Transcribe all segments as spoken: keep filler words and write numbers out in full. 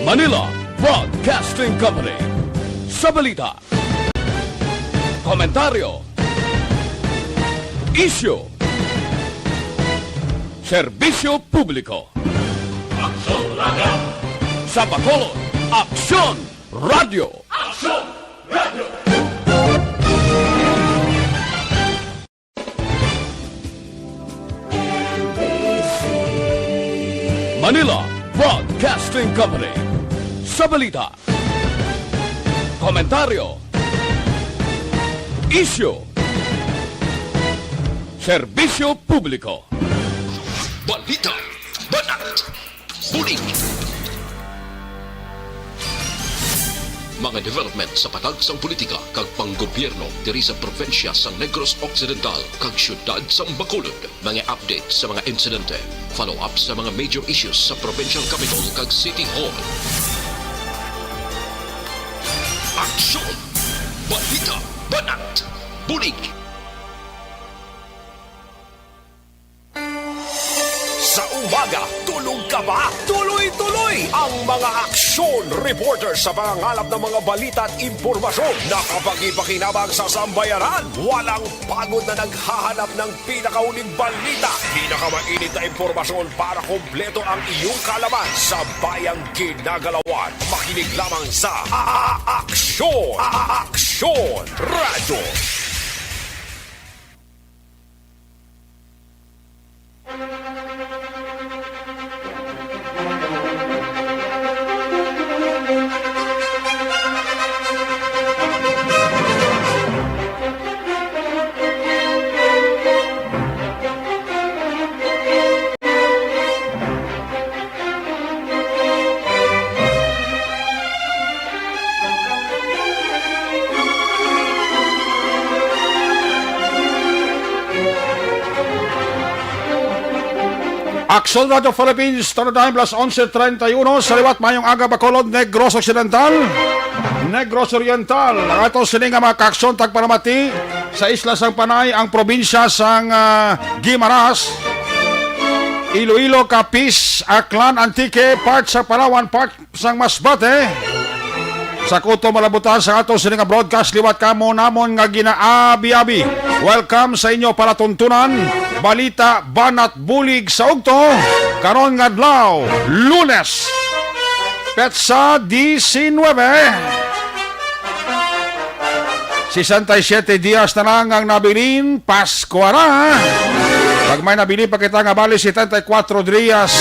Manila Broadcasting Company. Sa balita, komentaryo, isyu, serbisyo publiko. Aksyon Radio! Sa Bacolod, Aksyon Radio! Aksyon Radio! Manila Broadcasting Company. Sa balita, komentaryo, isyu, serbisyo publiko. Balita, banat, bulig. Mga development sa patag sang politika kag panggobyerno diri sa probinsya sang Negros Occidental kag siyudad sang Bacolod. Mga update sa mga insidente, follow-up sa mga major issues sa provincial capital kag city hall. Aksyon! Balita, banat, bulig! Sa umaga, tulog ka ba? Tuloy-tuloy ang mga aksyon reporter sa pangangalap ng mga balita at impormasyon. Nakapagpakipakinabang sa sambayanan. Walang pagod na naghahanap ng pinakahuling balita. Pinakamainit na impormasyon para kompleto ang iyong kaalaman sa bayang ginagalawan. Makinig lamang sa A-, A-, Aksyon! A-, A-, Aksyon! Radyo. Aksyon Radio Philippines, Standard Time, alas onse treinta y uno. Sa liwat, mayong aga, Bacolod, Negros Occidental, Negros Oriental. Ang ato sini nga mga kaaksyon tagpanamati sa isla sang Panay, ang probinsya sang, ah, Guimaras, Iloilo, Capiz, Aklan, Antique, part sa Palawan, part sang Masbate. Sa kuto malabutan sa ato sini nga broadcast, liwat kamo namon nga ginaabi-abi. Welcome sa inyo palatuntunan, balita, banat, bulig sa ugto. Karon nga adlaw, Lunes, petsa diecinuebe. Sesenta y siete dias na lang ang nabilin, Pasko na. Pag may nabilin pa kita nga bali, setenta y cuatro dias.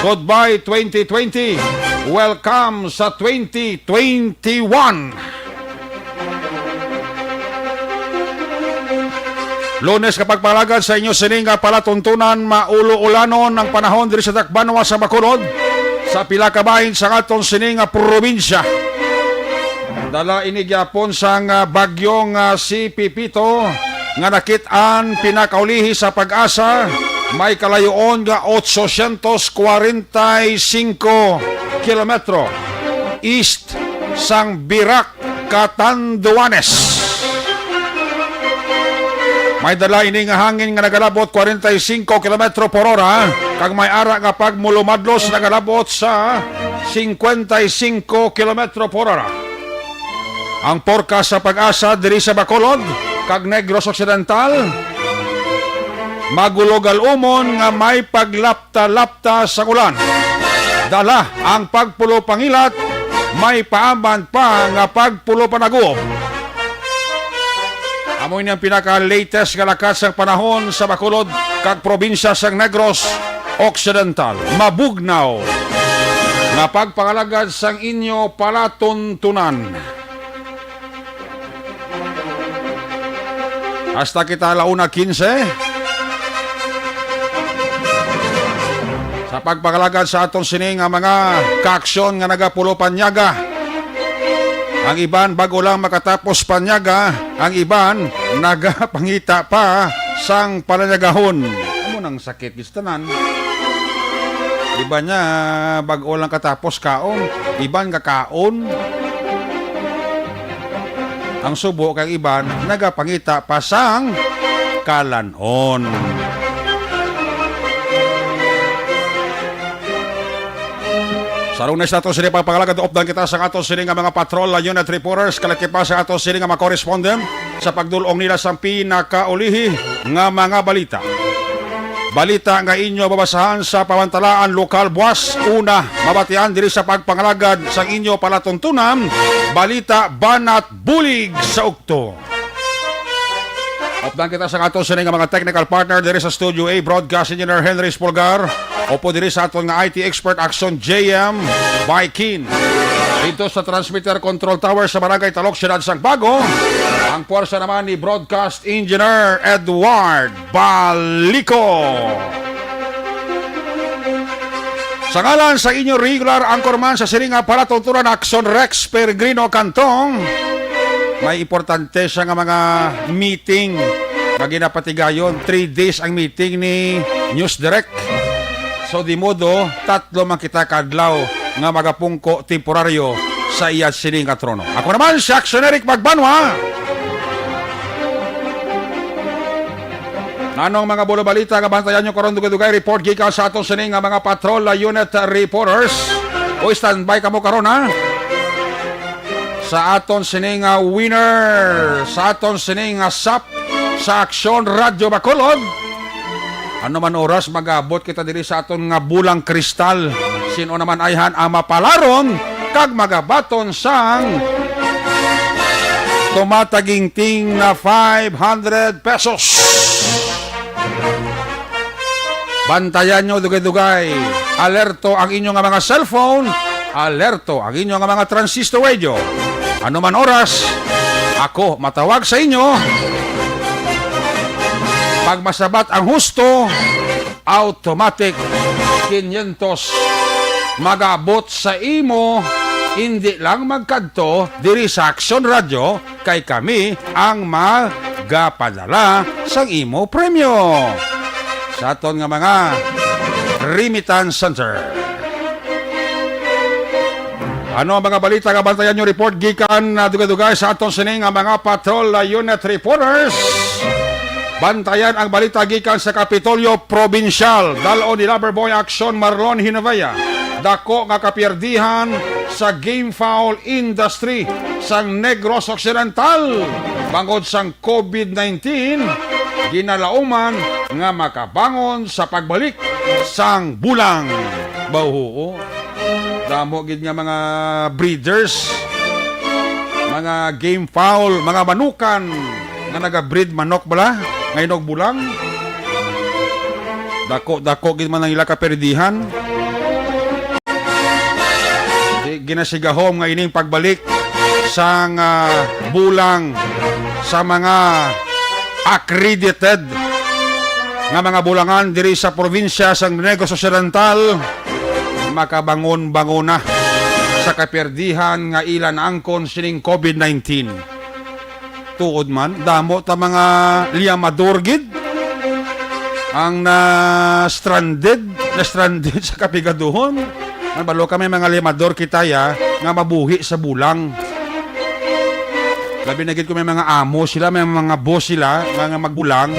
Goodbye, twenty twenty. Welcome sa twenty twenty-one. Lunes, kapagpalagad sa inyo sining nga palatuntunan, maulo-ulanon ang panahon diri sa Tacbanwa sa Bacolod, sa pila ka bahin sa aton sining nga probinsya. Dala ini gyapon sang, ah, bagyong, ah, si Pepito nga nakit-an pinakaulihi sa PAGASA, may kalayoon nga otsosyentos kwarenta y singko kilometro east sang Virac, Catanduanes. May dala ini nga hangin nga nagalabot kwarenta y singko kilometro por ora, kag may ara nga pagmulumadlos nagalabot sa singkwenta y singko kilometro por ora. Ang forecast sa PAGASA diri sa Bacolod kag Negros Occidental, magulogal umon nga may paglap talapta sang ulan. Dala ang pagpulo pangilat, may paaman pa nga pagpulo panaguob. Amo ini ang pinaka-latest nga lakat sang panahon sa Bacolod kag probinsya sang Negros Occidental. Mabugnaw nga pagpangalagad sang inyo palatuntunan. Hasta kita ala una quince. Sa pagpangalagad sa aton sini nga mga kaaksyon nga nagapulo panyaga. Ang iban bag-o lang makatapos panyaga, ang iban nagapangita pa sang pananyagahon. Amo nang sakit. Tanan. Iban niya, bag-o lang katapos kaon. Iban nga kaon. Ang subo kag iban, nagapangita pa sang kalan-on. Sa lunes nato sini pagpangalagad, updan kita sa ato sini nga mga patrol unit reporters, kalaki pa sa ato sini nga mga correspondent sa pagdul-ong nila sang pinakaulihi nga mga balita. Balita nga inyo mabasahan sa pamantalaan lokal buwas una, mabatian diri sa pagpangalagad sang inyo palatuntunan, balita banat bulig sa ukto. Updan kita sa ato sini nga mga technical partner diri sa Studio A, Broadcast Engineer Henry Spolgar, upod diri sa aton nga I T expert Action J M Baikin. Dito sa transmitter control tower sa Barangay Talok, Siyudad sang Bago, ang puwersa naman ni Broadcast Engineer Edward Balico. Sa ngalan sa inyo regular anchorman sa sini nga palatuntunan, Action Rex Peregrino Cantong, may importante siya nga mga meeting nga ginapatigayon. Three days ang meeting ni News Direct. So, di modo, tatlo man kita kadlaw nga magapungko temporaryo sa iya sini nga trono. Ako naman si Action Eric Magbanwa. Nanong mga bulo balita nga bantayan nyo karon, dugay-dugay report gikan sa aton sini nga mga patrol unit reporters. O, standby kamo karon, ha? Sa aton sini nga winner, sa aton sini nga sap sa Aksyon Radyo Bacolod. Ano man oras, mag-abot kita diri sa aton nga bulang kristal. Sino naman ayhan ang mapalaron kag magabaton sang tumataginting na five hundred pesos? Bantayan nyo, dugay-dugay. Alerto ang inyo nga mga cellphone. Alerto ang inyo nga mga transistor radio. Ano man oras, ako matawag sa inyo. Pag masabat ang husto, automatic quinientos mag-abot sa imo, hindi lang magkadto diri sa Aksyon Radyo, kay kami ang magapadala sang imo premyo sa aton nga mga remittance center. Ano ang mga balita nga bantayan nyo? Report gikan na dugay-dugay sa aton sini nga mga patrol unit reporters. Bantayan ang balita gikan sa Kapitolyo Probinsyal. Dal-on ni Loverboy Action Marlon Hinavaya. Dako nga kapiyerdihan sa game foul industry sang Negros Occidental bangod sang covid nineteen, ginalauman nga makabangon sa pagbalik sang bulang. Bahuo. Damo gid nga mga breeders, mga game fowl, mga manukan nga naga-breed manok bala, nga hinog bulang. Dako-dako gid man ang ila kaperdihan. Di ginasigahom nga ining pagbalik sang, ah, bulang sa mga accredited nga mga bulangan diri sa probinsya sang Negros Occidental makabangon-bangona sa kaperdihan nga ila naangkon sining covid nineteen. Tuod man, damo ta mga liyamador gid ang na-stranded, na-stranded sa kapigaduhon. Ang balo ka may mga liyamador kita ya nga mabuhi sa bulang. Labi na gid kung may mga amo sila, may mga boss sila nga, nga magbulang,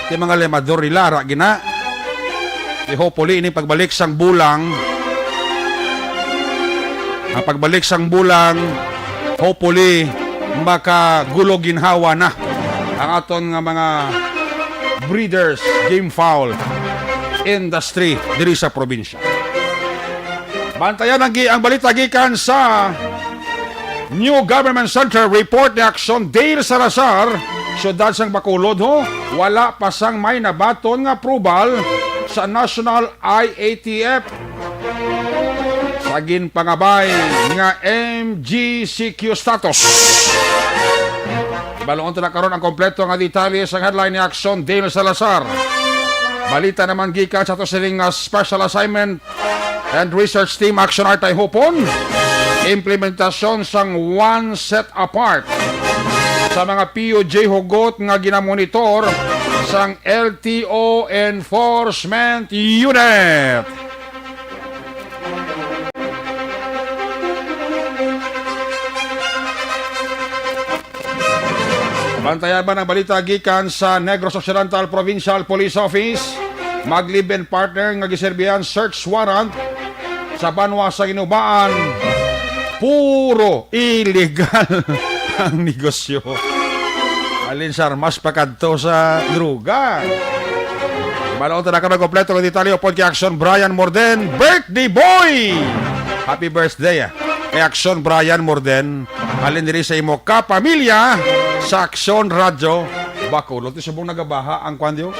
kay mga liyamador nila ara gina. Di hopefully ini pagbalik sang bulang, ang pagbalik sang bulang, hopefully makagulo ginhawa na ang aton nga mga breeders, game fowl industry diri sa probinsya. Bantayan ang, gi- ang balita gikan sa New Government Center. Report ni Action Dale Salazar, siyudad sang Bacolod, ho, wala pa sang may nabaton nga approval sa National I A T F sa ginpangabay nga M G C Q status. Ibaluon ta na karon ang kompleto nga detalye sa headline ni Action Dale Salazar. Balita naman gikan sa ato sining, ah, special assignment and research team Action Artay Hopon. Implementasyon sang one set apart sa mga P U J hugot nga ginamonitor sang L T O Enforcement Unit. Bantayan man ang balita gikan sa Negros Occidental Provincial Police Office. Mag-live-in partner nga giserbihan search warrant Sa banwa sa Ginubaan, puro illegal ang negosyo. Alin sa armas pakadto sa droga. Balon ta na ka kompleto nga detalye upod kay Action Brian Morden, birthday boy! Happy birthday, ah. Kay Action Brian Morden, alin diri sa imo kapamilya sa Action Radyo Bacolod. Ti subong nagabaha ang kwan diyo?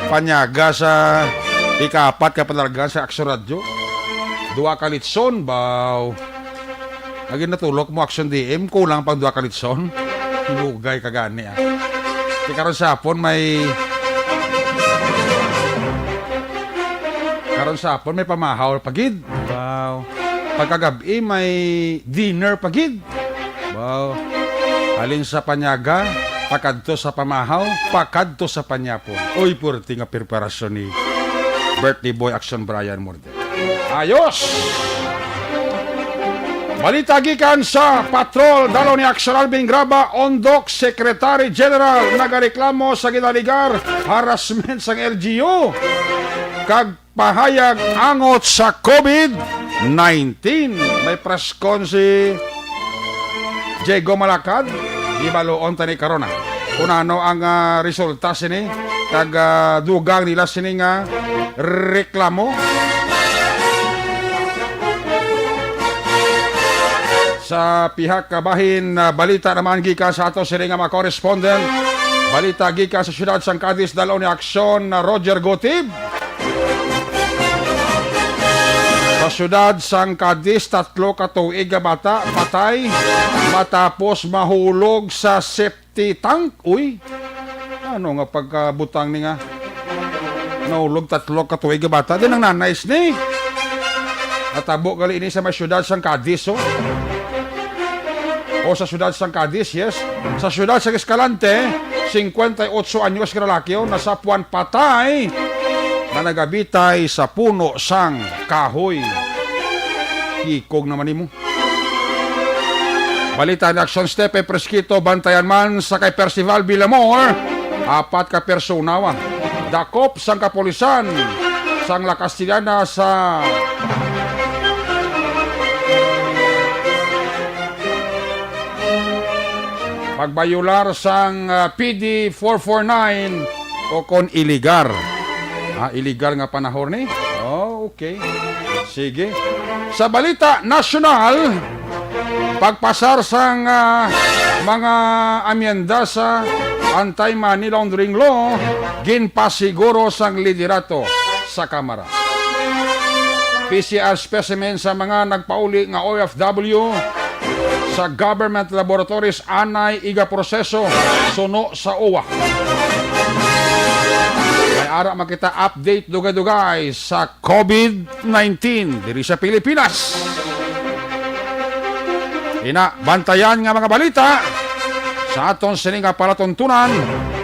Panyaga sa ikaapat ka panalgan sa Action Radyo. Dua ka litson, baw. Lagi natulok mo, Action D M, kulang pang dua ka litson. Hinugay ka gani, ah. Ti karon sa hapon may, karon sa hapon may pamahaw pa gid. Wow. Pagkagabi may dinner pa gid. Wow. Halin sa panyaga, pakadto sa pamahaw, pakadto sa panyapon. Uy, purti nga preparasyon ni birthday boy Action Brian Morden. Ayos! Balita gikan sa Patrol, dalo ni Action Alvin Graba, Ondoc Secretary General, nagareklamo sa ginaligar, harassment sang L G U, kag pahayag angot sa COVID nineteen. May press con si Diego Malacad, ibaluon ta ni karon, ah, kung ano ang, ah, resulta sini, kag, ah, dugang nila sini nga reklamo. Sa pihak ka bahin, ah, balita naman gikan sa ato sini nga mga correspondent. Balita gikan sa siyudad sang Cadiz, dalo ni Aksyon na Roger Gutib. Sa siyudad sang Cadiz, tatlo ka tuig nga bata patay matapos mahulog sa septic tank. Uy, ano nga pagkabutang ni nga nahulog tatlo ka tuig nga bata? Di nang nanay sini. Natabo gali ini sa may siyudad sang Cadiz, oh. O sa siyudad sang Cadiz, yes. Sa siyudad sang Escalante, singkwenta y otso anyos nga lalaki, oh, nasapwan patay na nagabitay sa puno sang kahoy. Kikog naman nimo. Balita ni Action Step, Fresquito, bantayan man sa kay Percival Villamor. Apat ka persona, ah, dakop sang kapulisan sang La Castellana sa pagbayular sang, ah, P D four four nine o kon iligar. Ah, iligar nga panahon ni? Oh, okay. Sige. Sa balita nasyonal, pagpasar sang, ah, mga amyenda sa Anti-Money Laundering Law, ginpasiguro sang liderato sa Kamara. P C R specimen sa mga nagpauli nga O F W sa government laboratories anay igaproseso suno sa O W A. May ara makita update dugay-dugay sa COVID nineteen diri sa Pilipinas. Ina, bantayan nga mga balita sa aton sini nga palatuntunan,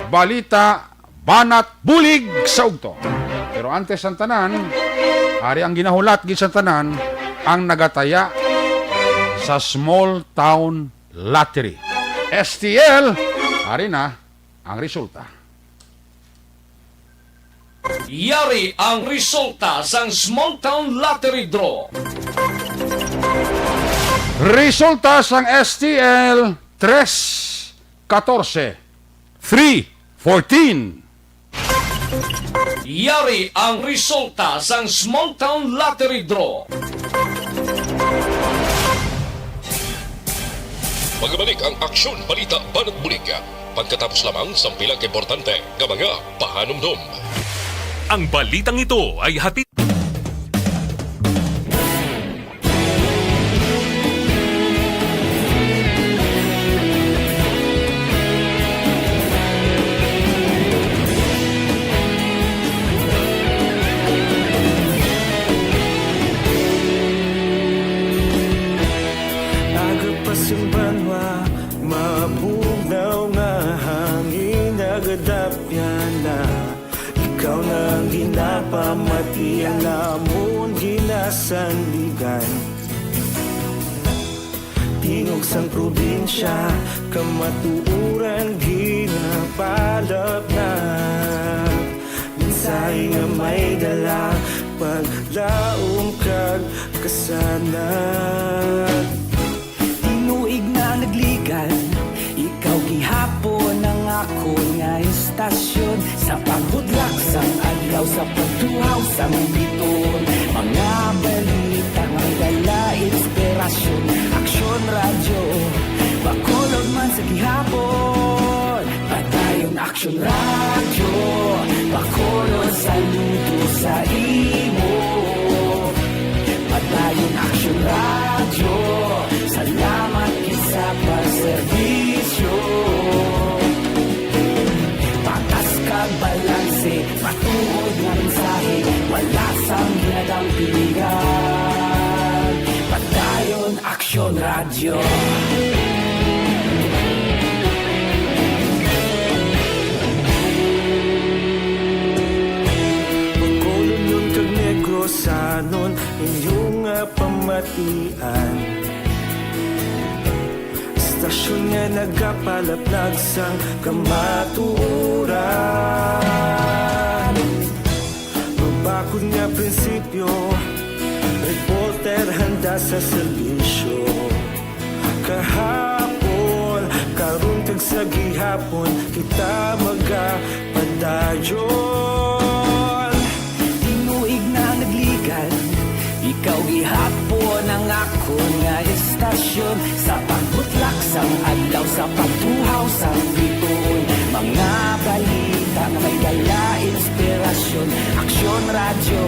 balita banat bulig sa ugto. Pero antes sang tanan, ari ang ginahulat gid sa tanan ang nagataya sa Small Town Lottery. S T L, ari na ang resulta. Yari ang resulta sang Small Town Lottery Draw. Resulta sang S T L, tres katorse, three fourteen. Yari ang resulta sang Small Town Lottery Draw. Magbalik ang Aksyon Balita Banat Bulig pagkatapos lamang sang pila ka importante nga mga pahanumdom. Ang balitang ito ay hatid Aga pa sing banwa, mabugnaw nga hangin nagadapyan na. Ikaw na ang ginapamati, ang amon ginasandigan. Tingog sang probinsya, kamatuoran ginapalapnap. Mensahe nga may dala, paglaom kag kasaysayan. na. Tinuig na nagligan, ikaw gihapon ang akon nga istasyon. Sa pagbudlak sang adlaw, sa pagtuhaw sang bituon, mga balita nga may dala inspirasyon. Aksyon Radyo, Bacolod man sa gihapon. Padayon Aksyon Radyo, Bacolod, saludo sa imo. Padayon Aksyon Radyo, salamat gid sa pagserbisyo. Patas kag balanse, matuod nga mensahe, wala sang ginadampigan. Padayon Aksyon Radyo. Bacolodnon kag Negrosanon, inyo nga pamatian. Istasyon nga nagapalaplag sang kamatuoran. Mabakod nga prinsipyo, reporter handa sa serbisyo. Kahapon, karon kag sa gihapon, kita magapadayon. Tinuig na nagligan, ikaw gihapon ang akon nga istasyon. Sa pagbutlak sang adlaw, sa pagtuhaw sang bituon, mga balita nga may dala inspirasyon. Aksyon Radyo,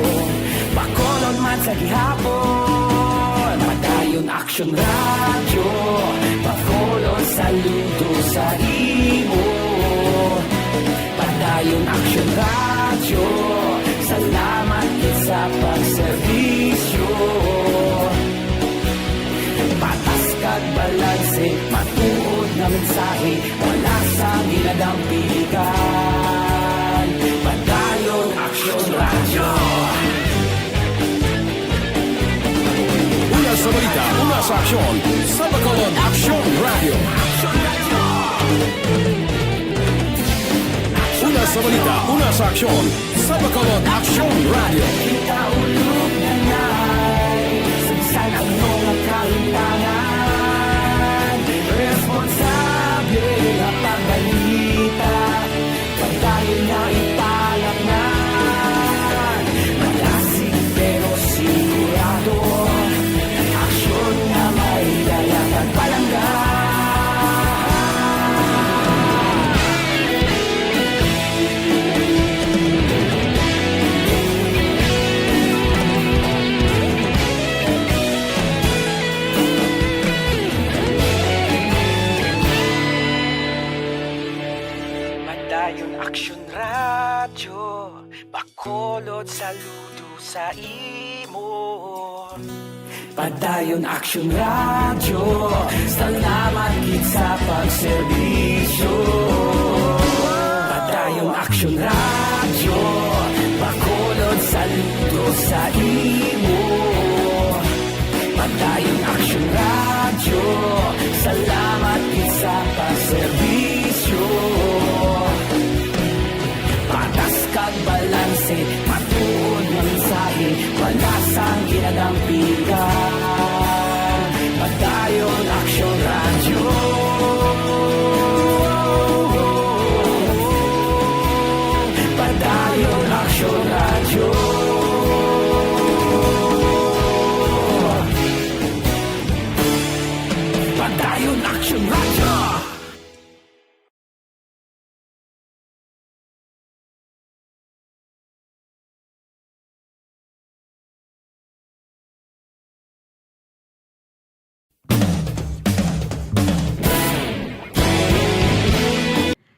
Bacolod man sa gihapon. Padayon Aksyon Radyo, Bacolod, saludo sa imo. Padayon Aksyon Radyo, salamat gid sa pagserbisyo. Patas kag balanse, matuod nga mensahe, wala sang ginadampigan. Padayon Aksyon Radyo. Una sa balita, una sa aksyon, sa Bacolod Aksyon Radyo. Una sa balita, una sa aksyon, sa Bacolod Aksyon Radyo. Kita ulog na nay, sabsan ang mga kahintangan. Responsable nga pagbalita, pagdahil nga ipalaknan. Malasig pero sigurado, aksyon nga may dala kag palangga. Padayon Aksyon Radyo, Bacolod, saludo sa imo. Padayon Aksyon Radyo, salamat gid sa pagserbisyo. Padayon Aksyon Radyo, Bacolod, saludo sa imo. Padayon Aksyon Radyo, salamat gid sa pagserbisyo. Patas kag balanse, matuod nga mensahe, wala sang ginadampigan. Padayon Aksyon Radyo. Padayon Aksyon Radyo. Padayon Aksyon Radyo.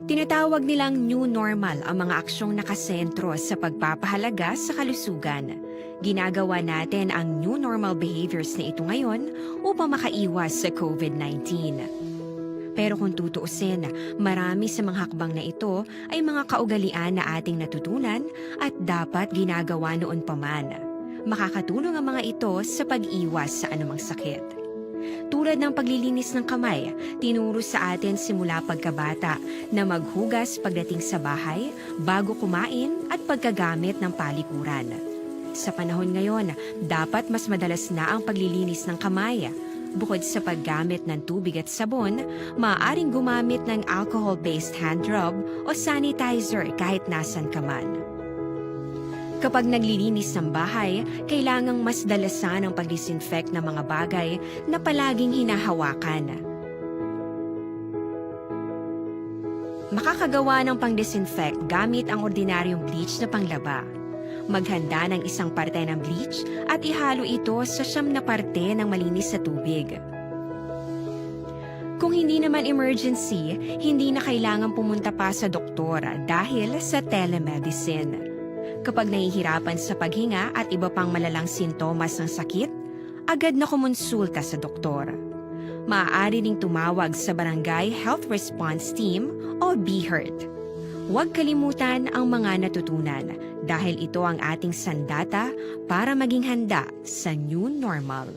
Tinatawag nilang new normal ang mga aksyong nakasentro sa pagpapahalaga sa kalusugan. Ginagawa natin ang new normal behaviors na ito ngayon upang makaiwas sa covid nineteen. Pero kung tutuusin, marami sa mga hakbang na ito ay mga kaugalian na ating natutunan at dapat ginagawa noon pa man. Makakatulong ang mga ito sa pag-iwas sa anumang sakit. Tulad ng paglilinis ng kamay, tinuro sa atin simula pagkabata na maghugas pagdating sa bahay, bago kumain, at pagkagamit ng palikuran. Sa panahon ngayon, dapat mas madalas na ang paglilinis ng kamay. Bukod sa paggamit ng tubig at sabon, maaaring gumamit ng alcohol-based hand rub o sanitizer kahit nasan ka man. Kapag naglilinis ng bahay, kailangang mas dalasan ang pag-disinfect ng mga bagay na palaging hinahawakan. Makakagawa ng pang-disinfect gamit ang ordinaryong bleach na panglaba. Maghanda ng isang parte ng bleach at ihalo ito sa siyam na parte ng malinis na tubig. Kung hindi naman emergency, hindi na kailangan pumunta pa sa doktor dahil sa telemedicine. Kapag nahihirapan sa paghinga at iba pang malalang sintomas ng sakit, agad na kumonsulta sa doktor. Maaari ring tumawag sa Barangay Health Response Team o BHERT. Huwag kalimutan ang mga natutunan dahil ito ang ating sandata para maging handa sa new normal.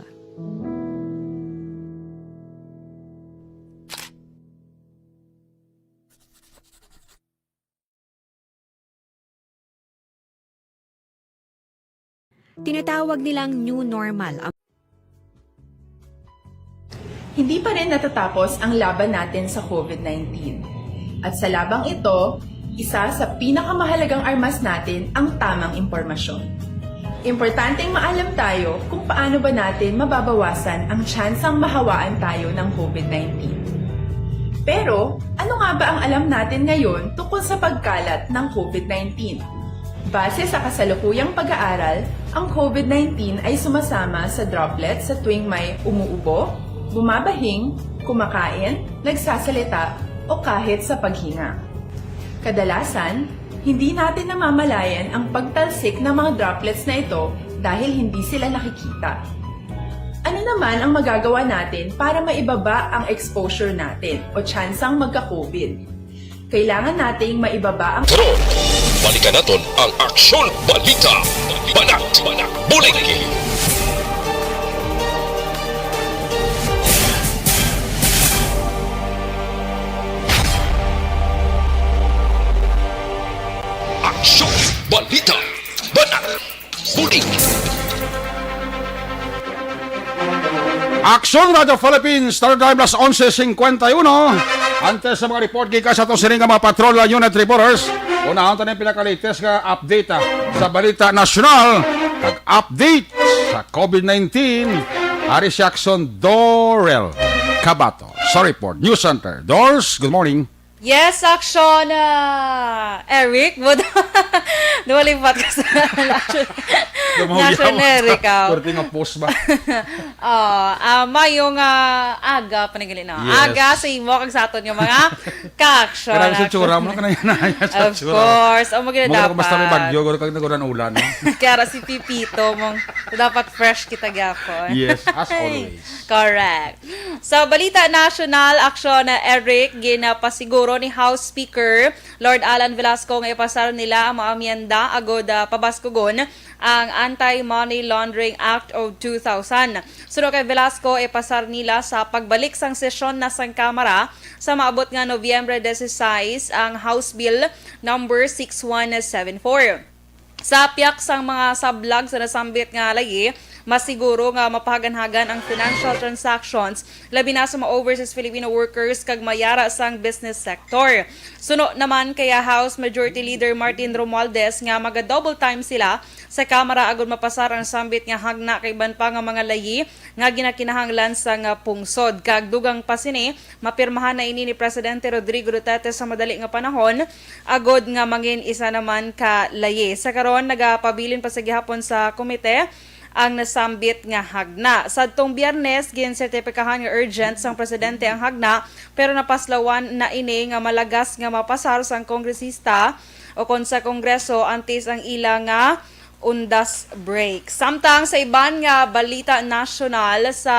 Tinatawag nilang new normal ang Hindi pa rin natatapos ang laban natin sa covid nineteen. At sa labang ito, isa sa pinakamahalagang armas natin ang tamang impormasyon. Importanteng maalam tayo kung paano ba natin mababawasan ang tsansang mahawaan tayo ng covid nineteen. Pero, ano nga ba ang alam natin ngayon tungkol sa pagkalat ng covid nineteen? Base sa kasalukuyang pag-aaral, ang covid nineteen ay sumasama sa droplets sa tuwing may umuubo, bumabahing, kumakain, nagsasalita, o kahit sa paghinga. Kadalasan, hindi natin namamalayan ang pagtalsik ng mga droplets na ito dahil hindi sila nakikita. Ano naman ang magagawa natin para maibaba ang exposure natin o tsansang magka-covid? Kailangan nating maibaba ang Pero, balikan naton ang Aksyon Balita. Banat, Bulig. Aksyon Balita. Banat, Bulig. Aksyon Radyo Philippines, Star Drive, alas onse cincuenta y uno. Antes sa mga report gikan sa atong sining nga mga patrol, uh, unit reporters, unahon ta ning pinaka-latest nga update, ah, sa balita nasyonal, kag update sa covid nineteen. Ari si Aksyon Dorel Cabato sa report. News Center. Dors, good morning. Yes, Aksyon, ah, Eric. Nawalipat ka sa Aksyon, Aksyon Eric, ah. Pwerte nga post ba? Oh, ah, mayong, ah, aga, panaginhap, no? Yes. Aga sa imo kag sa aton nga mga ka-aksyon. Grabe sa tsura mo, kanang sa tsura. Of course. Amo gid dapat. Basta may bagyo, guro kag nag-ulan-ulan, no? Kaya ra si Pipito mong dapat fresh kita gyapon. Yes, as always. Correct. Sa balita nasyonal, Aksyon, Eric, ginapasiguro ni House Speaker Lord Alan Velasco nga ipasar nila ang mga amyenda agud, ah, pabaskugon ang Anti-Money Laundering Act of two thousand. Suno kay Velasco, ipasar nila sa pagbalik sang sesyon na sang Kamara sa maabot nga Nobyembre dieciséis ang House Bill number six one seven four. Sa pihak sang mga sablag sa nasambit nga layi, mas siguro nga mapahaganhagan ang financial transactions, labi na sa mga overseas Filipino workers kag mayara sang business sector. Suno naman kay House Majority Leader Martin Romualdez nga maga-double time sila sa Kamara agud mapasar ang sambit nga hagna kag iban pa nga mga layi nga ginakinahanglan sang pungsod. Kag dugang pa sini, mapirmahan na ini ni Presidente Rodrigo Duterte sa madali nga panahon, agud nga mangin isa naman ka layi. Sa karon, nagapabilin pa sa gihapon sa komite ang nasambit nga hagna. Sadtong Biyernes, ginsertipikahan nga urgent sang presidente ang hagna, pero napaslawan na ini nga malagas nga mapasar sang kongresista o kon sa Kongreso antes ang ila nga undas break. Samtang sa iban nga balita nasyonal, sa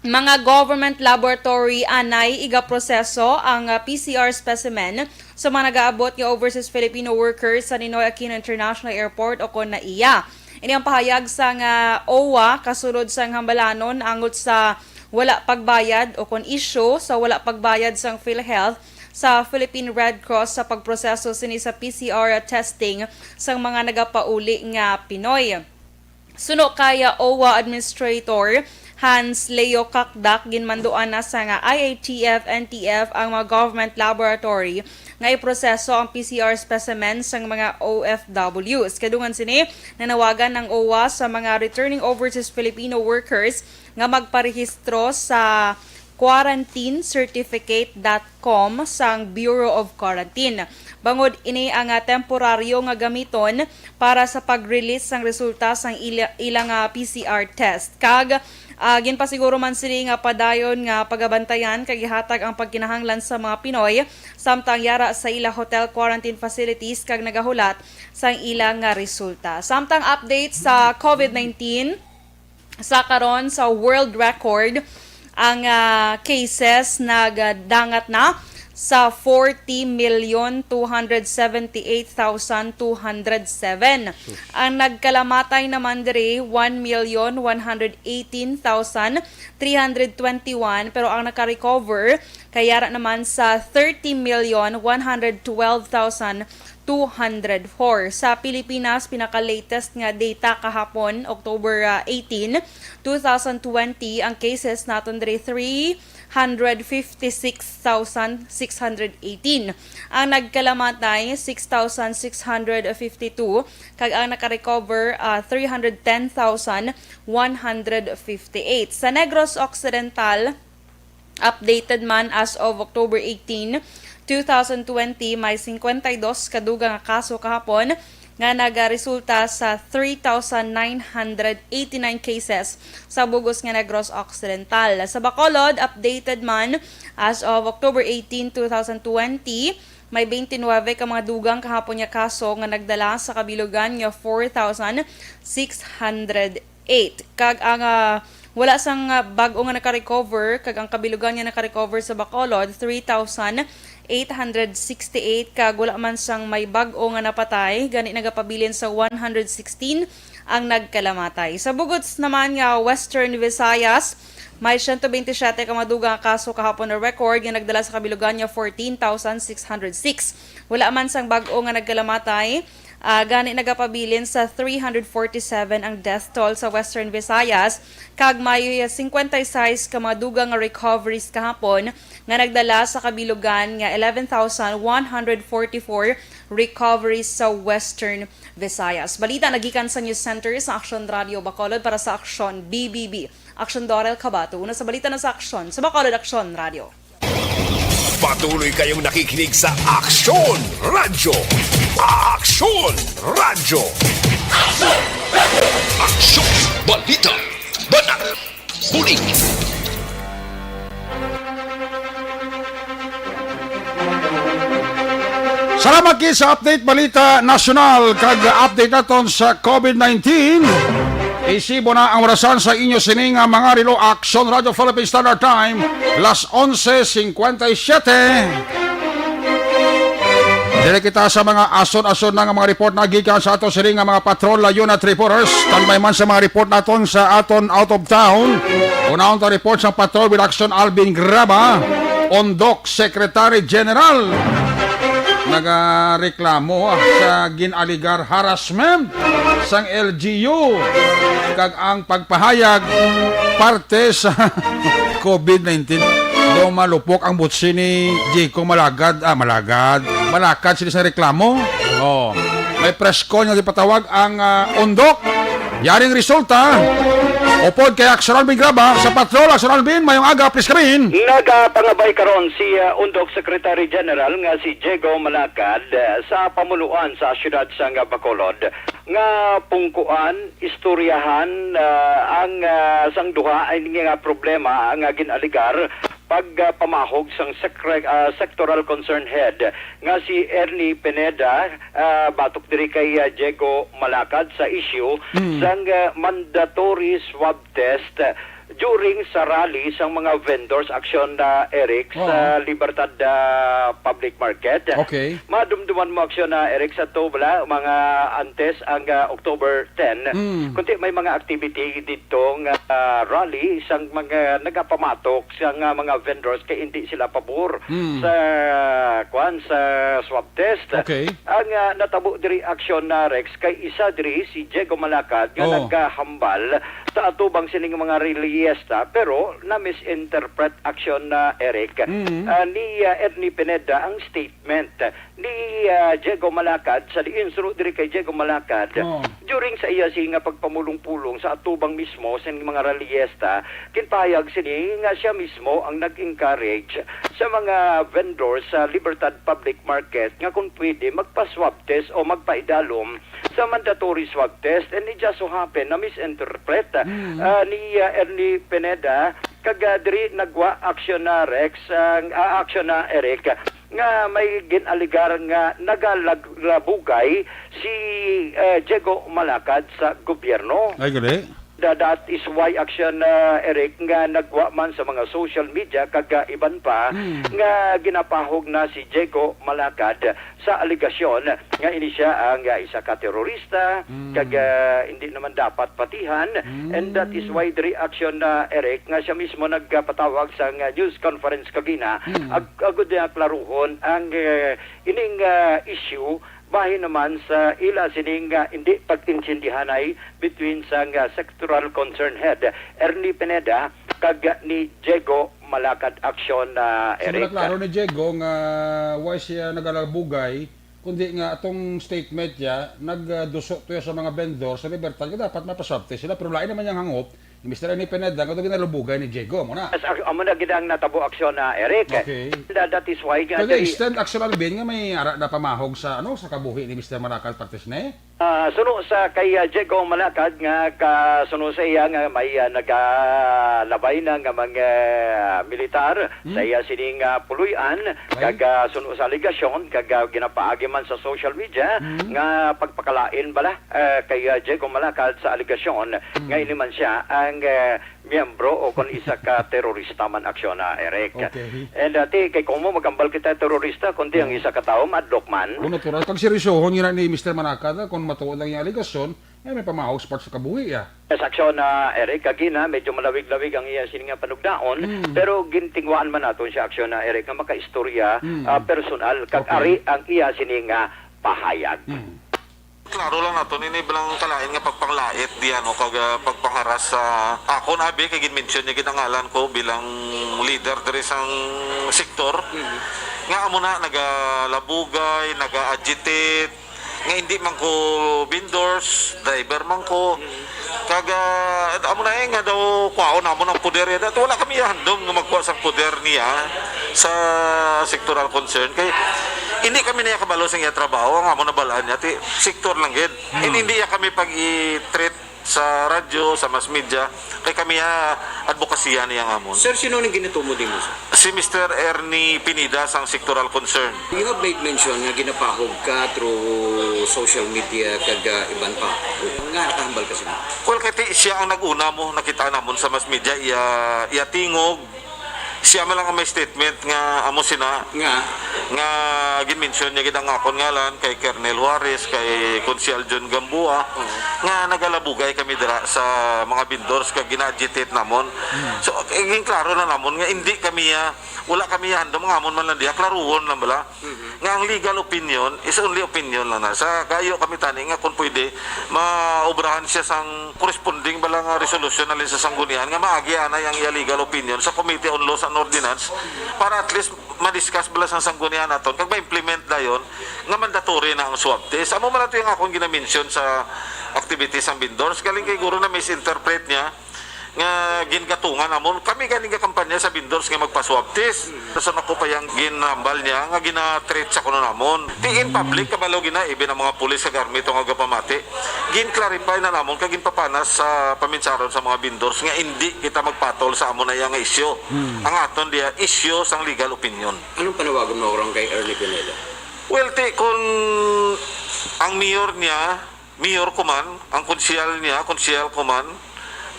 mga government laboratory anay igaproseso ang, ah, P C R specimen sa mga nagaabot nga overseas Filipino workers sa Ninoy Aquino International Airport o kon NAIA. Ini ang pahayag sang, ah, OWWA kasunod sang hambalanon angot sa wala pagbayad o kon issue sa wala pagbayad sang PhilHealth sa Philippine Red Cross sa pagproseso sini sa P C R testing sang mga nagapauli nga Pinoy. Suno kay, ah, OWWA Administrator Hans Leo Cacdac, ginmanduan na sang I A T F N T F ang mga government laboratory nga iproseso ang P C R specimen sang mga O F Ws. Kadungan sini, nanawagan ang OWWA sa mga returning overseas Filipino workers nga magparehistro sa quarantine certificate dot com sang Bureau of Quarantine, bangod ini ang, ah, temporaryo nga gamiton para sa pag-release sang resulta sang ila, ila nga P C R test. Kag, ah, ginpasiguro man sini nga padayon nga pagabantayan kag ihatag ang pagkinahanglan sa mga Pinoy samtang yara sa ila hotel quarantine facilities kag nagahulat sang ila nga resulta. Samtang update sa COVID nineteen, sa karon, sa world record, ang, ah, cases nagdangat na sa forty million two hundred seventy eight thousand two hundred seven. Ang nagkalamatay naman diri, one million one hundred eighteen thousand three hundred twenty one, pero ang nakarecover kay yara naman sa thirty million one hundred twelve thousand two hundred four. Sa Pilipinas, pinaka-latest nga data kahapon, October, ah, eighteen, two thousand twenty, ang cases naton diri three hundred fifty six thousand six hundred eighteen. Ang nagkalamatay, six thousand six hundred fifty two, kag ang nakarecover, ah, three hundred ten thousand one hundred fifty eight. Sa Negros Occidental, updated man as of October eighteen, two thousand twenty, may cincuenta y dos ka dugang nga kaso kahapon nga nagaresulta sa three thousand nine hundred eighty-nine cases sa bug-os nga Negros Occidental. Sa Bacolod, updated man as of October eighteen, two thousand twenty, may twenty-nine ka mga dugang kahapon nga kaso nga nagdala sa kabilugan nga four thousand six hundred eight. Kag ang, ah, wala sang, ah, bag-o nga naka-recover, kag ang kabilugan nga naka-recover sa Bacolod, three thousand eight hundred sixty-eight, kag wala man sang may bag-o nga napatay, gani nagapabilin sa one hundred sixteen ang nagkalamatay. Sa bug-os naman nga Western Visayas, may siyento bente siyete ka mga dugang nga kaso kahapon na record nga nagdala sa kabilugan nga fourteen thousand six hundred six. Wala man sang bag-o nga nagkalamatay, ah, gani nagapabilin sa three hundred forty-seven ang death toll sa Western Visayas, kag may cincuenta y seis ka mga dugang nga recoveries kahapon nga nagdala sa kabilugan nga eleven thousand one hundred forty-four recoveries sa Western Visayas. Balita nagikan sa News Center sa Aksyon Radio Bacolod para sa Aksyon B B B. Aksyon Dorel Cabato, una sa balita na sa Aksyon sa Bacolod Aksyon Radio. Patuloy kayong nakikinig sa Aksyon Radyo. Aksyon Radyo. Aksyon! Balita! Banat! Huli! Salamat gid sa update balita nasyonal kag update naton sa COVID nineteen. Isibo na ang orasan sa inyo sini nga mga relo, Aksyon Radio Philippine Standard Time, las onse cincuenta y siete. Diri kita sa mga ason-ason na nga mga report na gikan sa ato sini nga mga patrol, layon at reporters. Standby man sa mga report naton sa aton out of town. Unahon ta report sa Patrol with Action Alvin Graba, Ondok Secretary General. Nagareklamo, ah, sa ginaligar harassment sang L G U kag ang pagpahayag parte sa COVID nineteen. Daw malupok ang butsi ni Jeko Malagad, ah, Malagad, Malakad sila sa reklamo. Oh, may press con nga gipatawag ang, ah, Ondok. Yaring resulta, upod kay Aksyon Alvin Graba sa Patrol. Aksyon Alvin, mayong aga, please come in. Nagapangabay karon si, ah, Ondok Secretary General nga si Jeko Malakad, ah, sa pamunuan sa siyudad sang Bacolod nga pungkuan, istoryahan, ah, ang, ah, sang duha ini nga problema nga gin-alegar pagpamahog sang sekre-, ah, sectoral concern head nga si Ernie Pineda, ah, batok diri kay, ah, Jeko Malakad sa issue Mm. sang, ah, mandatory swab test, ah, During sa rally sang mga vendors, Aksyon, ah, Eric, Oo. sa Libertad, ah, Public Market, Okay. madumduman mo, Aksyon, ah, Eric, sa to, wala, mga antes ang, ah, October ten, Mm. kundi may mga activity dito nga, ah, rally sang mga nagapamatok sang, ah, mga vendors kay hindi sila pabor Mm. sa, kwan, sa swab test. Okay. Ang, ah, natabo diri, Aksyon, ah, Rex, kay isa diri si Diego Malacad nga Oh. nagahambal sa atubang sining mga rallyista, pero na-misinterpret, Aksyon, ah, Eric, Mm. ah, ni, ah, Ernie Pineda ang statement ni, ah, Diego Malacad. Sa diin suno diri kay Diego Malacad, Oh. during sa iya sini nga pagpamulong-pulong sa atubang mismo sa mga rallyista, ginpahayag sini nga siya mismo ang nag-encourage sa mga vendors sa Libertad Public Market nga kung pwede magpa-swab test o magpaidalom sa mandatory swab test, and it just so happen na misinterpret, Mm. ah, ni, ah, Ernie Pineda, kag, ah, diri nagwa aksyon na Rex, ang, ah, aksyon na Eric, nga may gin-alegar nga nagalabugay si, ah, Diego Malacad sa gobyerno. Ay, gali. Da-, that is why aksyon, ah, Eric, nga nagwa man sa mga social media kag, ah, iban pa Mm. nga ginapahog na si Diego Malacad sa alegasyon nga ini siya ang, ah, isa ka terorista, Mm. kag, ah, hindi naman dapat patihan. Mm. And that is why the reaction na, Eric, nga siya mismo nagpatawag sa, ah, news conference kagina, Mm. ag-, agud niya klaruhon ang, eh, ining, ah, issue bahin naman sa ila sining, ah, hindi pag-intindihanay between sa, ah, sectoral concern head Ernie Pineda kag ni Diego Malacad, aksyon na, So, Eric. Wala klaro ni Diego nga why siya nagalabugay, kundi nga atong statement niya, nagduso to sa mga vendor sa Libertad nga dapat mapaswab test sila. Pero lain naman niyang hangop ni Mister Ernie Pineda nga daw ginalabugay ni Diego. Amo na. As, amo na gid ang natabo, aksyon na, Eric. Okay. That, that is why nga Kaya diri instant action, Alvin, nga may ara na pamahog sa, ano, sa kabuhi ni Mister Malacad parte sini? Ah, suno sa kay, ah, Diego Malacad nga ka-, suno sa iya nga may, ah, nagalabay na nga mga, ah, militar Hmm? sa iya sining, ah, puloy-an, Ay. kag, ah, suno sa alegasyon, kag, ah, ginapaagi man sa social media Hmm? nga pagpakalain bala, ah, kay, ah, Diego Malacad sa alegasyon Hmm. nga ini man siya ang, ah, miyembro o kon isa ka terorista man, aksyon na, Eric. Okay. And, ah, ti, kay kung mo magambal kita terorista, kundi ang Oh. isa ka tawo madlok man. Oh, natural. Pag seryosohon yun na ni Mister Malacad, ah, kung matuod lang yung alegasyon, eh, may pamahog sa part sa kabuhi, ah. Yes, aksyon na, Eric, kagina, medyo malawig-lawig ang iya sini nga panugdaon, Mm. pero gintinguhaan man naton siya, aksyon na, Eric, nga makaistorya, Mm. ah, personal, kag Okay. ari ang iya sini nga pahayag. Mm. Klaro lang nato, ini bilang kalain nga pagpanglait diyan, no, kag, ah, pagpangharas sa akon, abi, kay ginmention niya gid ang ngalan ko bilang leader diri sang sektor. Mm. Nga amo na, nagalabugay, naga-agitate, nga hindi man ko vendors, driver man ko. Mm. Kag, ah, amo na, eh, nga daw kwaon namon ang poder, eh. Dato wala kami handom nga magkuha sang poder niya sa sectoral concern. Kay hindi kami niya kabalo sa iya trabaho, ang amo nabalaan niya, ti, sektor lang gid. Hmm. And hindi niya kami pag-i-treat sa radyo, sa mass media, kay kami, ah, adbokasya niya nga amon. Sir, sino ning ginatumod nimo, sir? Si Mister Ernie Pineda sang sectoral concern. You have made mention nga ginapahog ka through social media kag, ah, iban pa. Nga nakahambal ka sila? Well, kay ti-, siya ang nag-una mo, nakita namon sa mass media, iya, iya tingog, siya man lang ang may statement nga amo sina Nga? nga ginmention niya gid ang akon ngalan kay Colonel Juarez, kay Konsehal John Gamboa, Oo. nga nagalabugay kami dira sa mga vendors kag gina-agitate namon. Hmm. So, eh, ginklaro na namon nga hindi kami, ah, wala kami handom nga amon man lang diha, klaruhon lang bala. Mhm. Nga ang legal opinion is only opinion lang na. Sa kayo kami tani nga kung pwede, maobrahan siya sang corresponding bala nga resolution halin sa sanggunian nga maagi anay ang iya legal opinion sa Committee on Laws and Ordinance para at least ma-discuss bala sang sanggunian naton kag ma-implement dayon nga mandatory na ang swab test. Amo man ato yung akong ginamention sa activities sang vendors. Galing kay guro na misinterpret niya nga gingatungan namon. Kami gani gakampanya sa vendors nga magpa-swab test. Sa ako pa yang ginambal niya nga gina-treat sa kuno namon. Ti in public, kabalo gina, even ang mga pulis sa garmi to nga gapamati. Gin-clarify na namon kag ginpapanas sa paminsaron sa mga vendors nga hindi kita magpatol sa amo na iya nga isyu. Hmm. Ang aton diya isyu sang legal opinion. Anong panawagon mo karon kay Ernie Pineda? Well, ti, kung ang mayor niya, mayor ko man, ang konsehal niya, konsehal ko man,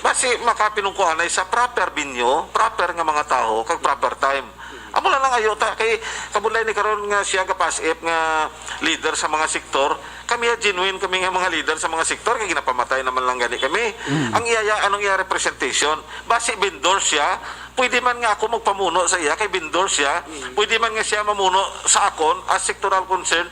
Basi makapinungkuanay sa proper venue, proper nga mga tawo, kag proper time. Amo lang ang ayo ta, kay kabudlay ni karon nga siya gapasip nga leader sa mga sektor, kami ya genuine kami nga mga leader sa mga sektor, kay ginapamatay naman lang gani kami. Mm. Ang iya, ya, anong iya representation? Basi vendor siya, pwede man nga ako magpamuno sa iya, kay vendor siya, Mm. pwede man nga siya mamuno sa akon as sectoral concern,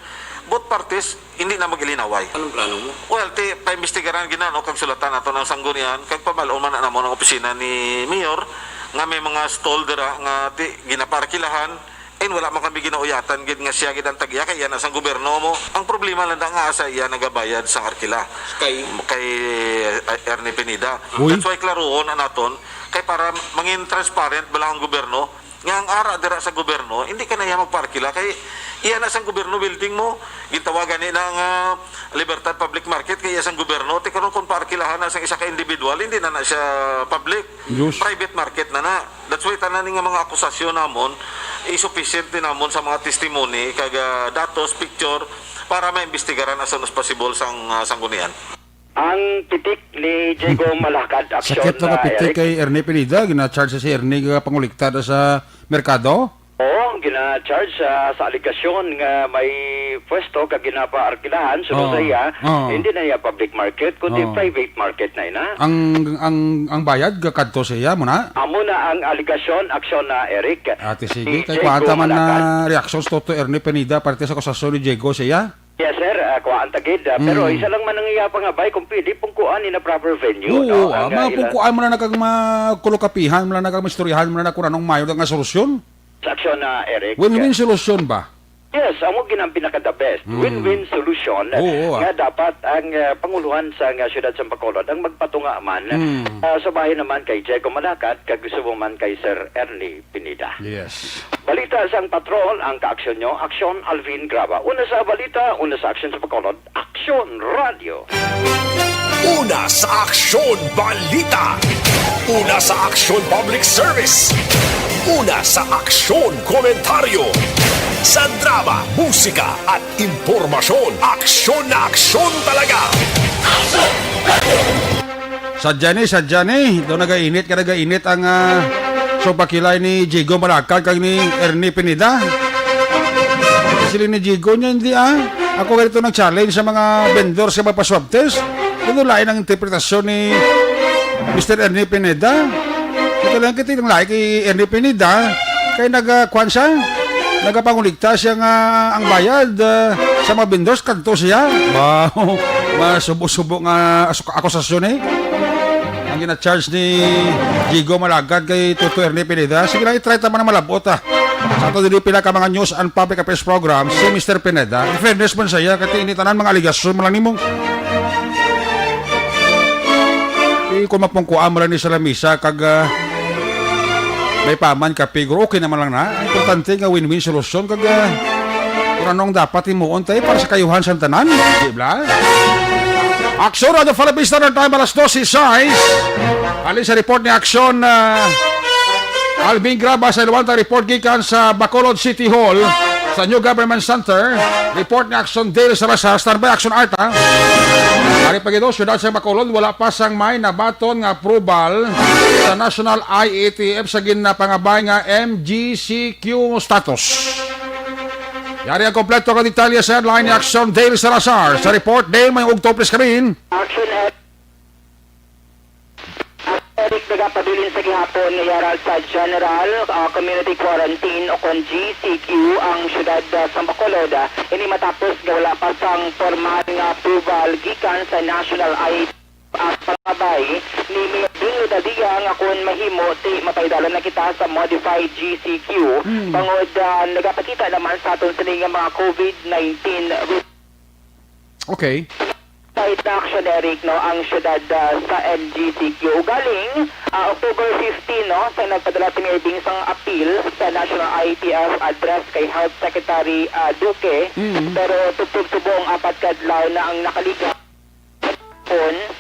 both parties, hindi na mag-ilinaway. Anong plano mo? Well, ti, paimbestigaran gina, no, kag sulatan nato ng sanggunian, kag pabal-on man na namo ng opisina ni Mayor, nga may mga stall dira nga ti, ginaparkilahan, and wala man kami ginauyatan gid nga siya gid ang tag-iya, kay iya na sang gobyerno mo. Ang problema lang da nga sa iya nagabayad sang arkila. Kay? Kay, uh, Ernie Pineda. Uy. That's why klaruon na naton, kay para mangin transparent ba lang ang gobyerno, nga ang ara dira sa gobyerno, hindi ka na iya magpaarkila. Kay iya na sang gobyerno building mo, gintawagan ni na nga Libertad Public Market, kay iya sang gobyerno, ti karon kung paarkilahan na sang isa ka individual, hindi na na siya public. Diyos. Private market na na. That's why tanan ni nga mga akusasyon namon, isufficient din namon sa mga testimony, kag, ah, datos, picture, para maimbestigaran as soon as possible sang, ah, sanggunian. Ang pitik ni Diego Malakad, aksyon Sakit na nga pitik Eric. Kay Ernie Pineda, gina-charge si Ernie nga pangulikta na sa merkado? Oo, gina-charge sa, sa alegasyon nga may pwesto ka ginapaarkilahan, sunod Oo. sa iya, Oo. hindi na iya public market, kundi Oo. private market na ina. Ang, ang, ang bayad, gakadto sa iya, muna? Amo na ang alegasyon, aksyon na Eric. Ate, sige. Ni Kay Diego kuwanta man na Malakad. Reactions to, to Ernie Pineda, parte sa akusasyon ni Diego sa iya? Yes, sir. Ah, kuhaan ta gid. Ah, pero Mm. isa lang man ang iya pangabay kung pwede pungkuan in a proper venue, Oo, no? ah, Ang, ah, mga ila- pungkuan mo na nagkag ma-, kulukapihan, mo na nagkag maistoryahan, mo na kung anong mayo nga solusyon. Sa aksyon na, Eric. Win-win solusyon ba? Yes, amo gid ang pinaka the best. Mm. Win-win solution Oo, ah. nga dapat ang, ah, panguluhan sa, nga siyudad sa Bacolod ang magpatunga man, Mm. ah, sa bahin naman kay Diego Malakad, kag gusto mo man kay Sir Ernie Pineda. Yes. Balita sang Patrol, ang kaaksyon nyo, Aksyon Alvin Graba. Una sa balita, una sa aksyon sa Bacolod, Aksyon Radio. Una sa Aksyon Balita. Una sa Aksyon Public Service. Una sa Aksyon Komentaryo. Sa drama, musika, at impormasyon, aksyon na aksyon talaga. Sadya ni, sadya ni. Daw nagainit ka, nagainit ang, ah, sumpakilay ni Jigo Malakad kag ni Ernie Pineda. Sila ni Jigo niya, hindi, ah. Ako ganito nag-challenge sa mga vendors sa magpa-swab test. Ano lain ang interpretasyon ni Mister Ernie Pineda? Ito lang kita yung lain kay Ernie Pineda. Kay naga-, kwan siya, nagapanguligta siya nga ang bayad, ah, sa mga vendors, kadto siya. Wow, masubo-subo nga asuk-, akusasyon eh. Ang gina-charge ni Jigo Malakad kay Toto Ernie Pineda. Sige lang, i-try ta man ang malabot, ah. Sa ato dili pila ka mga news and public affairs program, si Mister Pineda. In fairness man sa iya, kay ini tanan mga aligasyon man lang nimo. Eh, kung mapungkuan mo lang ni sa lamisa, kag, ah, may paman ka, figure, okay naman lang na. Ang importante nga win-win solusyon, kag, ah, kung anong dapat himuon tayo para sa kayuhan sa tanan. Di ba? Aksyon, Radyo Philippine Standard Time, alas dose sais. Alin sa report ni Aksyon, ah, Alvin Graba sa Luanta, report gikan sa Bacolod City Hall, sa New Government Center. Report ni Aksyon Dale Salazar, standby Aksyon Arta. Ari pa gid, syudad sa Bacolod, wala pa sang may nabaton nga approval sa National I A T F sa ginapangabay nga M G C Q status. Yari ang kompleto nga detalye sa headline ni Aksyon Dale Salazar. Sa report, Dale, may ugto, please, kami. Action at Eric, nagapabilin sa gihapon nga yara sa General, ah, Community Quarantine o kon G C Q ang siyudad, ah, sa Bacolod. Ini matapos nga wala pa sang pormal nga approval gikan sa National I A T F ang pangabay ni Mayor Ding Lodalia nga kon mahimo, ti mapahidalan na kita sa modified G C Q. Hmm. Bangod, ah, nagapakita naman sa aton sini nga mga COVID nineteen Okay. Sa ina aksyon, Eric, no, ang siyudad, ah, sa M G C Q. Ugaling, ah, October fifteen, no, sa nagpadala si Mayor Ding sang appeal sa National I A T F address kay Health Secretary, ah, Duque. Mm. Pero tubtob subong apat ka adlaw na ang nakaliga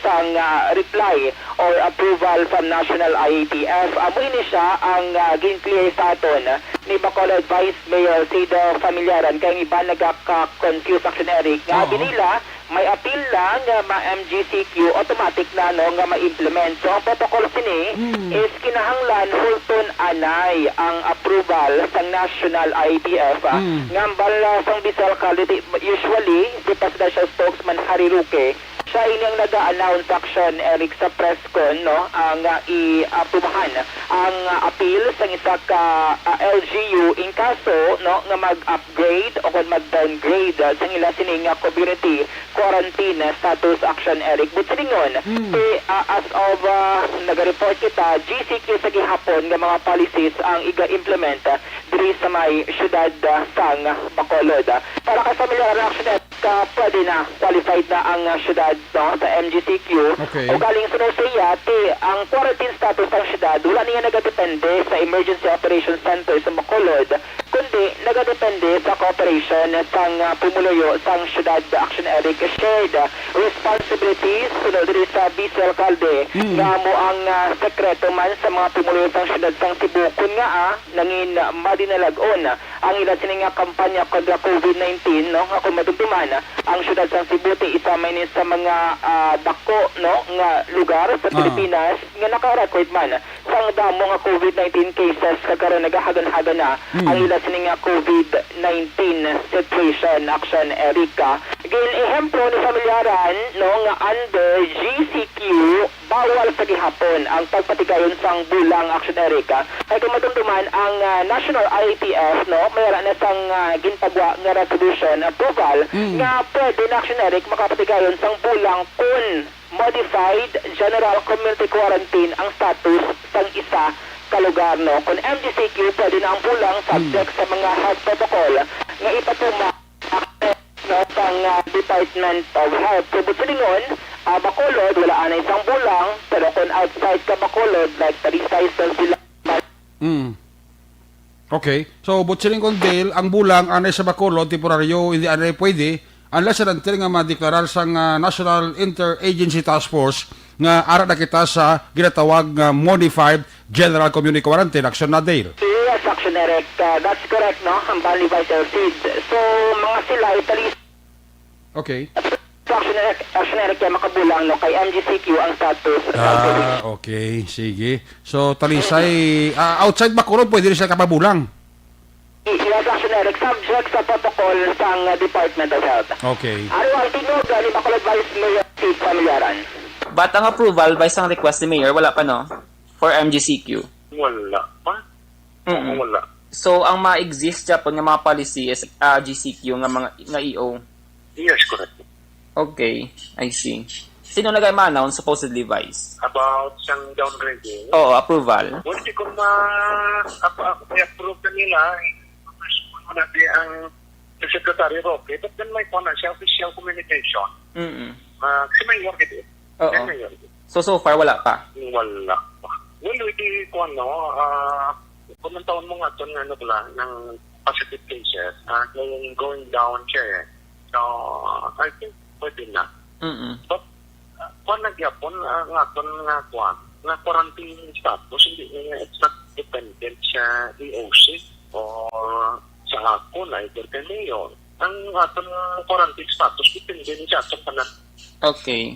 sang, ah, reply or approval from National I A T F. Amo ini siya ang, ah, gin-clear sa aton ni Bacolod Vice Mayor Cedar Familiaran, kay ang iban nagaka-confuse, aksyon, Eric, nga Oo. abi nila may apil lang nga ma-M G C Q, automatic na, no, nga ma-implement. So, ang protocol sini Mm. is kinahanglan hulton anay ang approval sa National I P F, ah, Mm. nga ang bala sang Vice Alcalde, di, usually, si Presidential Spokesman Harry Roque, siya ini ang naga-announce, Action Eric, sa press con, no, ah, nga i-aprubahan ang, ah, appeal sang isa ka, ah, L G U in kaso, no, nga mag-upgrade o kon mag-downgrade, ah, sang ila sini nga community quarantine status, Action Eric. But silingon, Mm. ti, ah, as of, ah, naga-report kita, G C Q sa gihapon nga mga policies ang iga-implement, ah, diri sa may syudad, ah, sang Bacolod. Ah, para kay familiar, Action Eric, ah, pwede na, qualified na ang, ah, syudad, no, sa M G C Q. Okay. O galing sa Nursea, ti ang quarantine status sang syudad wala niya nagadepende sa Emergency Operations Center sa Bacolod, kundi nagadepende sa cooperation sang, ah, pumuluyo sang syudad, Action Eric. Shared, ah, responsibilities, sunod diri sa Vice Alcalde, Mm. nga amo ang, ah, sekreto man sa mga pumuluyo sang syudad sang Cebu. Kun nga, ah, nangin madinalag-on ang ila sini nga kampanya kontra COVID nineteen, no, nga kung madumduman, ang siyudad sang Cebu ti isa man ini sa mga, ah, dako, no, nga lugar sa Ah. Pilipinas nga naka-record man sang damo nga COVID nineteen cases, kag karon nagahagan-hagan na Mm. ang ila sini nga COVID nineteen situation, Action Erica. Gin-ehemplo ni Familiaran, no, nga under G C Q, bawal sa gihapon ang pagpatigayon sang bulang, Action Erica. Kay kung madumduman ang, ah, National I P F, no, may ara na sang, ah, gintagwa nga resolution approval Mm. nga pwede na, Action Eric, makapatigayon sang bulang kun modified general community quarantine ang status sang isa ka lugar, no. Kun M G C Q, pwede na ang bulang Mm. subject sa mga health protocol nga ipatuman, no, sang, ah, Department of Health. So, but silingon, ah, Bacolod, wala anay sang bulang, pero kung outside ka Bacolod, like Talisay, San Silan, Mm. Okay. So, but silingon, Dale, ang bulang anay sa Bacolod, temporaryo, hindi anay pwede, unless and until nga madeklarar sang, ah, National Interagency Task Force nga ara na kita sa ginatawag nga modified general community quarantine. Action na, Dale. Yes, Action Eric. Uh, that's correct, no? Ang Bali Vital Seed. So, mga sila, Italy, Okay. Action Eric, Action Eric, kaya makabulang, no? Kay M G C Q ang status. Ah, okay. Sige. So, Talisay, ah, outside Bacolod, pwede rin sila kapabulang? Yes, Action Eric, subject sa protocol sang, uh, Department of Health. Okay. Aro ang tingog, uh, ni Bacolod Vice Mayor Sid Familiaran. But ang approval, vice, ang request ni Mayor, wala pa, no? For M G C Q. Wala pa. Mm-mm. Wala. So, ang ma-exist gyapon nga mga policy is, ah, G CQ nga mga, nga E O? Yes, correct. Okay, I see. Sino nagay ma-announce, supposedly, Vice? About sang downgrading? Oo, approval. Well, di ko ma-, ap-, ap-, i-approve na nila, eh, wala di ang Secretary Roque, but then may kuwan na siya, official communication. Mm-mm. Ah, si Mayor, gid. Oo. Then Mayor. So, so far, wala pa? Wala pa. Well, di ko, ano, ah, kung ang taon mo nga, ton, ano pala, ng positive cases, ah, going, going down siya, eh. So, I think pwede na. Mm-mm. But, ah, kuwan na gyapon, ah, nga aton nga kuwan, nga quarantine status, hindi na, it's not dependent sa E O C or sa akon, either kay Mayor. Ang aton quarantine status, depende ni sa aton tanan. Okay.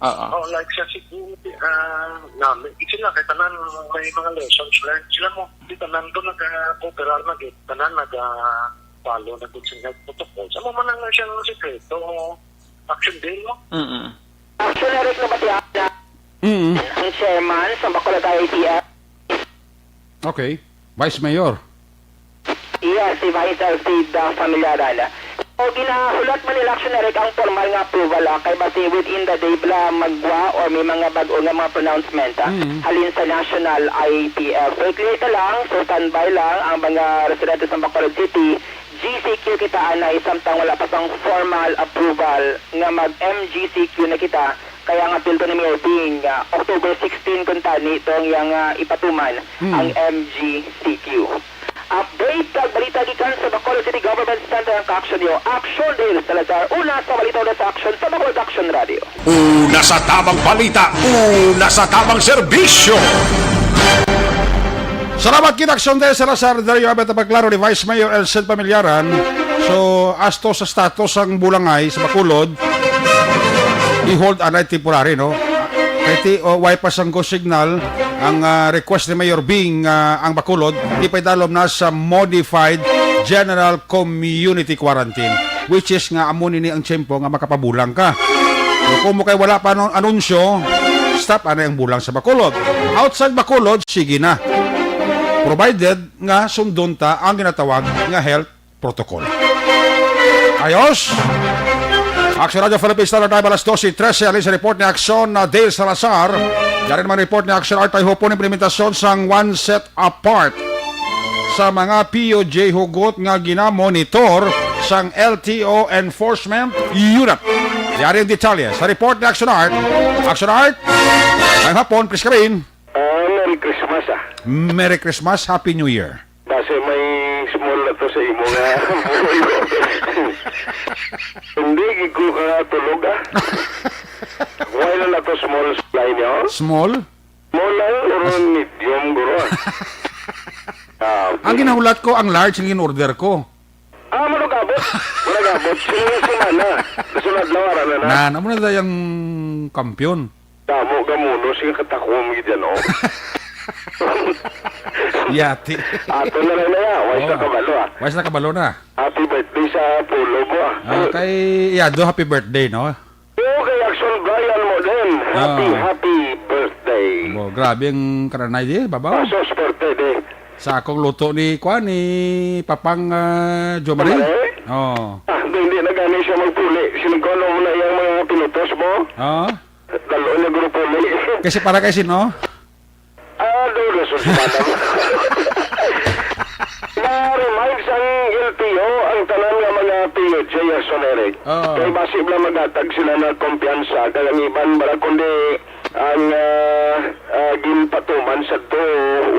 Oo. Oh, like sa Cebu, ah, namin, sila kay tanan may mga lessons learned sila mo. Di tanan to nag-cooperar na gid, tanan nag-follow na gid sa health protocol. Sa mo man ang siyang sikreto, Action Day, no? Mm-mm. Action Eric, nabatian na Mm. ang chairman sa Bacolod I T F. Okay. Vice Mayor. Yes, si Vice Alfred, ah, Familiaran. So, ginahulat man nila, Action Eric, ang formal nga approval, ah, kay basi within the day bala magwa or may mga bag-o nga mga pronouncement, ah, Mm. halin sa National I P F. So, i-clear ka lang, so standby lang ang mga residente sa Bacolod City. G C Q kita anay samtang wala pa sang formal approval nga mag-M G C Q na kita. Kaya nga, apil to ni Mayor Ping, ah, October sixteen kuntani to ang iyang, ah, ipatuman Mm. ang M G C Q. Update kag balita gikan sa Bacolod City Government Center ang ka-action niyo. Action Dale Salazar, una sa balita, una sa action sa Bacolod Action Radio. Una sa tamang balita, una sa tamang serbisyo. Salamat kita, Action Dale Salazar. There you have it, ang pagklaro ni Vice Mayor Elcid Pamilyaran. So, asto sa status ang bulangay sa Bacolod, i-hold anay temporary, no? Kay ti, o, way pa sang go signal ang, ah, request ni Mayor Bing, ah, ang Bacolod, ipaidalom na sa modified general community quarantine, which is nga amo nini ang tiyempo nga makapabulang ka. So, kung mo kay wala pa anong anunsyo, stop anay ang bulang sa Bacolod. Outside Bacolod, sige na. Provided nga sundon ta ang ginatawag nga health protocol. Ayos. Action Radio Philippines Standard Time, alas dose trese. Alin sa report ni Action na Dale Salazar. Yari naman report ni Action Art ay hupon implementasyon sang one set apart sa mga P O J hugot nga ginamonitor sang L T O Enforcement Unit. Yari ang detalye sa report ni Action Art. Action Art, ang hapon, please come in. Ah, Merry Christmas, ah. Merry Christmas, Happy New Year. Base may small na to sa imo nga buhay. Hindi gid ko katulog, ah. Why na na to small supply niyo? Small? Small lang, or medium, guro, ah. Ah, Ang ginahulat ko, ang large ang in-order ko. Ah, manugabot. Manugabot. Sino yung semana? Sunod lang, ara na na. Na, amo na dayang kampiyon. Damo ka muno, sige, katakom gid yan, oh. Yati. Ato na lang na yan. Wais na Oh. kabalo, ah. Wais na kabalo na. Happy birthday sa pulo ko, ah. Ah, kay Yado, happy birthday, no? Oo, kay Action Brian mo din. Happy, Ah. happy birthday. Oh, grabe ang karanay di, babaw. Pasos birthday di. Sa akong luto ni, kwan, ni Papang, ah, Jomari. Jomari? Oh. Ah, di, hindi na gani siya magpuli. Sinugkano mo na yung mga pinutos mo? Oh. Dalo niya grupo ni. Kasi para kay sino? Ah, do, do, so, si Madam. Na-remind sang L T O ang tanan nga mga P O J, Action Eric. Oo. Kay basi bala maghatag sila ng kumpiyansa, kay ang iban bala kundi ang, ah, ah, ginpatuman sa to,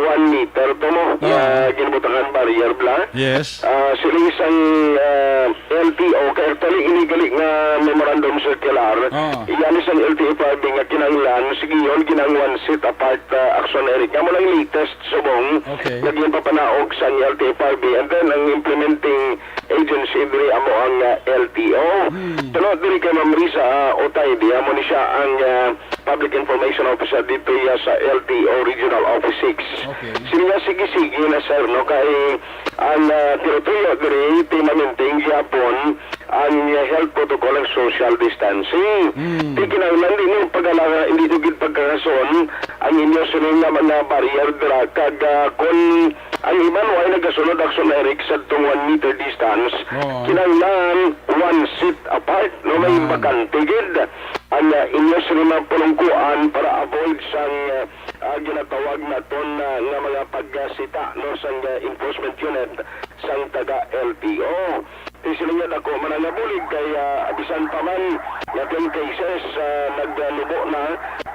one meter to mo, Oo. nga ginbutangan barrier bala. Yes. Ah, sila isang, ah, L T O, kay actually, ini gali nga memorandum circular, Oo. iya ni sang L T F R B nga kinahanglan, sige yun, ginang one seat apart, ah, Action Eric. Nga mo lang latest subong Okay. nga ginpapanaog sang L T F R B, and then ang implementing agency diri amo ang, ah, L T O. Hmm. Tulo diri kay Ma'am Risa, ah, Otay, di amo ni siya ang, ah, Public Information Officer dito iya sa L T O Regional Office six. Okay. Sila sige-sige na, sir, no? Kay ang, ah, tinutuyo diri, ti maminting gyapon ang health protocol, ang social distancing. Hmm. Di kinahanglan, di niyo pagala-, hindi niyo gid pagkakason ang inyo sini nga mga barrier dira, kag, ah, kung ang iban way nagasunod, Action Eric, sa tong one meter distance, Oo. kinahanglan one seat apart, no? May Ah. bakante gid. Ang, ah, inyo sini mga panungkuan para avoid sang, ah, ah, ginatawag naton, ah, nga mga pagsita, no, sang, ah, enforcement unit sang taga L T O. Ti sila nga dako man ang nabulig kay, ah, bisan pa man nga ten cases, ah, naglubo na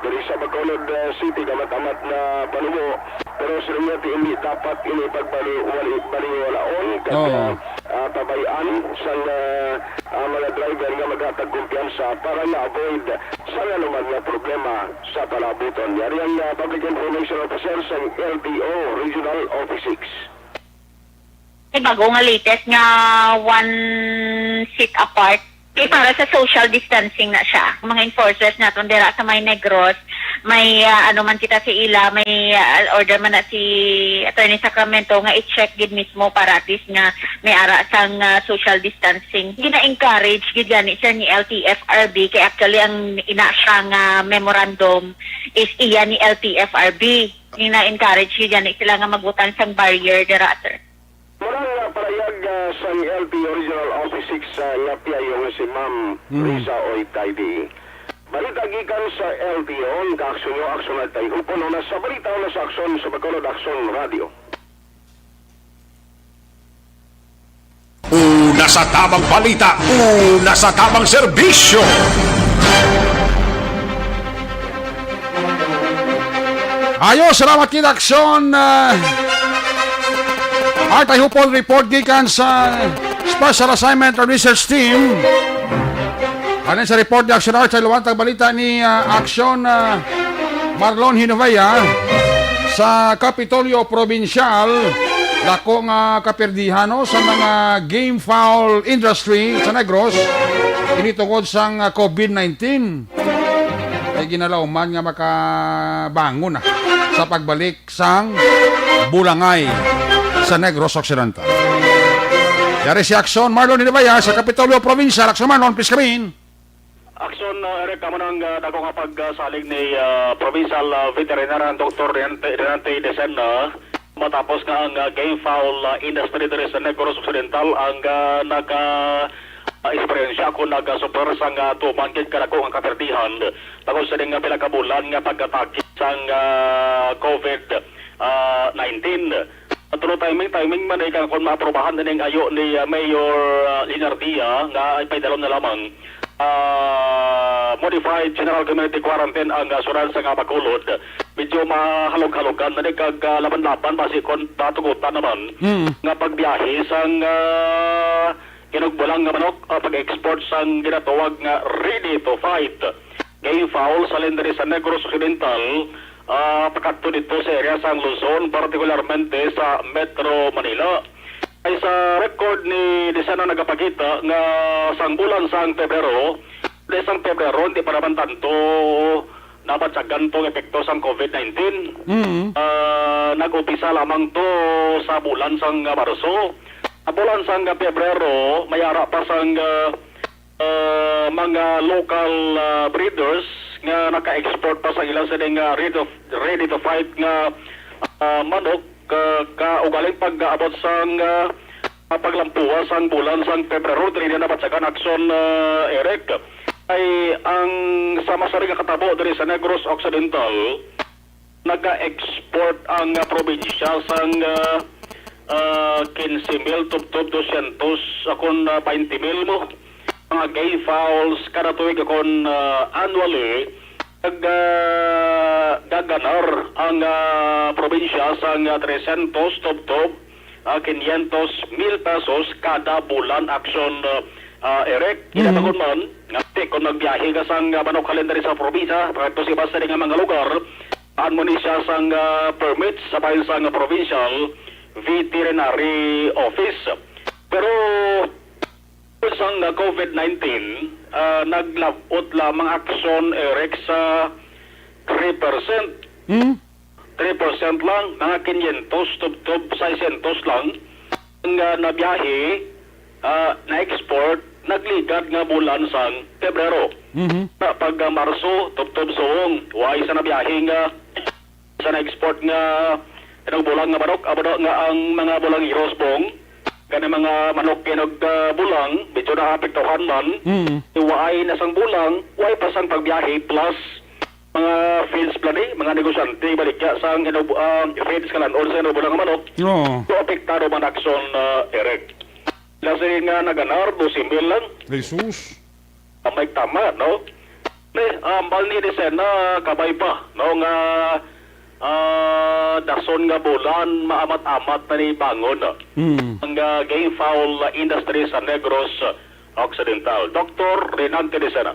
diri sa Bacolod, ah, City, gamat-amat na panubo. Pero sila nga ti hindi dapat ini pagbali-, wali-, baliwalaon kag, Oo. ah, ah, tabayan sang, ah, ah, mga driver nga maghatag kumpiyansa para ma-avoid sa anuman nga problema sa palabuton. Yari ang, ah, Public Information Officer sang L T O Regional Office six. May bago nga latest nga one seat apart. Eh, para sa social distancing na siya. Ang mga enforcers naton dira sa may Negros, may, ah, ano man kita sa ila, may, ah, order man na si Attorney Sacramento nga i-check gid mismo para at least nga may ara sang, ah, social distancing. Gina-encourage gid gani, sir, ni L T F R B, kay actually ang ina siya nga memorandum is iya ni L T F R B. Gina-encourage gid gani sila nga magbutang sang barrier dira, sir. Mura nga parayag, ah, sang L T O Regional Office six, ah, nga P I O nga si Ma'am Mm. Risa Oytay di. Balita gikan sa L T O, ang kaaksyon nyo, aksyon na tayo. Puno na sa balita, una sa aksyon sa Bacolod Aksyon Radio. Una sa tamang balita, una sa tamang serbisyo. Ayo, salamat kid Aksyon, ah, Art. Ay hupol report gikan sa Special Assignment and Research Team. Anin sa report ni Aksyon Art, sa luwantag balita ni, ah, Aksyon, ah, Marlon Hinovea sa Kapitolyo Probinsyal. Dako nga kapirdihan, no, sa mga game fowl industry sa Negros, ini tungod sang, ah, COVID nineteen. Kay ginalauman nga makabangon na sa pagbalik sang bulangay sa Negros Occidental. Yari si Action Marlon Hinibaya sa Kapitolyo Provincial. Action Marlon, please come in. Action, uh, Eric, amo nang, uh, dako nga pagsalig ni, uh, Provincial, uh, Veterinarian Doctor Renante, Renante Decena, matapos nga ang, uh, game fowl, uh, industry diri sa Negros Occidental ang, uh, naka, uh, eksperyensya kung nagasuper sang, uh, tuman gid kadako nga kapirdihan tungod sa ning, uh, pila ka bulan nga pag-atake sang, uh, COVID, uh, nineteen. Tulo timing, timing man ay kung maaprubahan ining ayo ni, ah, Mayor, ah, Linardia nga ipaidalom na lamang, ah, modified general community quarantine ang, ah, sural sa nga Bacolod. Medyo mahalog-halogan na ni kag, ah, laban-laban basi kon patugutan naman Mm. nga pagbiyahe sang, ah, inugbulang nga manok, ah, pag-export sang ginatawag nga ready to fight. Game fowl sa lindri sa Negros Occidental, ah, pakadto dito sa area sang Luzon, partikularmente sa Metro Manila. Ay sa record ni Lisana nagapakita nga sang bulan sang Pebrero, di sang Pebrero, hindi pa naman tanto nabatyagan tong epekto sang COVID nineteen. Mm. Ah, nag-umpisa lamang to sa bulan sang Marso. Sa bulan sang Pebrero, may ara pa sang, ah, ah, mga local, ah, breeders nga naka-export pa sa ila sining, ah, ready to, ready to fight nga, ah, manok, ah, ka ugaling pag-abot sang, ah, ah, paglampuas sang bulan sang Pebrero, diri na nabatyagan, Action, ah, Eric. Ay ang sa masari nga katabo diri sa Negros Occidental, naka-export ang, ah, probinsya sang, ah, ah, quince mil tubtob dosyentos, akon, ah, twenty mil mo mga game fowls kada tuig, akon, ah, annually, nag, ah, gaganar ang, ah, probinsya sang, ah, tresyentos tubtob, ah, quinientos mil pesos kada bulan, Action, ah, ah, Eric. Mhm. Kinatagon man nga, ti, kung magbiyahe ka sang, ah, manok halin diri sa probinsya, pakadto sa iba sa nga mga lugar, Daan mo ni siya sang, ah, permit sa bahin sang provincial veterinary office. Pero sang, ah, COVID nineteen, ah, naglab-ot lamang, Action, Eric, sa three percent. Hmm? Three percent lang, mga kinyentos tubtob seiscientos lang. Nga nabiyahe, ah, na-export, nagligad nga bulan sang Pebrero. Mhm. Sa pag, ah, Marso, tubtob suong, way sa nabiyahe nga sa na-export nga inugbong nga manok, amo na nga ang mga bulangiros, Bong. Kani mga manok nga nag, ah, bulang, medyo naapektuhan man. Mm. Way na sang bulang, way pa sang pagbiyahe, plus mga feeds pala ni, mga negosyante, baligya sang inub-, ah, feeds kalan-on sa inugbong nga manok. Oo. So, apektado man, Action, ah, Eric. Sila sini nga naganar, dose mil lang. Jesus. Ang may tama, no? Ni, ah, ambal ni Lisena, kabay pa, no, nga, ah, dason nga bulan, maamat-amat na ni bangon, no? Hmm. Ang, ah, game fowl, ah, industry sa Negros, ah, Occidental. Doktor Renan Teresena.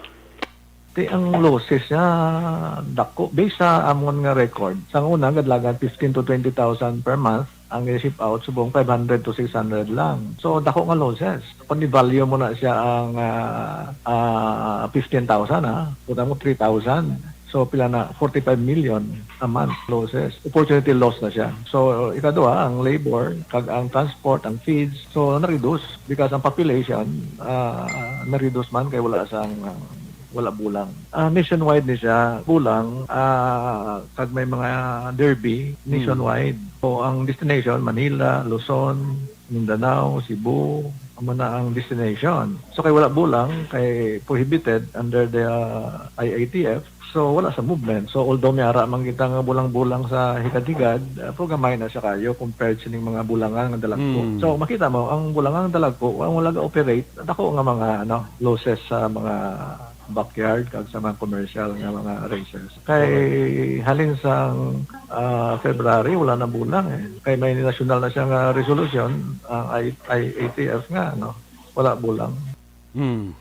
Ti ang losses niya dako. Based sa amon nga record, sa una, kadlagan fifteen to twenty thousand per month ang i-ship out, subong five hundred to six hundred lang. So, dako nga losses. Kung i-value mo na siya ang, ah, ah, fifteen thousand, ha? Kuta mo three thousand. So, pila na? Forty-five million a month losses. Opportunity loss na siya. So, ikaduha, ang labor, kag ang transport, ang feeds. So, na-reduce because ang population, ah, na-reduce man kay wala sang, ah, wala bulang. Ah, nationwide ni siya, bulang, ah, kag may mga derby Hmm. nationwide. So, ang destination, Manila, Luzon, Mindanao, Cebu, amo na ang destination. So, kay wala bulang, kay prohibited under the, ah, I A T F, so wala sa movement. So, although may ara man kita nga bulang-bulang sa higad-higad, ah, pero gamay na siya kayo compared sining mga bulangan nga dalagko. Mm. So, makita mo, ang bulangan nga dalagko, ang wala ga-operate, dako nga mga, ano, losses sa mga backyard kag sa mga commercial nga mga raisers. Kay Correct. Halin sang, ah, February, wala na bulang, eh. Kay may national na siya nga resolution, ang I-, I A T F nga, ano, wala bulang. Hmm.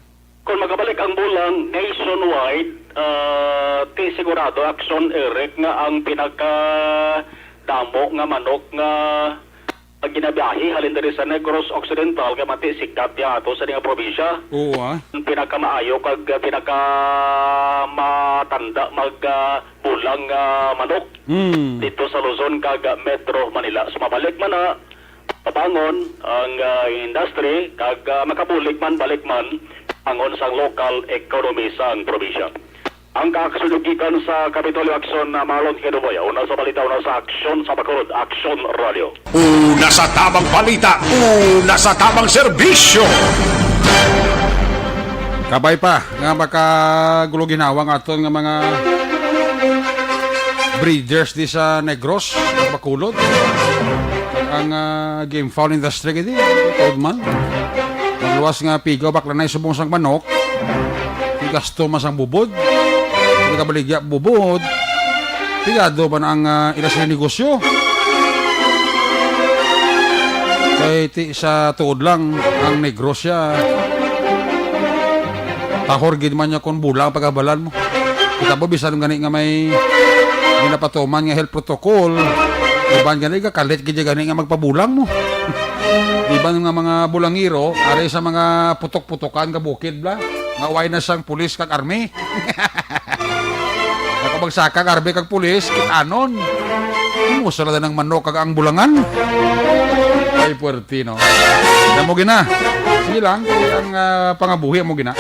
Kung magabalik ang bulang nationwide, ah, ti sigurado, Action, Eric, nga ang pinakadamo nga manok nga Ang ginabiyahe halin diri sa Negros Occidental, kay mati sikat ya ato sa nga probinsya. Oo, ah. Ang pinakamaayo kag, ah, pinakamatanda mag, ah, bulang, ah, manok Mm. dito sa Luzon kag, ah, Metro Manila. So, mabalik man na pabangon ang, ah, industry kag, ah, makabulig man, balik man, bangon sang local economy sang probinsya. Ang kaaksyon gikan sa Kapitolyo Aksyon na Marlon Kinuboy. Una sa balita, una sa aksyon sa Bacolod, Aksyon Radio. Una sa tamang balita, una sa tamang serbisyo. Kabay pa nga makagulo ginhawa nga aton nga mga breeders di sa Negros, Bacolod. Ang, ah, game fowl industry gid, eh, tuod man. Magluwas nga pigaw, bakla na subong sang manok. Gasto man sang bubod. Nagabaligya bubod. Pigado man ang, ah, ila sila negosyo. Kay ti sa tuod lang, ang Negros ya. Tahor gid man niya kung bulang ang pagabalan mo. Kita mo, bisan gani nga may ginapatuman nga health protocol, iban gani ka, kalit gid gani nga magpabulang mo. Iban nga mga bulangiro, ari sa mga putok-putokan nga bukid, bla, nga way na sang pulis kag army. Ako magsaka, army kag pulis, kit-anon. Imo sila ng manok kag ang bulangan. Ay, puwerti, no? Damo gina. Sige lang, kay ang, ah, pangabuhi mo gina.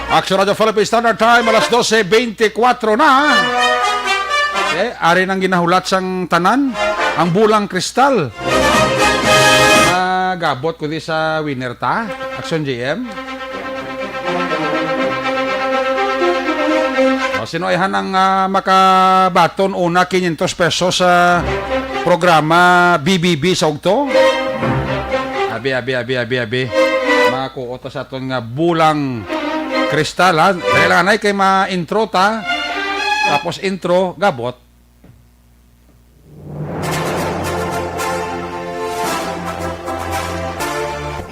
Action Radio Philippine Standard Time, alas dose beintikwatro na. Eh, ari nang ginahulat sang tanan, ang bulang kristal. Ah, gabot ko di sa winner ta, Action G M. O, sino ay hanang, ah, makabaton una quinientos pesos sa programa B B B sa ugto? Abi, abi, abi, abi, abi. Mga kuot sa aton nga bulang kristal, ha? Dali lang, anay, kay ma-intro ta. Tapos intro, gabot.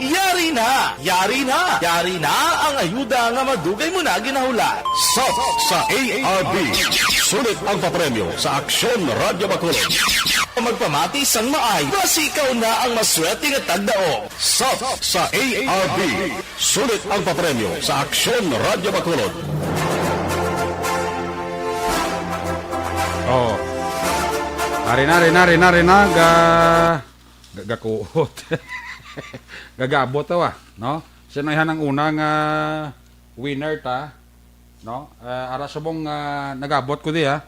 Yari na! Yari na! Yari na ang ayuda nga madugay mo na ginahulat. Sop sa A R B. Sulit ang papremyo sa Aksyon Radyo Bacolod. Magpamati sang maayo, basi ikaw na ang maswerte nga tagdaog. Sop sa A R B. Sulit ang papremyo sa Aksyon Radyo Bacolod. Oh. Ari na, ari na, ari na, ari na. Ga-, ga-, gakuot. Gagabot daw, ah, no? Siya na yan ang unang, ah, winner ta, no? Ah, ara subong, ah, nagabot ko di, ah.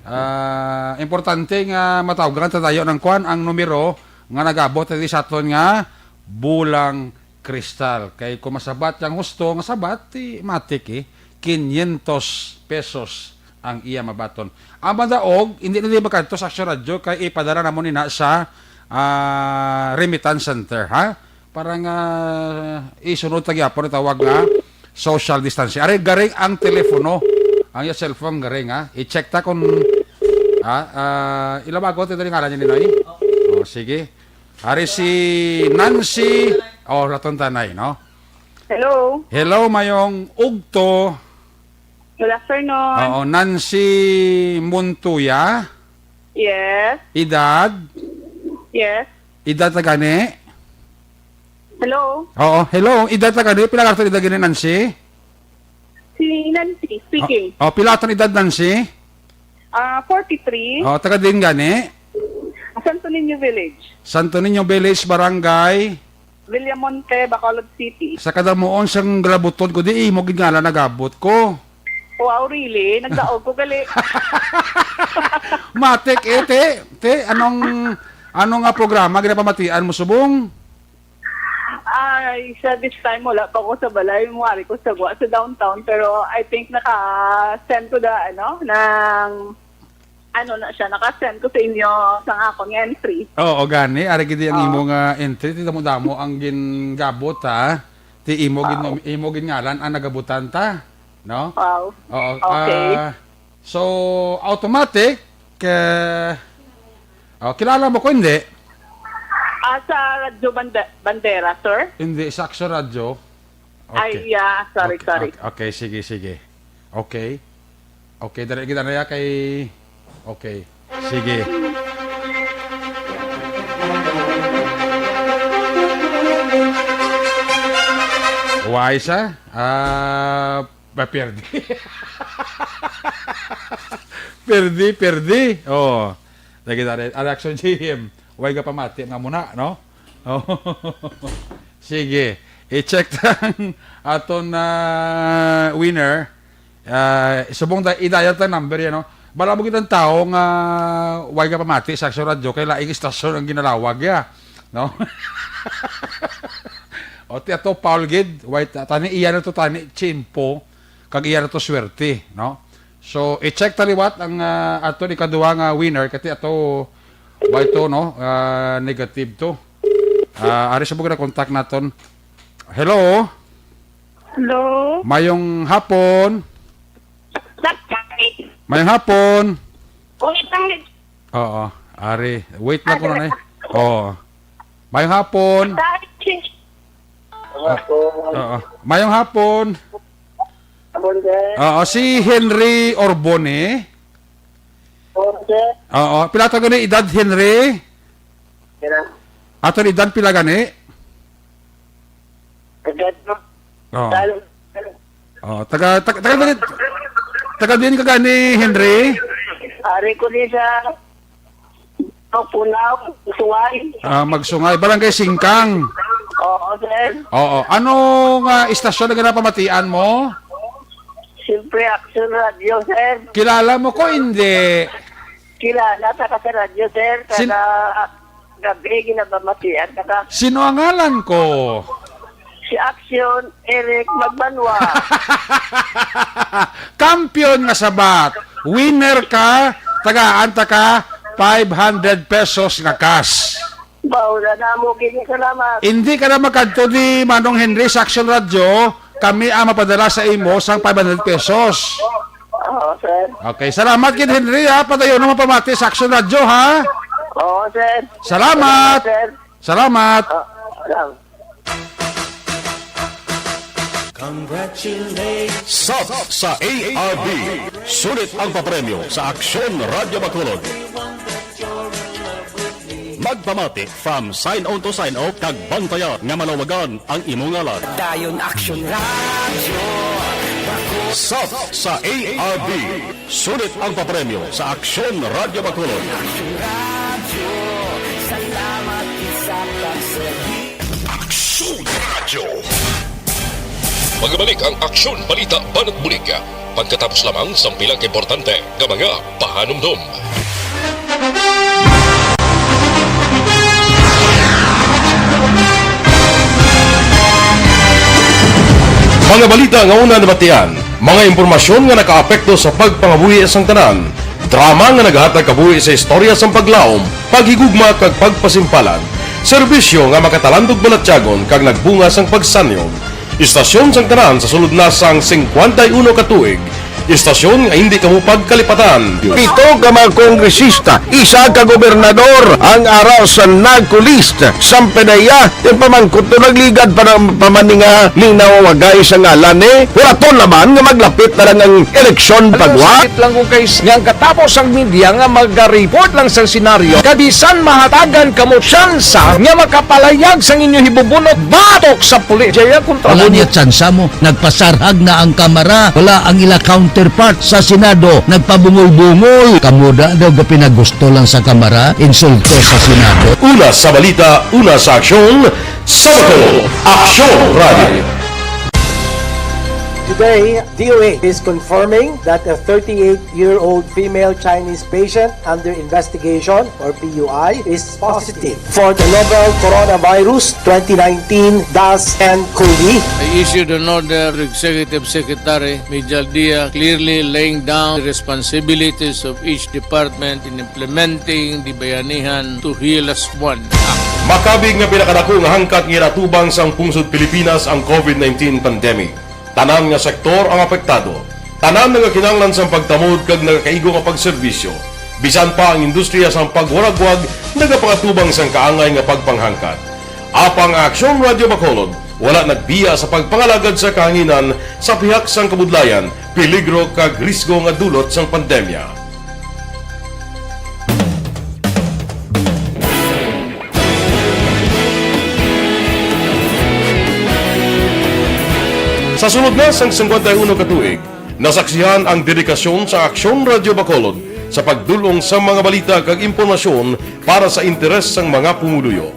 Ah, importante nga matawgan ta dayo ng kwan ang numero nga nagabot ta di sa aton nga bulang kristal. Kay kung masabat yang husto nga sabat, ti matik, eh, quinientos pesos ang iya mabaton. Ang madaog, hindi na di makadto sa Aksyon Radyo kay ipadala namon ina sa, ah, remittance center, ha? Para nga isunod ta gyapon ang tawag nga social distancing. Ari, garing ang telepono. Ang iya cellphone garing, ha? I-check ta kung, ha? Ah, ilabago, ito rin ngalan niya, Ninoy? Oh, sige. Ari si Nancy. Oh, raton tanay, no? Hello. Hello, mayong ugto. Good afternoon. Oo, Nancy Montoya. Yes. Edad? Yes. Edad ta gani? Hello. Oo, hello. Edad ta gani? Pila ka edad gani, Nancy? Si Nancy speaking. Oh, oh, pila aton edad, Nancy? Ah, forty-three. Oh, taga din gani? Santo Niño Village. Santo Niño Village, Barangay? Villamonte, Bacolod City. Sa kadamuon sang galabuton ko, di imo gid ngalan nagabot ko. Wow, really? Nagdaog ko gali. Matik, eh, te. Te, anong, anong, ah, programa ginapamatian mo subong? Ay, sa this time, wala pa ko sa balay. Muwari ko sa gwa, sa downtown. Pero I think naka-send ko da, ano, ng, ano na siya, naka-send ko sa inyo sa akong entry. Oo, gani. Ari gid ang Oo. imo nga entry. Ti damo-damo ang gingabot, ha? Ti imo gin-, Wow. imo gingalan ang nagabutan ta, no? Wow. Oo, Okay. ah, so, automatic, eh, oh, kilala mo ko, hindi? Ah, sa Radyo Bande-, Bandera, sir? Hindi, sa Aksyon Radyo. Okay. Ay, yeah, sorry, Okay, sorry. okay, okay, sige, sige. Okay. Okay, dali kita na ya kay, okay. Sige. Why sa? Ah, ba, perdi. Perdi, perdi. Oh. Lagi na rin. Ang reaction, J M. Why ka pamati nga muna, no? Oh. Sige. I-check ang aton na winner. Ah, subong da, i-dial ta number yan, no? Bala mo kitang tao nga why ka pamati sa Aksyon Radyo, kay laing istasyon ang ginalawag ya, no? O, ti ato, Paul gid, why ta-, tani iya na to, tani, tiyempo, kag iya na to, swerte, no? So, i-check ta liwat ang, ah, ato ni kadua nga winner, kati ato, why to, no? Ah, negative to. Ah, ari sa buga na contact naton. Hello? Hello? Mayong hapon. Sakay. Mayong hapon. Uy, tanglit. Oo, ari. Wait lang ko na, eh. Oo. Mayong hapon. Sakay. Oo. Mayong hapon. Hapon, sir. Oo, si Henry Orbone. Hapon, sir. Oo, pila to gani edad, Henry? Sir. Ato ni edad pila gani? Agad, no? Oo. Tal- Oh, taga, taga, taga, taga, taga din ka gani, Henry? Ari ko ni sa Punaw, Sungay. Ah, Magsungay, Barangay Singkang. Oo, sir. Oo. Ano nga istasyon na ginapamatian mo? Siyempre, Action Radio, sir. Kilala mo ko, hindi? Kilala, taga sa radyo, sir. Sin- Taga gabi, ginabamatian, taga Sino ang ngalan ko? Si Action, Eric Magbanwa. Kampiyon nga sabat. Winner ka, tagaan ta ka five hundred pesos nga cash. Bawo na namo, gini, salamat. Hindi ka na magkadto ni Manong Henry sa Action Radio. Kami ang mapadala sa imo sang five hundred pesos. Oo, sir. Okay, salamat gid, Henry, ha. Padayon na mapamati sa Action Radio, ha. Oo, sir. Salamat. Sir. Salamat. Ah, salamat. Congratulations. Sub sa A R B. Sulit ang papremyo sa Aksyon Radyo Bacolod. Magpamati from sign on to sign off kag bantaya nga malawagan ang imo ngalan. Dayon Aksyon Radyo. Sub sa A R B. Sulit ang papremyo sa Aksyon Radyo Bacolod. Aksyon Radyo, salamat sa pagserbi. Aksyon Radyo. Magabalik ang Aksyon Balita Banat Bulig pagkatapos lamang sang pila ka importante nga mga pahanumdom. Mga balita nga una nabatian, mga impormasyon nga nakaapekto sa pagpangabuhi sang tanan, drama nga nagahatag kabuhi sa istorya sang paglaom, paghigugma kag pagpasimpalan, serbisyo nga makatalandog balatyagon kag nagbunga sang pagsanyog. Istasyon sang tanan sa sulod na sang singkwenta y uno ka tuig, istasyon nga indi kamo pagkalipatan. Pito ka mga kongresista, isa ka gobernador ang ara sa NAGCO list. Samtang iya, ti pamangkot to nagligad pa ng pamaninga ni nawawagay sa ngalan ni. Huraton naman nga maglapit na lang ang eleksyon Ano pagwa. Sakit lang kung kay nga ang katapos ang media nga mag-report lang sa senaryo. Kabisan mahatagan kamo tsansa nga makapalayag sang inyo hibubunot batok sa pulis. Jaya kontra Wala mo niya tsansa mo. Nagpasarhag na ang Kamara. Wala ang ila counterpart sa Senado. Nagpabungol-bungol. Kamo da daw ga pinagusto lang sa Kamara, insulto sa Senado. Una sa balita, una sa aksyon, sa Bacolod, Aksyon Radio. Today, D O H is confirming that a thirty-eight-year-old female Chinese patient under investigation, or P U I, is positive for the novel coronavirus twenty nineteen dash N cov. I issued an order to Executive Secretary Mijal Dia, clearly laying down the responsibilities of each department in implementing the Bayanihan to Heal Us One Act. Makabig nga pinakadako nga hangkat nga ginatubang sang pungsod Pilipinas ang covid nineteen pandemic. Tanan nga sektor ang apektado. Tanan nagakinahanglan sang pagtamod kag nagakaigo nga pagserbisyo. Bisan pa ang industriya sang pagwaragwag nagapangatubang sang kaangay nga pagpanghangkat. Apang ang Aksyon Radio Bacolod wala nagbiya sa pagpangalagad sa kahanginan sa pihak sang kabudlayan, peligro kag risgo nga dulot sang pandemya. Sa sulod na sang singkwenta y uno ka tuig, nasaksihan ang dedikasyon sa Aksyon Radyo Bacolod sa pagdul-ong sa mga balita kag impormasyon para sa interes sang mga pumuluyo.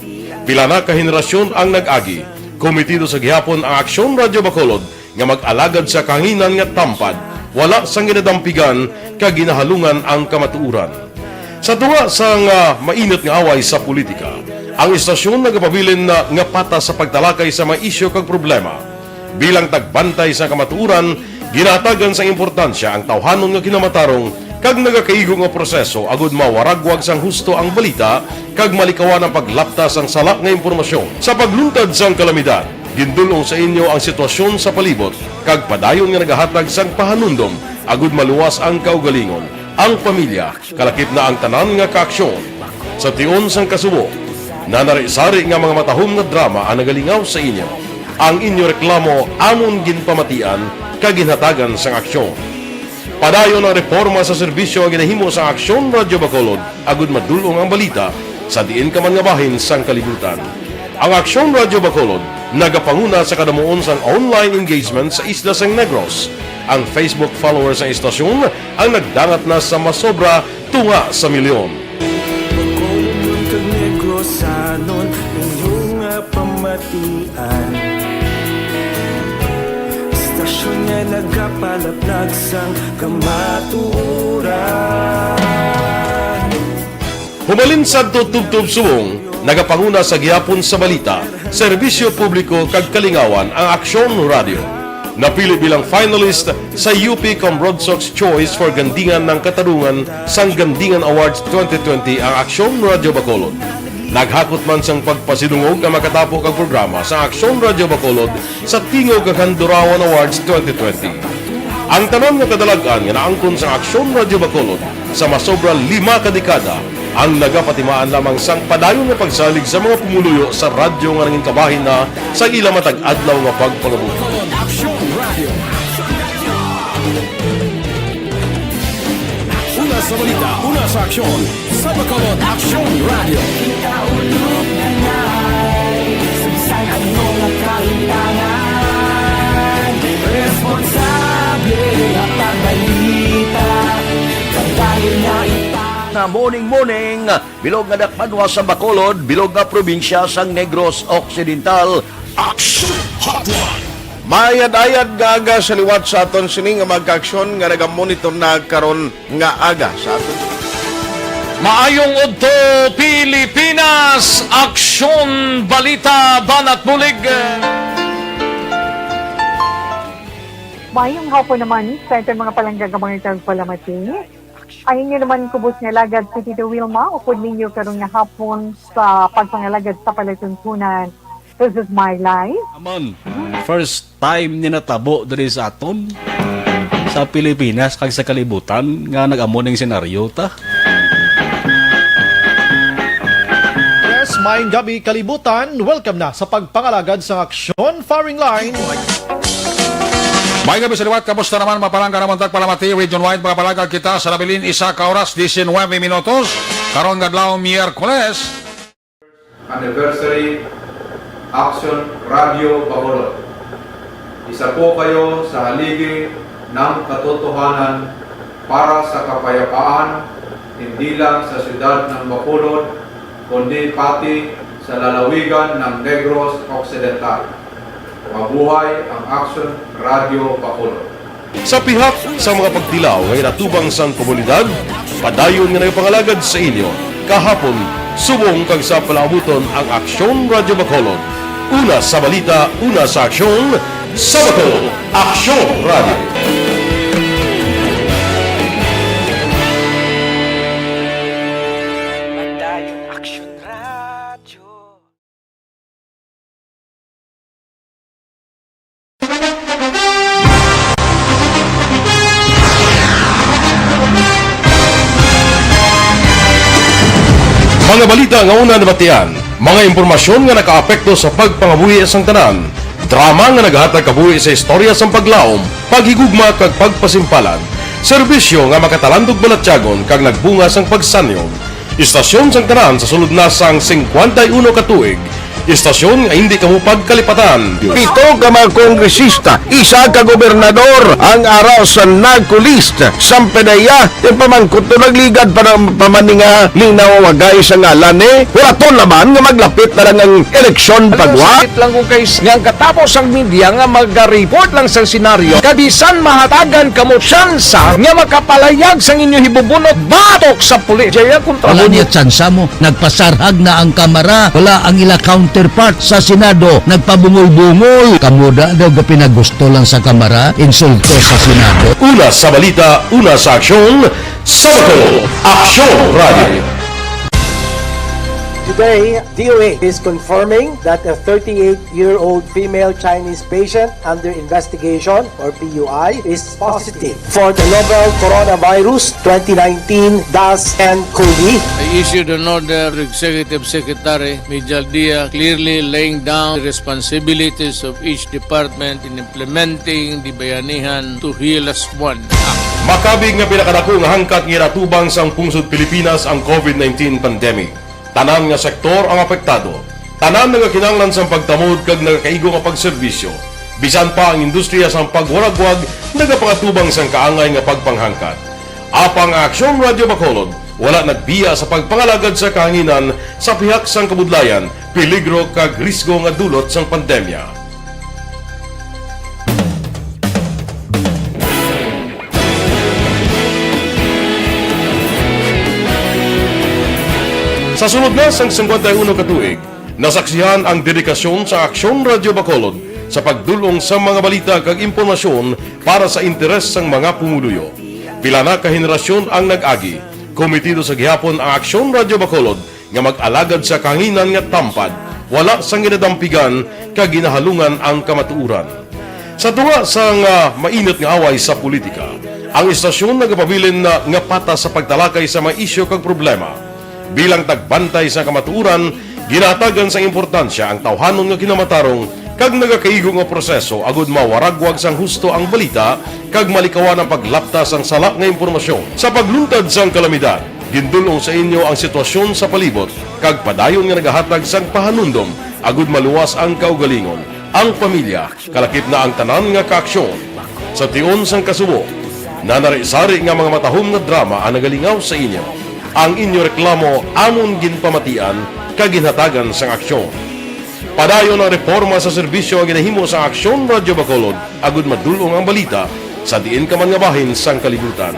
Pila na ka henerasyon ang nag-agi. Komitido sa gihapon ang Aksyon Radyo Bacolod nga mag-alagad sa kahanginan nga tampad, wala sang ginadampigan kag ginahalungan ang kamatuoran. Sa tunga sang, ah, mainit nga away sa politika, ang istasyon nagapabilin na nga patas sa pagtalakay sa mga isyu kag problema. Bilang tagbantay sa kamatuoran, ginahatagan sang importansya ang tawhanon nga kinamatarong kag nagakaigo nga proseso agud mawaragwag sang husto ang balita kag malikawan ang paglapta sang sala nga impormasyon. Sa pagluntad sang kalamidad, gindul-ong sa inyo ang sitwasyon sa palibot kag padayon nga nagahatag sang pahanumdom agud maluwas ang kaugalingon, ang pamilya, kalakip na ang tanan nga kaaksyon. Sa tion sang kasubo, nanari-sari nga mga matahom nga drama ang nagalingaw sa inyo. Ang inyo reklamo amon ginpamatian kag ginhatagan sang aksyon. Padayon ang reporma sa serbisyo nga ginahimo sa Aksyon Radyo Bacolod agud madul-ong ang balita sa diin ka man nga bahin sang kalibutan. Ang Aksyon Radyo Bacolod nagapanguna sa kadamuon sang online engagement sa isla sang Negros. Ang Facebook followers sang istasyon ang nagdangat na sa masobra tunga sa milyon. Bacolod kag Negrosanon, inyo nga pamatian. Istasyon nga nagapalaplag sang kamatuoran. Hubalin sadto tubtob subong, nagapanguna sa gihapon sa balita, serbisyo publiko kag kalingawan ang Aksyon Radyo. Napili bilang finalist sa U P Comrade Sox Choice for Gandingan ng Katarungan sang Gandingan Awards twenty twenty ang Aksyon Radyo Bacolod. Naghakot man sang pagpasidungog ang makatapo kag programa sa Aksyon Radyo Bacolod sa Tingog kag Handurawan Awards twenty twenty. Ang tanan nga kadalag-an nga naangkon sang Aksyon Radyo Bacolod sa masobra lima ka dekada ang nagapatimaan lamang sang padayon nga pagsalig sa mga pumuluyo sa radyo nga nangin kabahin na sa ila matag adlaw nga pagpangabuhi. Aksyon Radio. Una sa balita, una sa aksyon, sa Bacolod Aksyon Radio. Kita ulog na nai, sa bisan ano nga kahitangan, responsable nga pagbalita, kabahin na ita. Na morning, morning, bilog nga dakbanwa sa Bacolod, bilog nga probinsya sang Negros Occidental. Action Hotline. Maayad-ayad nga aga sa liwat sa aton sini nga mga kaaksyon nga nagamonitor na karon nga aga sa aton. Maayong udto, Pilipinas! Aksyon, balita, banat, bulig. Maayong hapon naman sa aton mga palangga nga mga tagpalamati. Ang inyo naman kubos nga alagad si Tito Wilma, upod ninyo karon nga hapon sa pagpangalagad sa palatuntunan. This is my life. Amon, first time ni natabo diri sa aton, sa Pilipinas kag sa kalibutan nga nag-amo ning senaryo ta. Yes, maayong gabi, kalibutan. Welcome na sa pagpangalagad sa Aksyon Firing Line. Maayong gabi sa liwat, kamusta naman, mga palangga namon tagpalamati, region-wide, mga palangga kita sa nabilin, isa ka oras, diecinuebe minutos, karon nga adlaw, Miyerkules. Anniversary Action Radio Bacolod. Isa po kayo sa haligi ng katotohanan para sa kapayapaan, hindi lang sa siyudad ng Bacolod, kundi pati sa lalawigan ng Negros Occidental. Mabuhay ang Action Radio Bacolod. Sa pihak sa mga pagtilaw nga ginatubang sang komunidad, padayon nga nagapangalagad sa inyo kahapon, subong kag sa palaabuton ang Aksyon Radyo Bacolod. Una sa balita, una sa aksyon, sa Bacolod, Aksyon Radyo. Padayon Aksyon Radyo. Mga balita nga una nabatian, mga impormasyon nga nakaapekto sa pagpangabuhi sang tanan, drama nga naghatag kabuhi sa istorya sang paglaom, paghigugma kag pagpasimpalan, serbisyo nga makatalandog balatyagon kag nagbunga sang pagsanyog. Istasyon sang tanan sa sulod na sang singkwenta y uno ka tuig, Istasyon nga hindi kamo pagkalipatan. Pito ka mga kongresista, isa ka gobernador ang ara sa NAGCO list. Sampedeya, yung pamangkot to nagligad pa na pamaninga linaw wagay sa ngalan eh. Wala to naman nga maglapit na lang ang eleksyon pagwa. Sakit lang kung kay nga ang katapos ang media nga mag-report lang sa senaryo. Kabisan mahatagan kamo tsansa nga makapalayag sang inyo hibubunot batok sa pulis. Jaya kontra Wala mo. Niya tsansa mo. Nagpasarhag na ang Kamara. Wala ang ila counterpart sa Senado. Nagpabungol-bungol. Kamo da daw gapinagusto lang sa Kamara, insulto sa Senado. Una sa balita, una sa aksyon, sa Bacolod, Aksyon Radio. Today, D O H is confirming that a thirty-eight-year-old female Chinese patient under investigation, or P U I, is positive for the novel coronavirus twenty nineteen dash N COVID. I issued an order to Executive Secretary Mijal Dia, clearly laying down the responsibilities of each department in implementing the Bayanihan to Heal As One Act. Makabig nga pinakadako nga hangkat nga ginatubang sang pungsod Pilipinas ang COVID nineteen pandemic. Tanan nga sektor ang apektado. Tanan nagakinahanglan sang pagtamod kag nagakaigo nga pagserbisyo. Bisan pa ang industriya sang pagwaragwag nagapangatubang sang kaangay nga pagpanghangkat. Apang ang Aksyon Radio Bacolod wala nagbiya sa pagpangalagad sa kahanginan sa pihak sang kabudlayan, peligro kag risgo nga dulot sang pandemya. Sa sulod na sang singkwenta y uno ka tuig, nasaksihan ang dedikasyon sa Aksyon Radio Bacolod sa pagdul-ong sa mga balita kag impormasyon para sa interes sang mga pumuluyo. Pila na ka henerasyon ang nag-agi, komitido sa gihapon ang Aksyon Radio Bacolod nga mag-alagad sa kahanginan nga tampad, wala sang ginadampigan kag ginahalungan ang kamatuoran. Sa tunga sang, ah, mainit nga away sa politika, ang istasyon nagapabilin na nga patas sa pagtalakay sa mga isyu kag problema. Bilang tagbantay sa kamatuoran, ginahatagan sang importansya ang tawhanon nga kinamatarong kag nagakaigo nga proseso agud mawaragwag sang husto ang balita kag malikawan ang paglapta sang sala nga impormasyon. Sa pagluntad sang kalamidad, gindul-ong sa inyo ang sitwasyon sa palibot kag padayon nga nagahatag sang pahanumdom agud maluwas ang kaugalingon, ang pamilya, kalakip na ang tanan nga kaaksyon. Sa tion sang kasubo, nanari-sari nga mga matahom nga drama ang nagalingaw sa inyo. Ang inyo reklamo amon ginpamatian kag ginhatagan sang aksyon. Padayon ang reporma sa serbisyo nga ginahimo sa Aksyon Radio Bacolod agud madul-ong ang balita sa diin ka man nga bahin sang kalibutan.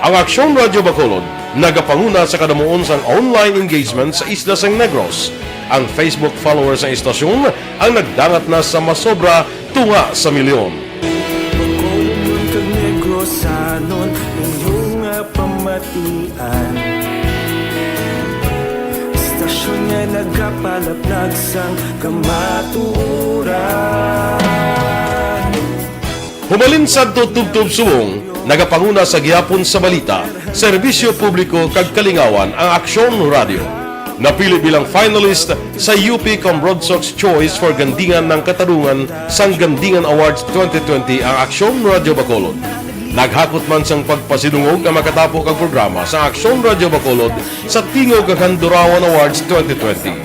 Ang Aksyon Radio Bacolod nagapanguna sa kadamuon sang online engagement sa isla sang Negros. Ang Facebook followers sang istasyon ang nagdangat na sa masobra tunga sa milyon. Bacolod kag Negrosanon, inyo nga pamatian. Istasyon nga nagapalaplag sang kamatuoran. Humalin sadto tubtob subong, nagapanguna sa gihapon sa balita, serbisyo publiko kag kalingawan ang Aksyon Radio. Napili bilang finalist sa U P Cambrodsoc's Choice for Gandingan ng Katarungan sang Gandingan Awards twenty twenty ang Aksyon Radio Bacolod. Naghakot man sang pagpasidungog ang makatapo kag programa sa Aksyon Radio Bacolod sa Tingog kag Handurawan Awards twenty twenty.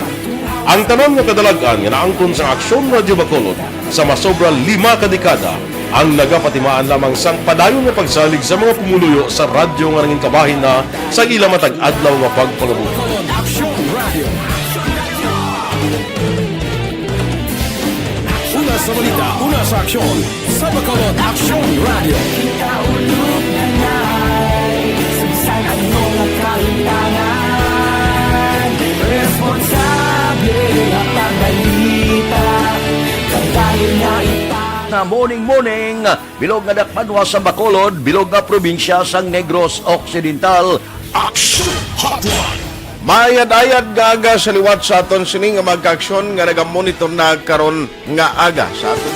Ang tanan nga kadalag-an nga naangkon sa Aksyon Radio Bacolod sa masobra lima ka dekada ang nagapatimaan lamang sang padayon nga pagsalig sa mga pumuluyo sa radyo nga nangin kabahin na sa ila matag adlaw nga pagpangabuhi. Aksyon Radio. Una sa balita, una sa aksyon, sa Bacolod Aksyon Radio. Kita ulog na nai, sa bisan ano nga kalimtangan, responsable nga pagbalita, kadayon nga ita- Na morning, morning, bilog nga dakbanwa sa Bacolod, bilog nga probinsya sang Negros Occidental. Action Hotline. Maayad-ayad nga aga sa liwat sa aton sini nga mga kaaksyon nga nagamonitor na karon nga aga sa aton.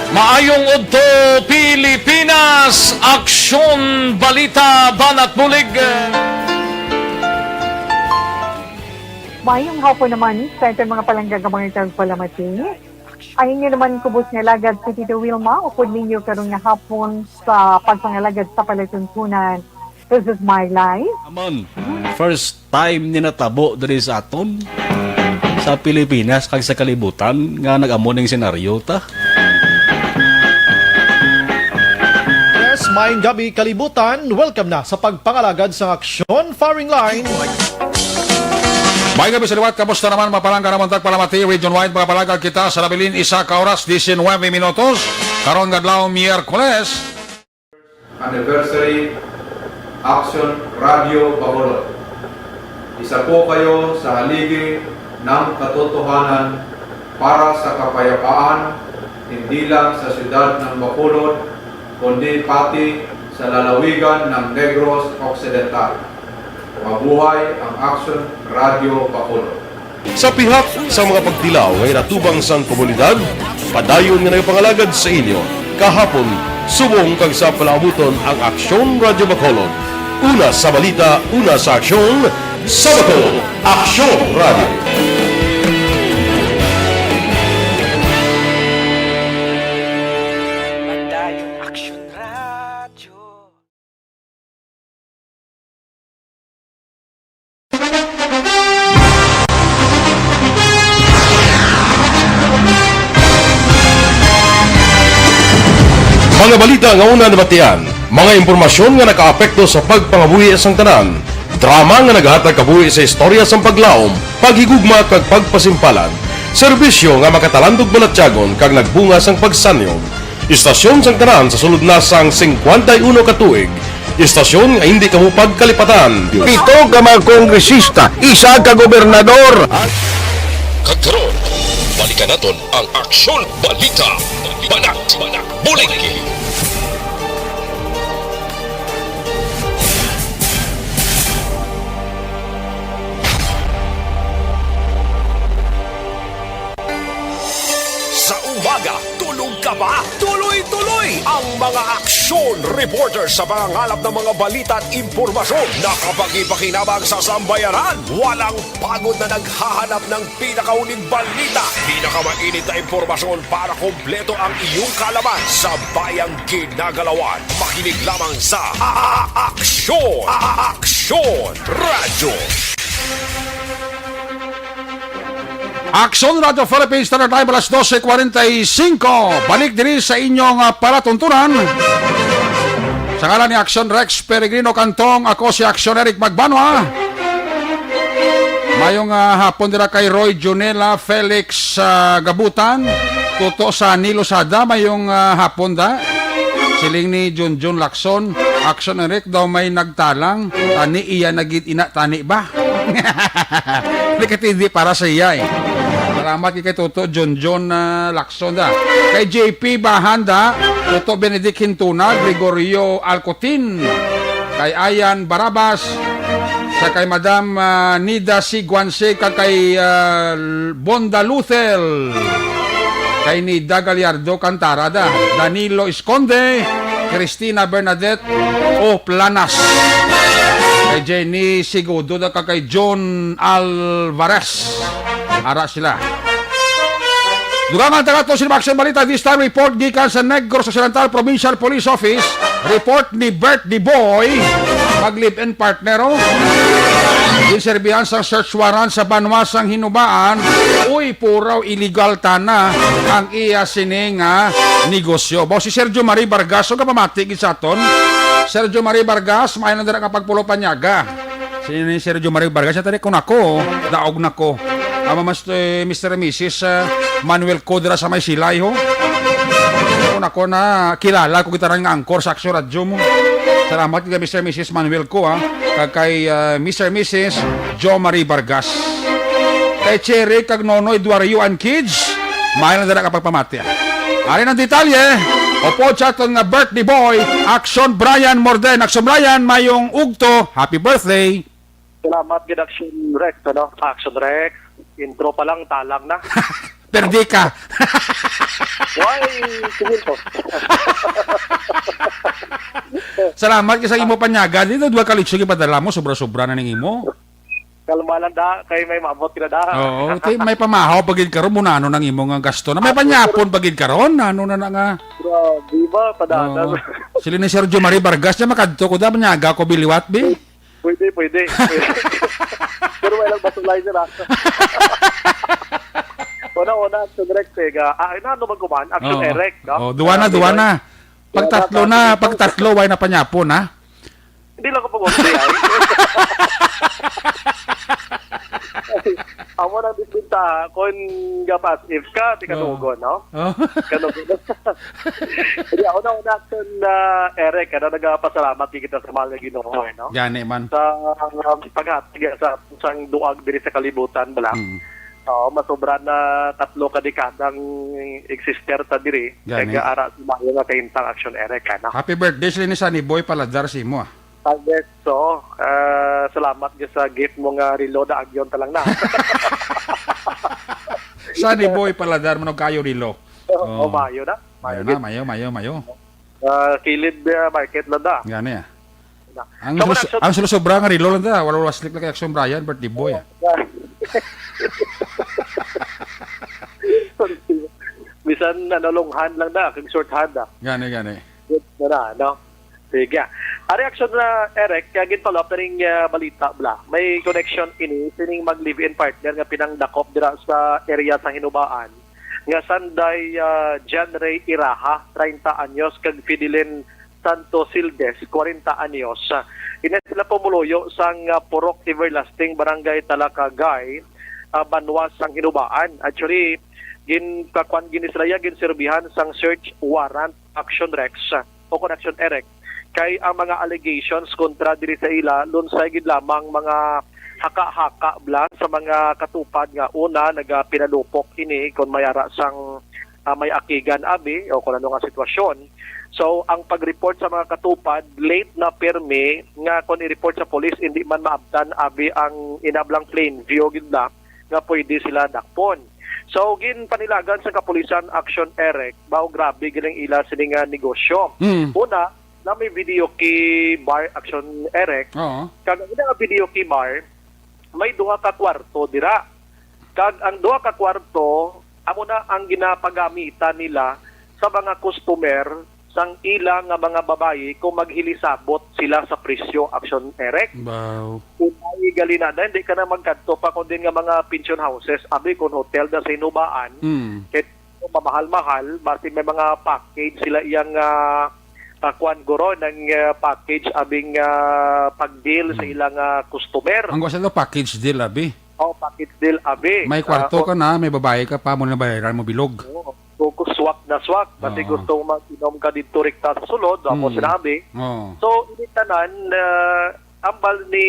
Maayong udto, Pilipinas! Aksyon, balita, banat bulig. Maayong hapon naman sa aton mga palangga nga mga tagpalamati. Ang inyo naman kubos nga alagad si Tito Wilma, upod ninyo karon nga hapon sa pagpangalagad sa palatuntunan. This is my life. Amon, first time ni natabo diri sa aton. sa Pilipinas kag sa kalibutan nga nag-amo ning senaryo ta. Yes, maayong gabi, kalibutan. Welcome na sa pagpangalagad sa Aksyon Firing Line. May gabi sa liwat, kamusta naman? Mapalangga naman tagpalamati, region-wide, mga palagag kita sa nabilin, isa ka oras, diecinuebe minutos. Karon nga adlaw, Miyerkules. Anniversary, Aksyon Radio Bacolod. Isa po kayo sa haligi ng katotohanan para sa kapayapaan, hindi lang sa siyudad ng Bacolod, kundi pati sa lalawigan ng Negros Occidental. Mabuhay ang Aksyon Radio Bacolod. Sa pihak sa mga pagtilaw nga inatubang sang komunidad, padayon nga nagapangalagad sa inyo, kahapon, subong kag sa palaabuton ang Aksyon Radyo Bacolod. Una sa balita, una sa aksyon, sa Bacolod, Aksyon Radyo. Padayon Aksyon Radyo. Mga balita nga una nabatian, mga impormasyon nga nakaapekto sa pagpangabuhi sang tanan, drama nga nagahatag kabuhi sa istorya sang paglaom, paghigugma kag pagpasimpalan, serbisyo nga makatalandog balatyagon kag nagbunga sang pagsanyog. Istasyon sang tanan sa sulod na sang singkwenta y uno ka tuig. Istasyon nga hindi kamo pagkalipatan. Pito ka mga kongresista, isa ka gobernador. Kag karon, balikan naton ang Aksyon Balita. Banat, banat, bulig. Sa umaga, tulog ka ba? Tuloy-tuloy ang mga aksyon reporter sa pangangalap ng mga balita at impormasyon na kapag-ipakinabang sa sambayanan. Walang pagod na naghahanap ng pinakahuling balita, pinakamainit na impormasyon para kompleto ang iyong kaalaman sa bayang ginagalawan. Makinig lamang sa A-, A-, Aksyon, A-, A-, Aksyon Radyo. Aksyon Radyo Philippines Standard Time, alas dose kwarenta y cinco. Balik diri sa inyong, ah, palatuntunan. Sa ngalan ni Aksyon Rex Peregrino Cantong, ako si Aksyon Eric Magbanwa. Mayong, ah, hapon dira kay Roy Junela Felix, ah, Gabutan. Tuto sa Nilo Sada, mayong, ah, hapon da. Siling ni Junjun Lacson, Aksyon Eric daw may nagtalang, tani iya na gid ina tani ba? Hindi ka tindi para sa iya eh. Salamat kay Toto Junjun, ah, Lacson da. Kay J P Bahanda, Toto Benedict Hintuna, Gregorio Alcotin, kay Ayan Barabas, sa kay Madam, ah, Nida Siguanse, kag kay, ah, Bonda Luthel, kay Nida Gallardo Cantara da, Danilo Esconde, Cristina Bernadette Oplanas, kay Jenny Sigudo da, kag kay John Alvarez. Ara sila. Dugangan ta kato sa Aksyon Balita, this time report gikan sa Negros Occidental Provincial Police Office. Report ni Bert the Boy, mag-live-in partner, oh. Ginserbihan sang search warrant sa banwa sang Hinubaan. Uy, puraw illegal tana ang iya sini nga negosyo. Baw si Sergio Marie Vargas, so kapamati gid sa aton. Sergio Marie Vargas, maayo na dira ka pagpulo panyaga. Si ni Sergio Marie Vargas, tari ko nako, daog nako. Ama mas, eh, Mister and Missus, eh, Manuel Co dira sa may Silay, ho. Ko nako na kilala ko kita nga angkor sa Aksyon Radyo mo. Salamat kay Mister and Missus Manuel Co, ha. Kag kay, eh, Mister and Missus Joe Marie Vargas. Kay Cherry kag Nonoy Duario and kids, maayo lang dira ka pagpamati, ah. Ari ang detalye. Upod sa aton nga birthday boy, Aksyon Brian Morden. Aksyon Brian, mayong ugto. Happy birthday. Salamat gid, Aksyon Rex, ano? Aksyon Rex, intro pa lang, talang na. Perdi ka. Why, sige po. Salamat kay sa imo panyaga. Dito, duha ka litso gipadala mo, sobra-sobra na ning imo. Kalma lang da, kay may maabot ka na da. Oo, kay may pamahaw pa gid karon, mo na ano nang imo nga gasto na. May panyapon pa gid karon, ano na na nga. Grabe ba, padadal. Oo. Sila ni Sergio Marie Vargas, niya makadto ko da, manyaga ko biliwat, bi. Pwede, pwede, pwede. Pero wala lang batulay nila. Una-una, Action Rex, eh, ga-, ah, ano man kuman, Action Oo. Eric, no? Oh, duwa na, Ah, duwa medyo- na. Pagtatlo na, pagtatlo, way na panyapon, ha? Hindi lang ko pag-update, ay. Amo nang disbintaha, kung gapas, if ka, di ka Oo. dugo, no? Oh. Kanugon. Hindi, ako na, una, Action, ah, Eric, ano, nagpasalamat kita sa mahal nga Ginoo, eh, no? Gani man. Sa, um, paghatag sa sang duag diri sa kalibutan, bala. Mm. Oo, masobra na tatlo ka dekadang exister ta diri. Gani. Kaya ara sa maayo nga kahimtang, Action Eric, ano? Happy birthday sila ni Sunny Boy Paladar sa imo, ah. Ah, yes, so, ah, salamat gyud sa gift mo nga relo, da agyon ta lang na. Sunny Boy Paladar, manog kayo relo. Oo, Oh. mayo na. Mayo Mayo na, gyud. mayo, mayo, mayo. Ah, kilid, ah, market lang da. Gani, ah. Na. Ang, Sa sus- production- ang sulusubra nga relo lang da, wala wala slik lang kay Action Brian, birthday boy, ah. Bisan, ano, long hand lang da, kag short hand, ah. Gani, gani. Good na na, no? Sige. Ang reaksyon na, Eric, kaya ginpalap na rin, ah, balita, bla. May connection ini, sining mag-live-in partner nga pinangdakop dira sa area sa Hinubaan. Nga sanday, ah, John Ray Iraha, treinta anyos, kag Fidelin Santos Sildes, kwarenta anyos. Ah, ina sila pumuluyo sang, ah, Purok Everlasting, Barangay Talakagay, ah, Banwa sang Hinubaan. Actually, gin-, kakuan gini sila ya, ginserbihan sang search warrant, Action Rex, ah, o kon Action Eric, kay ang mga allegations kontra diri sa ila, lunsay gid lamang mga haka-haka bla sa mga katupad nga una nagapinalupok ini kon may ara sang, ah, may akigan abi o kon ano nga sitwasyon. So, ang pag-report sa mga katupad, late na pirmi nga kon i-report sa police, hindi man maabtan abi ang inablang plain view gid na nga pwede sila dakpon. So, ginpanilagan sa kapulisan, Action Eric, bao grabe gid ang ila sini nga negosyo. Mm. Una, na may video key bar, Action Eric, Oo. kag ang ila nga video key bar, may duha ka kwarto dira. Kag ang duha ka kwarto, amo na ang ginapagamitan nila sa mga customer sang ila nga mga babayi kung maghilisabot sila sa presyo, Action Eric. Wow. Kung may gali na, hindi ka na magkadto pa kundi nga mga pension houses, abi, kung hotel na sa Hinubaan, Mm. kahit mamahal-mahal, basi may mga package sila iyang, ah, ah, kwan guro, ng, ah, package abing, ah, pag-deal sa Hmm. ilang, ah, customer. Ang gusto daw package deal, abi. Oh, package deal, abi. May kwarto Ah, ka na, may babae ka pa, mo na bayaran mo bilog. Oo. So, kung swak na swak, kasi Oo. gusto mag-inom ka dito rikta sa sulod, ako Mm. sinabi. Oo. So, ini tanan, ah, ambal ni,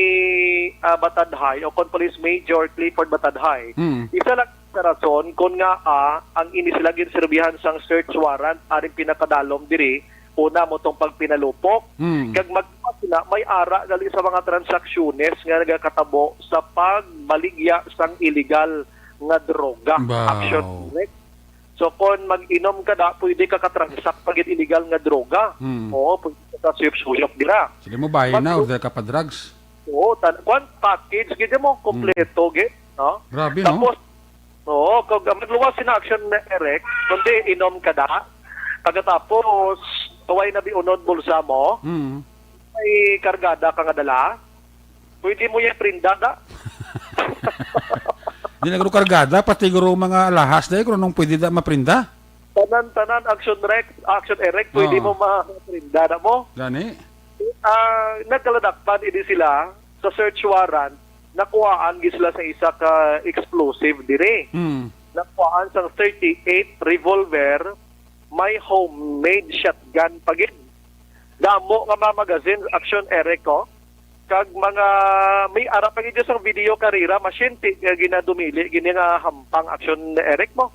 ah, Batadhay o kon Police Major Clifford Batadhay, Mm. isa lang sa rason kung nga, ah, ang ini sila ginserbihan sang search warrant aring pinakadalom diri, una mo tong pagpinalupok, Mm. kag mag sila may ara gali sa mga transaksyunes nga nagakatabo sa pagbaligya sang illegal nga droga. Wow. Action Direct. So, kon mag-inom ka da, pwede ka katransak pa gid illegal nga droga. Hmm. Oo, pwede ka suyop-suyop dira. Sige mo, bayi na, Mag- order ka pa drugs. Oo, tan- kwan, package gid mo, kompleto gid, no? Grabe, no? Tapos, oo, kag magluwas sina, Action Eric, kundi inom ka da. Pagkatapos, tuway na biunod bulsa mo, Hmm. may kargada ka nga dala, pwede mo yan prinda da. Di na guro kargada, pati guro mga alahas dahil kung anong pwede da maprinda. Tanan-tanan, Action Rex, Action Eric, pwede Oo. mo ma-prinda na mo. Gani? Ah, nagkaladakpan ini sila sa search warrant, nakuhaan gid sila sa isa ka explosive diri. Hmm. Nakuhaan sang thirty-eight revolver, may homemade shotgun pa gid. Damo nga mga magazine, Action Eric, oh. Kag mga may ara pa gid sang video karira, masinti nga ginadumili gini nga hampang, Action Eric, mo.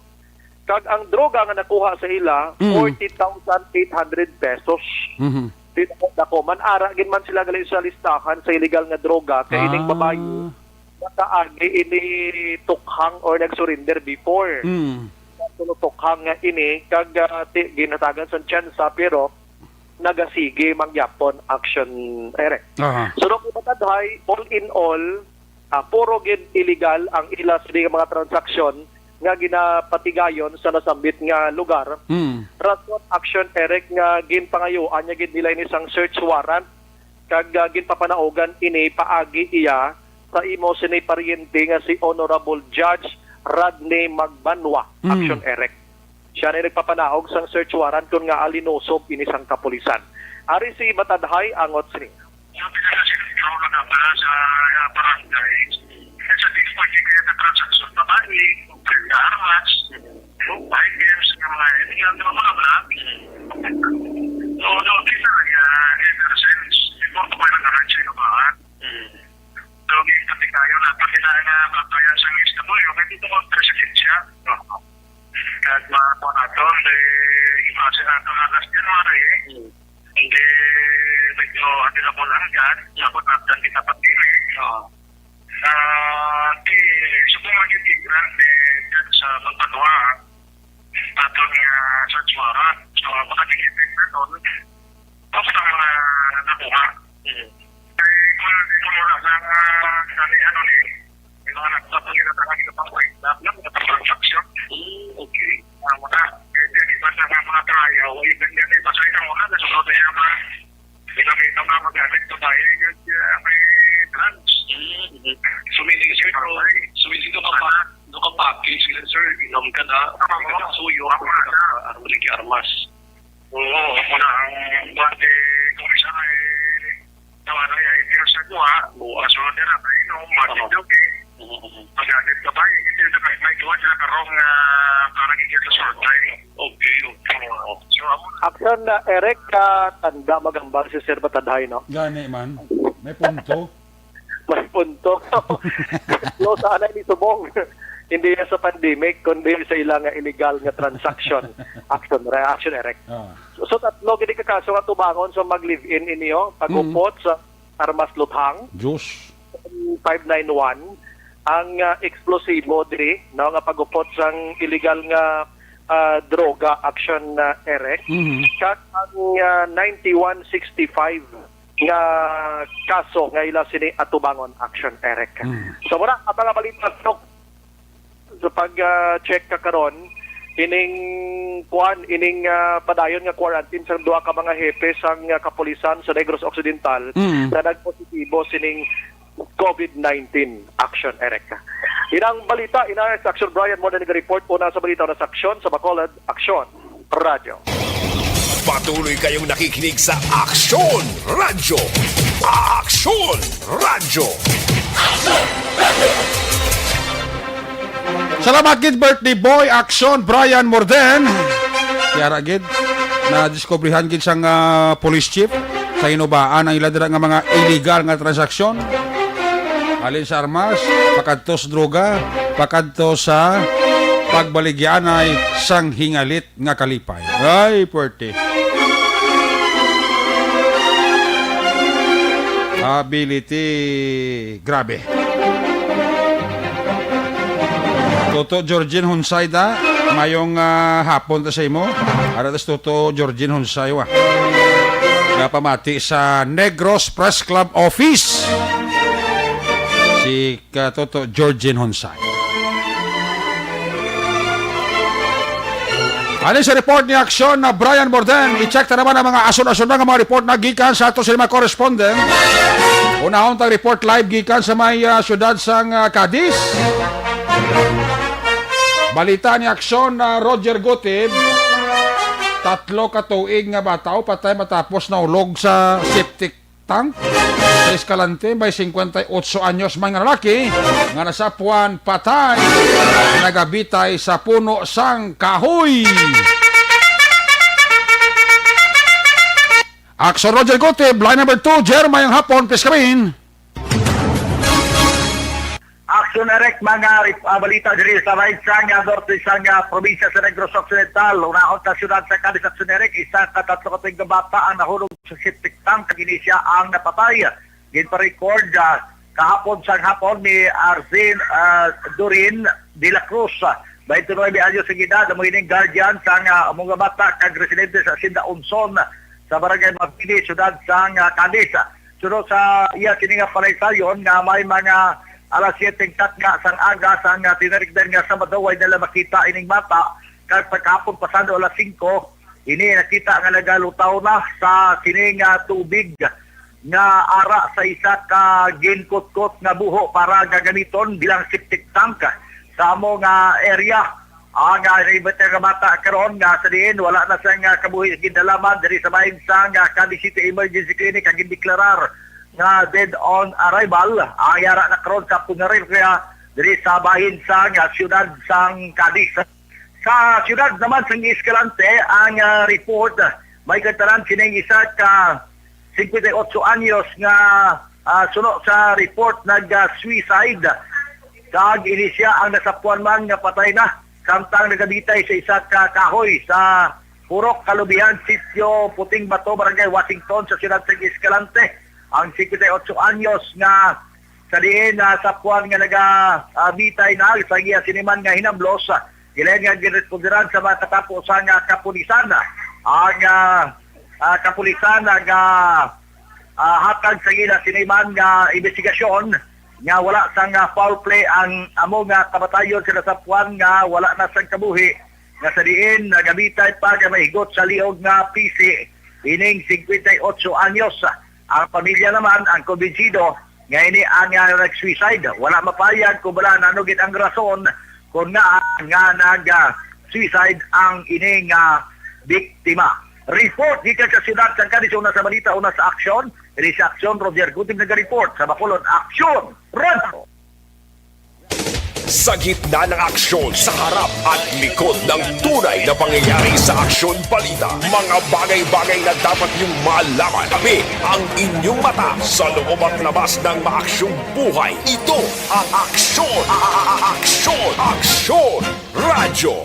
Kag ang droga nga nakuha sa ila, Mm. forty thousand eight hundred pesos. Mhm. Di dako man, ara gid man sila gali sa listahan sa illegal nga droga kay ining Ah. babayi nakaagi ini tukhang or nag-surrender before. Hmm. Tulo tukhang nga ini kag, ah, ti-, ginatagan sa tsansa pero nagasige mangyapon, Action Eric. Aha. So, Doc Ibatadhay, all in all, ah, puro gid illegal ang ila sini nga mga transaksyon nga ginapatigayon sa nasambit nga lugar. Hmm. Rason, Action Eric, nga ginpangayuan niya gid nila ini sang search warrant kag, ah, ginpapanaugan ini paagi iya sa imo sini paryente nga si Honorable Judge Rodney Magbanwa, Mm. Action Eric. Siya na nagpapanaog sang search warrant kon ngaa linusob ini sang kapulisan. Ari si Batadhay angot sini. Sa pinakasentro na pala sa, ah, barangay, sa di pwede kaya sa transaksyon, babae, nga armas, items, nga mga illegal, nga mga black. So, no, di na, ah, ever since, before pa ko nag-arrange sa iba, ha? So, di pati kayo na, pati na nga, mga kaya sa S W, kaya dito ko, presidensya. Kag mga kuwan nato, eh, imagine nato nga last January, eh. Hindi, medyo, hindi na po lang yan. Sabot natin kita pag-, eh. Oo. Ah, di, subukan yung tigran, eh, dyan sa Magbanwa, aton nga search warrant. So, baka di kita naton. Tapos ang mga nakuha. Mm. Kay kung, kung wala na, ah, kami, ano ni, yung mga nagpapangita sa kanila pang wait na, na, na transaction. Mm, okay. Ang mga, kaya di ba sa mga, mga tayo, wait na, di ba sa ilang mga, nasusunod na yung mga, ilang ito nga magamit sa bayan, yung, ah, may drugs. Mm, mm. So, meaning, sir, so, so, meaning, ito ka pa, ito ka package, sir, inom ka na, Tama mo. Suyo, Tama na. Armas. Oo, ako na ang bante, kung isa ay tawa na ay tiyo sa kuha, bukas mo na na, ay no, Martin Aha. Duque. Mhm, mhm. Pag-alit ka ba, hindi na may, may tuwa sila karong, ah, parang hindi sa short time. Okay, okay. Oo. So, ako na. Action na, Eric, ah, tanda magambal si Sir Batadhay, no? Gani man. May punto. May punto. Close anay ni subong. Hindi yan sa pandemic, kundi sa ilang nga illegal nga transaction. Action, reaction, Eric. Ah. So, tatlo gid ka kaso nga tubangon sa mag-live-in inyo, pag-upot Mm. sa armas luthang, Diyos. Five nine one, ang, ah, eksplosibo diri, no, nga pag-upot sang illegal nga, ah, droga, action, ah, Eric. Mhm. Kag ang, ah, ninety-one sixty-five nga kaso nga ila sini atubangon, action, Eric. Mhm. So, muna, ang mga balita, Doc. Sa pag, ah, check ka karon, ining kuan, ining, ah, padayon nga quarantine sang duha ka mga hepe sang, ah, kapulisan sa Negros Occidental Mm. na nagpositibo sining COVID nineteen. Action, Eric. Inang balita, ina sa Action Brian mo na nag-report una sa balita na sa Aksyon sa Bacolod, Aksyon Radyo. Patuloy kayong nakikinig sa Aksyon Radyo. Aksyon Radyo. Salamat gid, birthday boy, Action, Brian Morden. Kaya ra gid, nadiskubrihan gid sang, ah, police chief sa Hinubaan ang ila dira nga mga illegal nga transaksyon. Halin sa armas, pakadto sa droga, pakadto sa pagbaligyanay sang hingalit nga kalipay. Ay, puwerte. Ability. Grabe. Toto Georgine Honsay da, mayong, ah, hapon ta sa imo. Ara tas Toto Georgine Honsay, wa. Nga pamati sa Negros Press Club Office. Si ka Toto Georgine Honsay. Ano sa report ni Aksyon na Brian Morden? I-check ta naman ang mga asun-asun na nga mga report na gikan sa ato sa mga correspondent. Unahon tang report live gikan sa may, ah, syudad sang, ah, Cadiz. Balita ni Aksyon na Roger Gutib, tatlo ka tuig nga bata o patay matapos naulog sa septic tank. Sa Escalante, may singkwenta y otso anyos man nga lalaki nga nasapwan patay, nagabitay sa puno sang kahoy. Action Roger Gutib, line number two, Jer, mayong hapon, please come in. Action Eric, mga rip-, ah, balita diri sa may sang, ah, norte sang, ah, probinsya sa Negros Occidental. Unahon sa siyudad sa Cadiz, Action Eric, isa ka tatlo ka tuig nga bata ang nahulog sa septic tank, kag ini siya ang napatay. Ginpa-record, ah, kahapon sang hapon ni Arzin, ah, Dorin de la Cruz, ah, twenty-nine anyos ang edad, amo ining guardian sang, ah, amo nga bata kag residente sa Hacienda Unson sa Barangay Mabini, siyudad sang, ah, Cadiz. Sunod sa iya sini nga panaysayon nga may mga alas siyete nga takna sang aga sang, ah, tinarikdan nga Sabado, way nila makita ining bata, kag pagkahapon pasado alas singko, ini nakita nga nagalutaw na sa sini nga tubig nga ara sa isa ka ginkutkot nga buho para gagamiton bilang septic tank sa amo nga area. Ang, ah, naimbita nga bata karon nga sa diin wala na sang, ah, kabuhi gindalaman diri sa bahin sang, ah, Cadiz City Emergency Clinic ang gindeklarar nga dead on arrival. Ang yara na karon sa punerarya diri sa bahin sang, ah, siyudad sang Cadiz. Sa siyudad naman sang Escalante, ang, ah, report, ah, may katanan sining isa ka singkwenta y otso anyos nga, ah, suno sa report nag, ah, suicide. Kag ini siya ang nasapuan man nga patay na samtang nagabitay sa isa ka kahoy sa Purok Kalubihan, Sitio Puting Bato, Barangay Washington, sa siyudad sa Escalante. Ang singkwenta y otso anyos nga sa diin nasapuan nga nagabitay na sa iya siniman nga hinablos, gilayan nga ginresponderan sa mga katapo sang, ah, kapulisan. Ang, ah, ah, kapulisan nga, ah, hatag sa ila siniman nga investigasyon nga wala sang, ah, foul play ang amo nga kamatayon sa nasapuan nga wala na sang kabuhi, nga sa diin nagabitay pa nga mahigot sa liog nga pisi ining singkwenta y otso anyos. Ang pamilya naman ang kumbinsido nga ini ang, ah, nag-suicide. Wala mapahayag kung bala ano gid ang rason kung nga, nga nag, ah, suicide ang ini nga biktima. Report gikan sa siyudad sang Cadiz, una sa balita, una sa aksyon. Ini sa aksyon, Roger Gutim naga-report sa Bacolod. Aksyon! Radyo! Sa gitna ng aksyon, sa harap at likod ng tunay na pangyayari sa Aksyon Balita, mga bagay-bagay na dapat niyong malaman. Tabi ang inyong mata sa loob at labas ng maaksyong buhay. Ito ang Aksyon, a- a- a- Aksyon, Aksyon Radyo.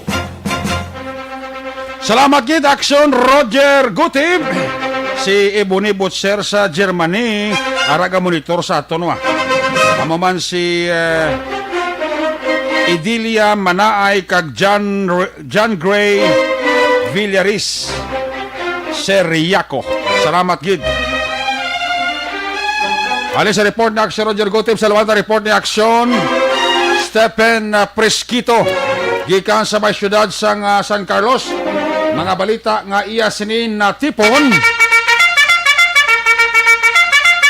Salamat gid, Aksyon Roger Gutib. Si Ebony Butcher sa Germany, ara ga monitor sa aton, wa. Amo man si, eh, Edilia Manaay kag John R-, John Gray Villaris Seriaco. Salamat gid. Ali sa report ni Aksyon Roger Gutib, sa liwat nga report ni Aksyon Stephen, ah, Presquito, gikan sa may siyudad sang, ah, San Carlos. Mga balita nga iya sini natipon.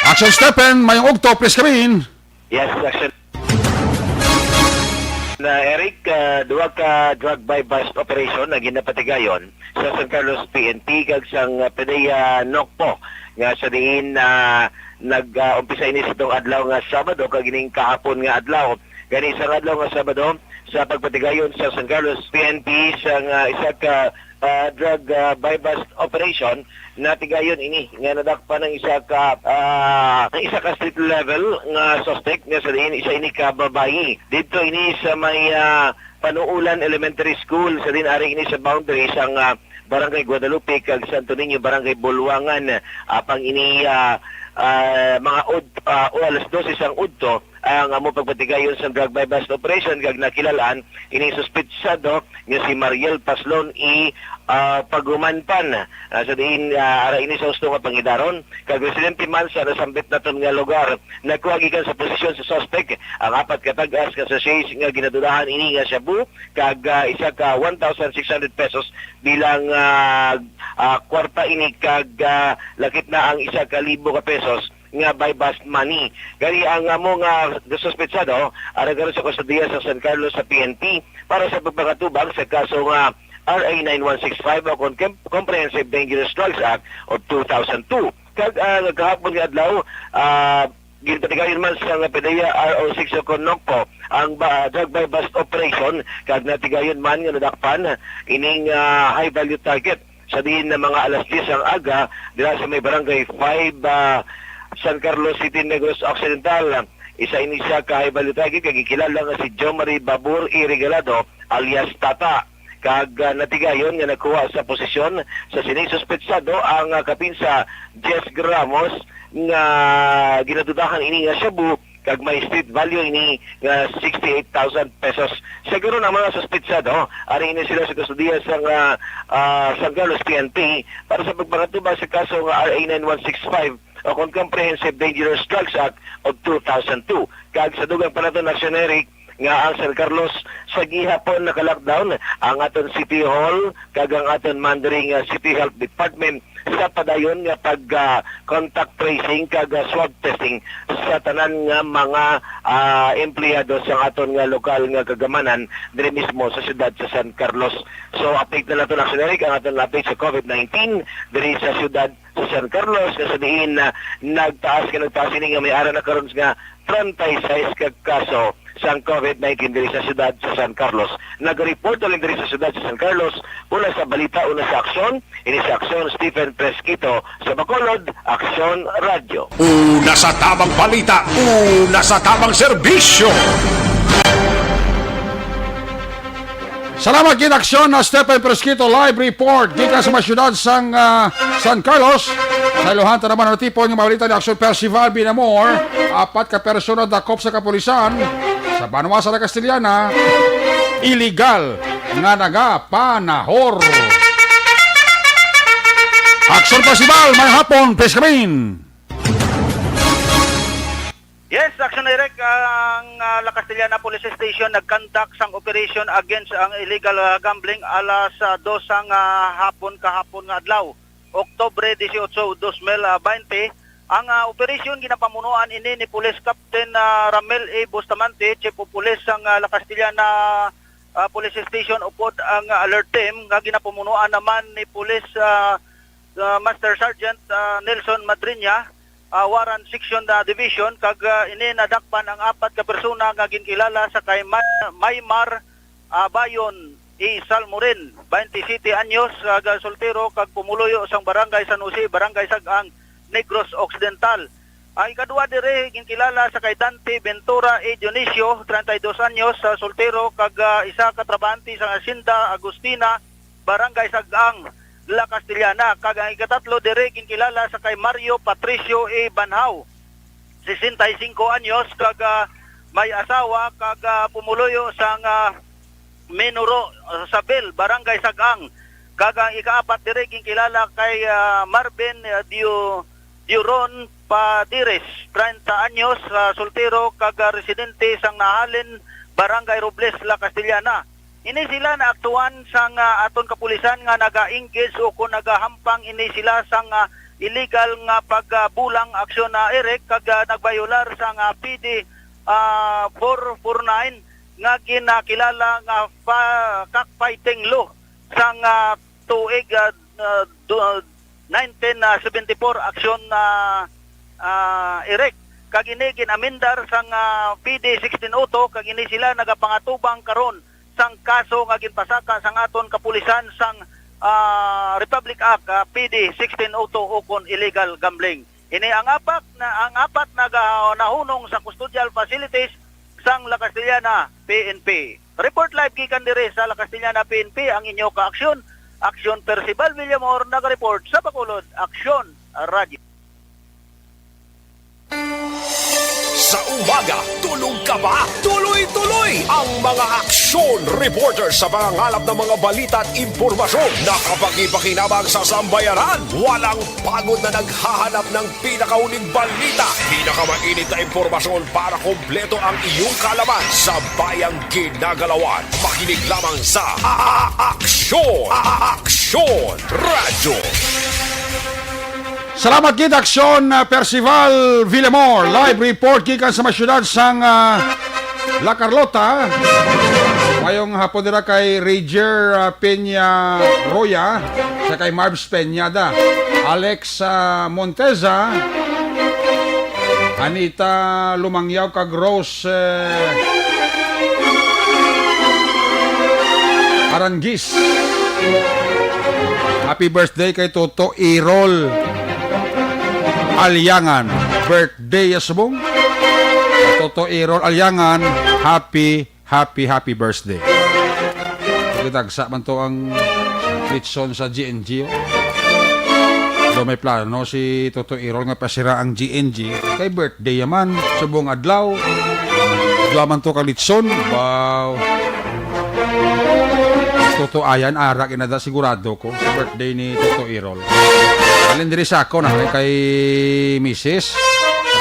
Aksyon Stephen, mayong udto, please come in. Yes, Aksyon. Na Eric, ah, duha ka drug buy-bust operation ang ginapatigayon sa San Carlos P N P kag sang, ah, PDEA NOCPO nga sa diin, ah, nag, ah, umpisa ini sa atong adlaw nga Sabado kag ining kahapon nga adlaw. Gani sa adlaw nga Sabado, sa pagpatigayon sa San Carlos P N P sa nga isa ka, ah, drug, ah, buy-bust operation, natigayon ini nga nadakpan ang isa ka, ah, ang isa ka street level nga suspect nga sa diin isa ini ka babayi. Didto ini sa may, ah, Panuulan Elementary School, sa diin ari ini sa boundary sang, ah, Barangay Guadalupe kag Santo Niño, Barangay Bulwangan. Apang ini, ah, ah, mga ud-, ah, o alas dose sang udto, ang amo pagpatigayon sa drug buy-bust operation kag nakilal-an ining suspetsado nga si Mariel Paslon E, ah, Pagumanpan. Ah, sa diin, ah, ara ini sa husto nga pangidaron, kag residente man sa nasambit naton nga lugar. Nakuha gikan sa posisyon sa suspek ang apat ka tag-as nga sachets nga ginadudahan ini nga shabu, kag, ah, isa ka one thousand six hundred pesos bilang, ah, ah, kwarta ini, kag, ah, lakip na ang isa ka libo ka pesos nga buy-bust money. Gani ang amo nga suspetsado ara karon sa kustodiya sa San Carlos sa P N P para sa pagpangatubang sa kaso nga R A nine one six five o kon Comprehensive Dangerous Drugs Act of two thousand two. Kag, ah, gahapon nga adlaw, ah, ginpatigayon man sa nga PDEA R O six o kon NOCPO ang ba, drug buy-bust operation, kag natigayon man nga nadakpan ining, ah, high value target sa diin na mga alas diyes ang aga dira sa may Barangay five, ah, San Carlos City, Negros Occidental. Isa ini siya ka high value target kag gikilala nga si Jomari Babur E Regalado alias Tata, kag, ah, natigayon nga nakuha sa posisyon sa sining suspetsado ang, ah, kapin sa diyes gramos nga ginadudahan ini nga shabu, kag may street value ini nga sixty-eight thousand pesos. Sa karon, ang mga suspetsado, ari ini sila sa kustodiya sa nga, ah, San Carlos P N P para sa pagpangatubang sa kaso nga R A nine one six five o kon Comprehensive Dangerous Drugs Act of two thousand two. Kag sa dugang panahon, Aksyon Eric, nga ang San Carlos sa gihapon naka-lockdown, ang aton City Hall kag ang aton Mandarin nga City Health Department sa padayon nga pag, ah, contact tracing kag, ah, swab testing sa tanan nga mga, ah, empleyado sa aton nga lokal nga kagamanan diri mismo sa siyudad sa San Carlos. So, update na nato, Action Eric, ang aton update sa COVID nineteen diri sa siyudad sa San Carlos, nga sa diin, ah, nagtaas nga nagtaas ini nga may ara na karon nga treinta y seis ka kaso sang COVID nineteen diri sa siyudad sa San Carlos. Nag-report ulit diri sa siyudad sa San Carlos, una sa balita, una sa aksyon, ini sa aksyon, Stephen Fresquito sa Bacolod, Aksyon Radyo. Una sa tamang balita, una sa tamang serbisyo. Salamat gid, Aksyon, na Stephen Fresquito, live report gikan sa mga siyudad sang, ah, San Carlos. Sa iluhan ta naman natipon nga mabalita ni Aksyon Percival Binamor, apat ka persona dakop sa kapulisan sa banwa sa La Castellana, iligal nga nagapanahor. Aksyon Percival, may hapon, please come in. Yes, Action Direct, ang, ah, La Castellana Police Station nag-conduct sang operation against ang illegal, ah, gambling alas, ah, dos sang, ah, hapon kahapon nga adlaw, Oktubre dieciocho, dos mil baynte. Ang, ah, operasyon ginapamunuan ini ni Police Captain, ah, Ramel A. Bustamante, Chief of Police sang, ah, La Castellana, ah, Police Station, upod ang, ah, alert team nga ginapamunuan naman ni Police, ah, ah, Master Sergeant, ah, Nelson Madriña, ah, Warrant Section, ah, Division, kag, ah, ini nadakpan ang apat ka persona nga ginkilala sa kay Ma-, Maymar Abayon A. Salmorin, twenty-seven anyos, ah, ga-, soltero kag pumuluyo sang Barangay San Jose, Barangay Sag-ang, Negros Occidental. Ang ikadua diri ginkilala sa kay Dante Ventura A. Dionisio, treinta y dos anyos, ah, soltero kag, ah, isa ka trabahante sa Hacienda Agustina, Barangay Sag-ang, La Castellana, kag ang ikatatlo diri ginkilala sa kay Mario Patricio A. Banhaw, sesenta y cinco anyos, kag, ah, may asawa kag, ah, pumuluyo sang, ah, Minuro, ah, Sabel, Barangay Sag-ang, kag ang ikaapat diri ginkilala kay, ah, Marvin, ah, Dio-, Dioron Padires, treinta anyos, ah, soltero kag, ah, residente sang Nahalen, Barangay Robles, La Castellana. Ini sila naaktuhan sang, ah, aton kapulisan nga naga-engage o kon nagahampang ini sila sang, ah, illegal nga pagbulang aksyon na, Eric, kag, ah, nagbayolar sang, ah, P D, ah, four four nine nga ginakilala nga fa-, cockfighting law sang, ah, tuig, ah, ah, du-, ah, nineteen seventy-four aksyon, ah, ah, Eric. Kag ini gin-amendar sang, ah, P D sixteen oh two, kag ini sila nagapangatubang karon sang kaso nga ginpasaka sang aton kapulisan sang, ah, Republic Act, ah, P D sixteen oh two, ukon illegal gambling. Ini ang apat na, ang apat naga-, nahunong sa custodial facilities sang La Castellana P N P. Report live gikan diri sa La Castellana P N P, ang inyo ka-aksyon, Aksyon Percival Villamor, naga-report sa Bacolod, Aksyon Radio. Sa umaga, tulog ka ba? Tuloy-tuloy ang mga aksyon reporter sa pangangalap ng mga balita at impormasyon na kapakipakinabang sa sambayanan. Walang pagod na naghahanap ng pinakauling balita, pinakamainit na impormasyon para kompleto ang iyong kaalaman sa bayang ginagalawan. Makinig lamang sa A-, A-, Aksyon, A-, A-, Aksyon Radyo. Salamat gid, Aksyon, uh, Percival Villamor. Live report gikan sa mga syudad sang, uh, La Carlota. Mayong hapon dira kay Rager, uh, Peña Roya, sa kay Marvs Peñada, Alex, uh, Monteza, Anita Lumangyaw kag Rose, eh, Aranguiz. Happy birthday kay Toto Errol Aliangan. Birthday ya subong. Toto Errol Aliangan, happy, happy, happy birthday. Tagsa man to ang litson sa G N G, oh. Do may plano si Toto Errol nga pasira ang G N G. Kay birthday yaman, subong adlaw. Dua man to ka litson. Wow. Toto Ayan, ara kinada sigurado ko. Birthday ni Toto Errol. Alin diri sa ako na kay, kay misis.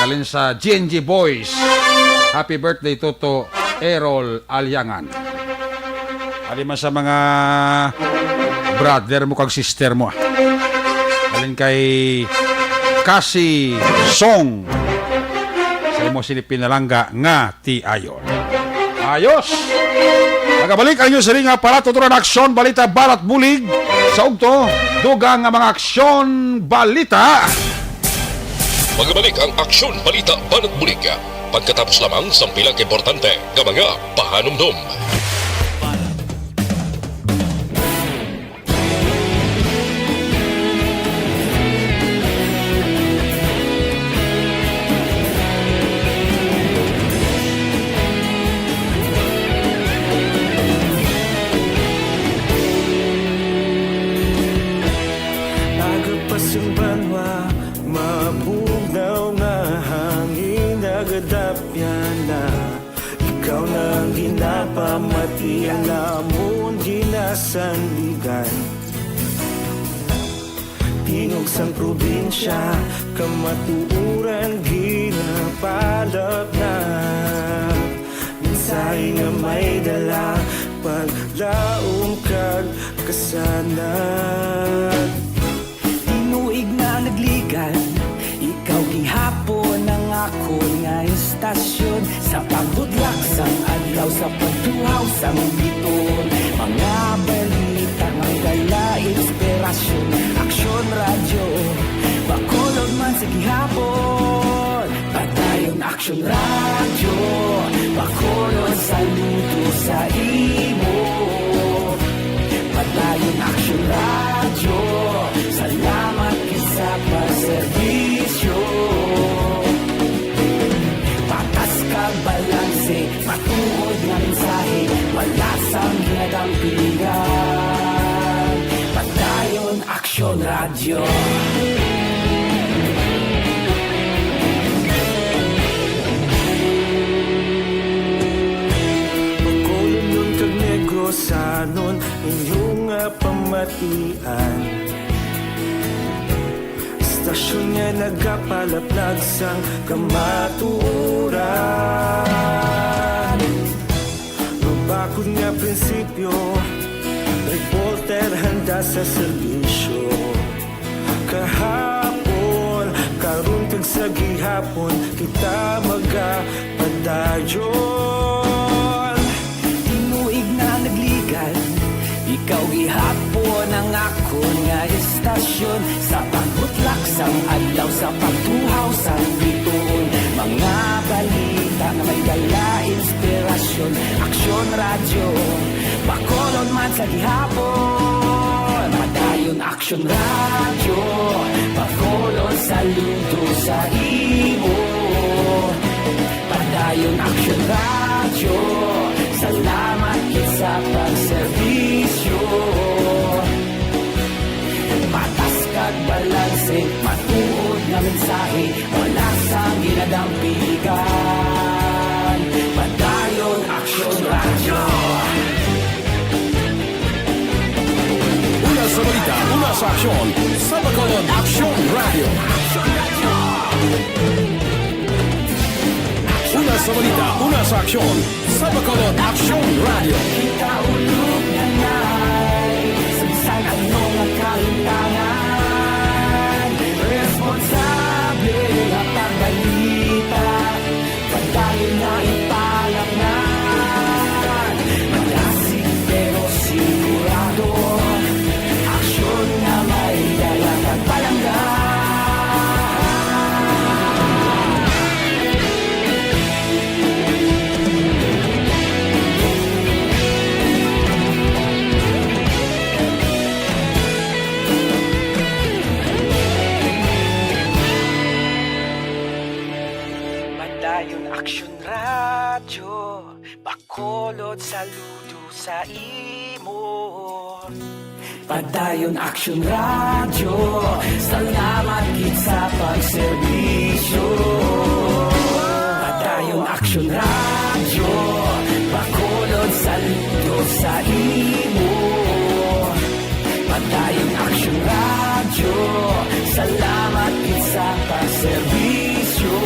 Alin sa G N G Boys. Happy birthday, Toto Errol Aliangan. Ali man sa mga brother mo kag sister mo, ah. Halin kay Kasi Song. Sa imo sini pinalangga nga tiayon. Ayos! Magabalik ang inyo sini nga para tuturan aksyon, balita, balat, bulig. Sa ugto, dugang nga mga aksyon, balita. Magabalik ang aksyon, balita, balat, bulig. Pagkatapos lamang sang pila ka importante nga mga pahanumdom. Aga pa sing banwa, mabugnaw nga hangin nagadapyan na. Ikaw na ang ginapamati, ang amon ginasandigan. Tingog sang probinsya, kamatuoran ginapalapnap. Mensahe nga may dala, paglaom kag kasanag. Tinuig na nagligan, ikaw gihapon ang akon nga istasyon. Sa pagbutlak sang adlaw, sa pagtuhaw sang biton, mga balita nga dala inspirasyon. Aksyon Radyo, Bacolod man sa gihapon. Padayon Aksyon Radyo, Bacolod, saludo sa imo. Padayon Aksyon Radyo, salamat gid sa pagserbisyo. Patas kag balanse, matuod nga mensahe, wala sang ginadampigan. Padayon Aksyon Radyo. Bacolodnon kag Negrosanon, inyo nga pamatian. Istasyon nga nagapalaplag sang kamatuoran. Mabakod nga prinsipyo, reporter handa sa serbisyo. Kahapon, karon kag sa gihapon, kita magapadayon. Tinuig na nagligan, ikaw gihapon ang akon nga istasyon. Sa pagbutlak sang adlaw, sa pagtuhaw sang bituon, mga balita nga may dala inspirasyon. Aksyon Radyo, Bacolod man sa gihapon. Padayon Aksyon Radyo, Bacolod, saludo sa imo. Padayon Aksyon Radyo, salamat gid sa pagserbisyo. Patas kag balanse, matuod nga mensahe, wala sang ginadampigan. Padayon Aksyon Radyo. Una sa balita, una sa aksyon, sa Bacolod Aksyon Radyo. Una sa balita, una sa aksyon, sa Bacolod Aksyon Radyo. Kita ulog na nay, sa bisan ano nga kalimtangan, responsable nga pagbalita. Padayon na ipalangnan. Magasig pero sigurado. Aksyon nga may dala kag palangga. Padayon Aksyon Radyo, Bacolod, saludo sa imo. Padayon Aksyon Radyo, salamat gid sa pagserbisyo. Padayon Aksyon Radyo, Bacolod, saludo sa imo. Padayon Aksyon Radyo, salamat gid sa pagserbisyo.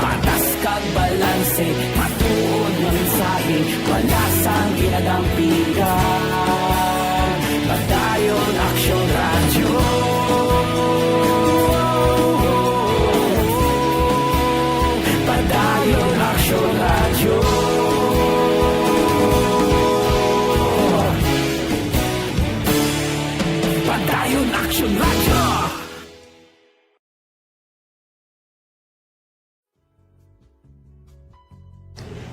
Patas kag balanse, matuod nga mensahe, wala sang ginadampigan. Padayon Aksyon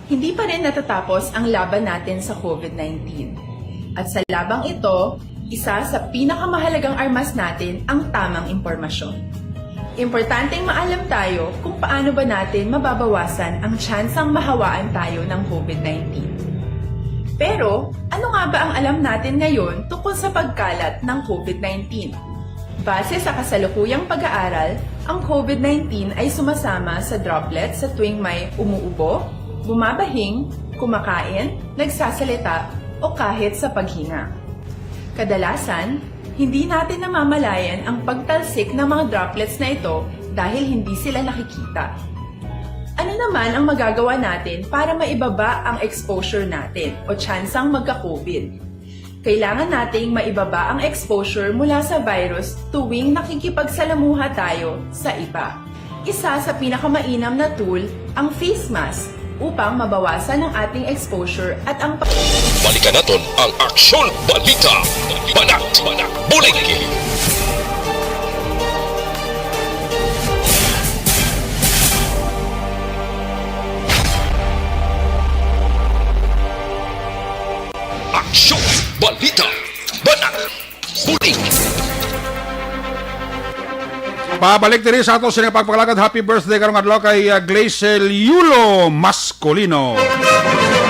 Hindi pa rin natatapos ang laban natin sa COVID nineteen. At sa labang ito, isa sa pinakamahalagang armas natin ang tamang impormasyon. Importanteng maalam tayo kung paano ba natin mababawasan ang tsansang mahawaan tayo ng COVID nineteen. Pero, ano nga ba ang alam natin ngayon tungkol sa pagkalat ng COVID nineteen? Base sa kasalukuyang pag-aaral, ang COVID nineteen ay sumasama sa droplets sa tuwing may umuubo, bumabahing, kumakain, nagsasalita, o kahit sa paghinga. Kadalasan, hindi natin namamalayan ang pagtalsik ng mga droplets na ito dahil hindi sila nakikita. Ano naman ang magagawa natin para maibaba ang exposure natin o tsansang magka-COVID? Kailangan nating maibaba ang exposure mula sa virus tuwing nakikipagsalamuha tayo sa iba. Isa sa pinakamainam na tool ang face mask upang mabawasan ang ating exposure at ang pag- Balikan naton ang Aksyon Balita. Banat, Banat, Bulig. Aksyon Balita. Banat. Bulig. Pabalik diri sa ato sini pagpalagad. Happy birthday karong adlaw kay, ah, Glacel Yulo Mascolino,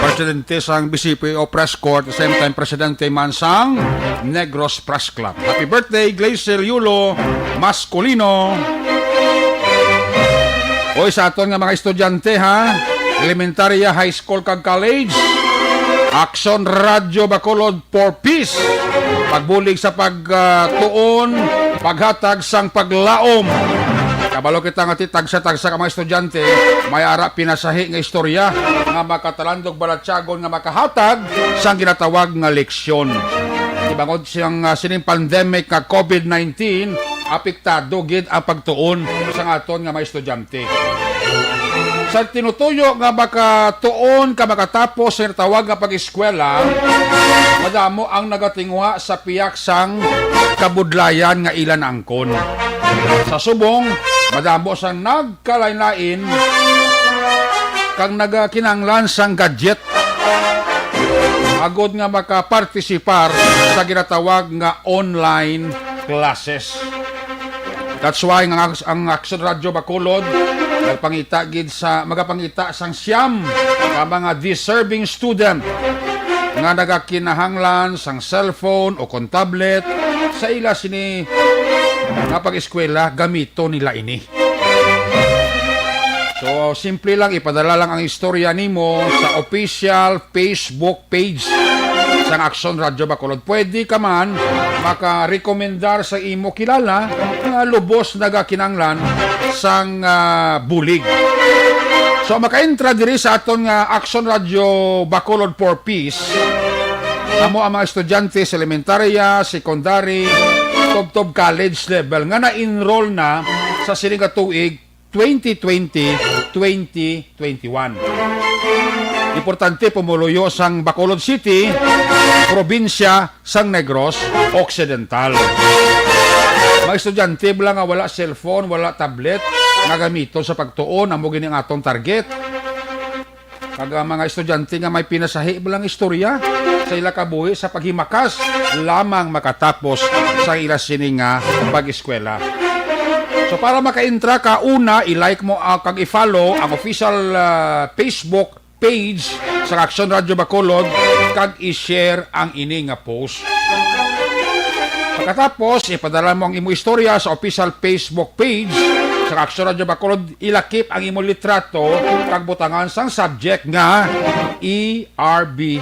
presidente sang B C P O Press Corps, same time presidente man sang Negros Press Club. Happy birthday, Glacel Yulo Mascolino. Oy, sa aton nga mga estudyante, ha, elementarya, high school, kag college, Aksyon Radyo Bacolod for Peace. Pagbulig sa pagtuon, paghatag sang paglaom. Kabalo kita nga ti tagsa-tagsa ka mga estudyante, may ara pinasahi nga istorya nga makatalandog balatyagon nga makahatag sang ginatawag nga leksyon. Tibangod siyang, ah, sining pandemic nga COVID nineteen, apektado gid ang pagtuon sang aton nga mga estudyante. Sa tinutuyo nga makatuon ka makatapos sa tawag nga pag-eskwela, madamo ang nagatinguha sa piyak sang kabudlayan nga ila naangkon. Sa subong, madamo sang nagkalain-lain kang nagakinahanglan sang gadget agod nga makapartisipar sa ginatawag nga online classes. That's why nga ang, ang Aksyon Radyo Bacolod nagpangita gid sa, magapangita sang siyam ka mga deserving student nga nagakinahanglan sang cellphone o kon tablet sa ila sini nga pag-eskwela, gamiton nila ini. So, simple lang, ipadala lang ang istorya nimo sa official Facebook page sang Aksyon Radyo Bacolod. Pwede ka man makarekomendar sa imo kilala nga lubos nagakinahanglan sang, ah, bulig. So, makaentra diri sa aton nga Aksyon Radyo Bacolod for Peace, amo ang mga estudyante sa elementarya, secondary, tubtob college level nga na-enroll na sa sini nga tuig twenty twenty, twenty twenty-one. Importante, pumuluyo sang Bacolod City, probinsya sang Negros Occidental. Mga estudyante bala nga wala cellphone, wala tablet nga gamiton sa pagtuon, amo gini ang atong target. Kag ang mga estudyante nga may pinasahi lang istorya sa ila kabuhi sa paghimakas lamang makatapos sa ila sini nga pag-eskwela. So, para makaintra ka, una, i-like mo, ah, kag i-follow ang official, ah, Facebook page sa Aksyon Radyo Bacolod kag i-share ang ini nga post. Pagkatapos, ipadala mo ang imo istorya sa official Facebook page sa Aksyon Radyo Bacolod. Ilakip ang imo litrato kag butangan sang subject nga E R B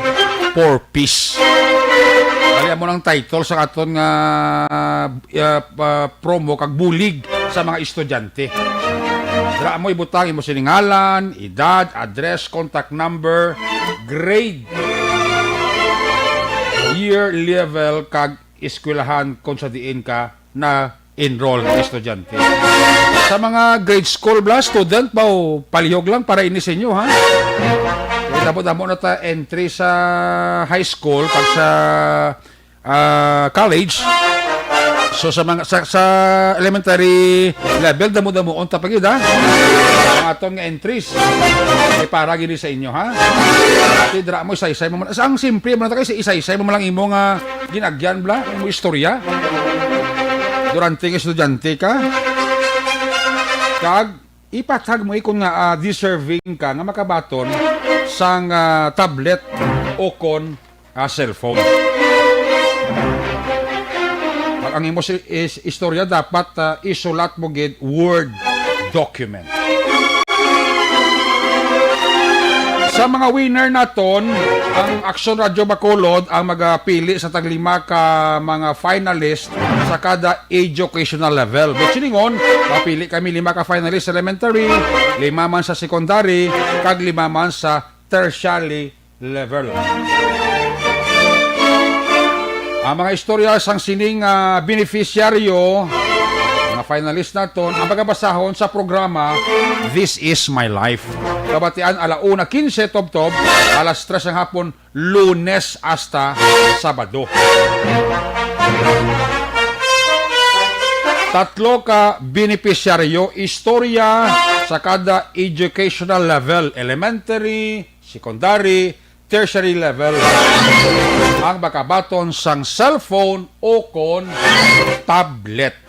for Peace. Dali mo ng title sa aton nga, uh, pa-, promo kag bulig sa mga estudyante. Dira mo ibutang imo sining ngalan, edad, address, contact number, grade, year level, kag eskwelahan kung sa diin ka na-enroll nga estudyante. Sa mga grade school bala, student ba, o palihog lang para ini sa inyo, ha? Kay damo-damo na ta entry sa high school, pag sa, ah, college. So, sa mga, sa, sa elementary level, damo-damoon ta pa gid, ha? Ang aton nga entries. May para gid sa inyo, ha? Ati, dira mo, isaysay mo man. Sa, ang simple mo na ta kay, isaysay mo man lang imo nga ginagyan, bla, imo istorya. Durante nga estudyante ka. Kag, ipatag mo ikon nga, ah, deserving ka nga makabaton sang, ah, tablet o kon, ah, cellphone. Pag ang imo si-, is-, istorya dapat, ah, isulat mo gid Word document. Sa mga winner naton, ang Aksyon Radyo Bacolod ang magapili sa taglima ka mga finalist sa kada educational level. But silingon, mapili kami lima ka finalist sa elementary, lima man sa secondary, kag lima man sa tertiary level. Ang mga istorya sang sining, ah, beneficiaryo, mga finalist naton, ang pagabasahon sa programa This Is My Life. Kabatian, ala una quince tubtob, alas tres ang hapon, Lunes hasta Sabado. Tatlo ka benepisyaryo, istorya sa kada educational level, elementary, secondary, tertiary level, ang makabaton sang cellphone o kon tablet.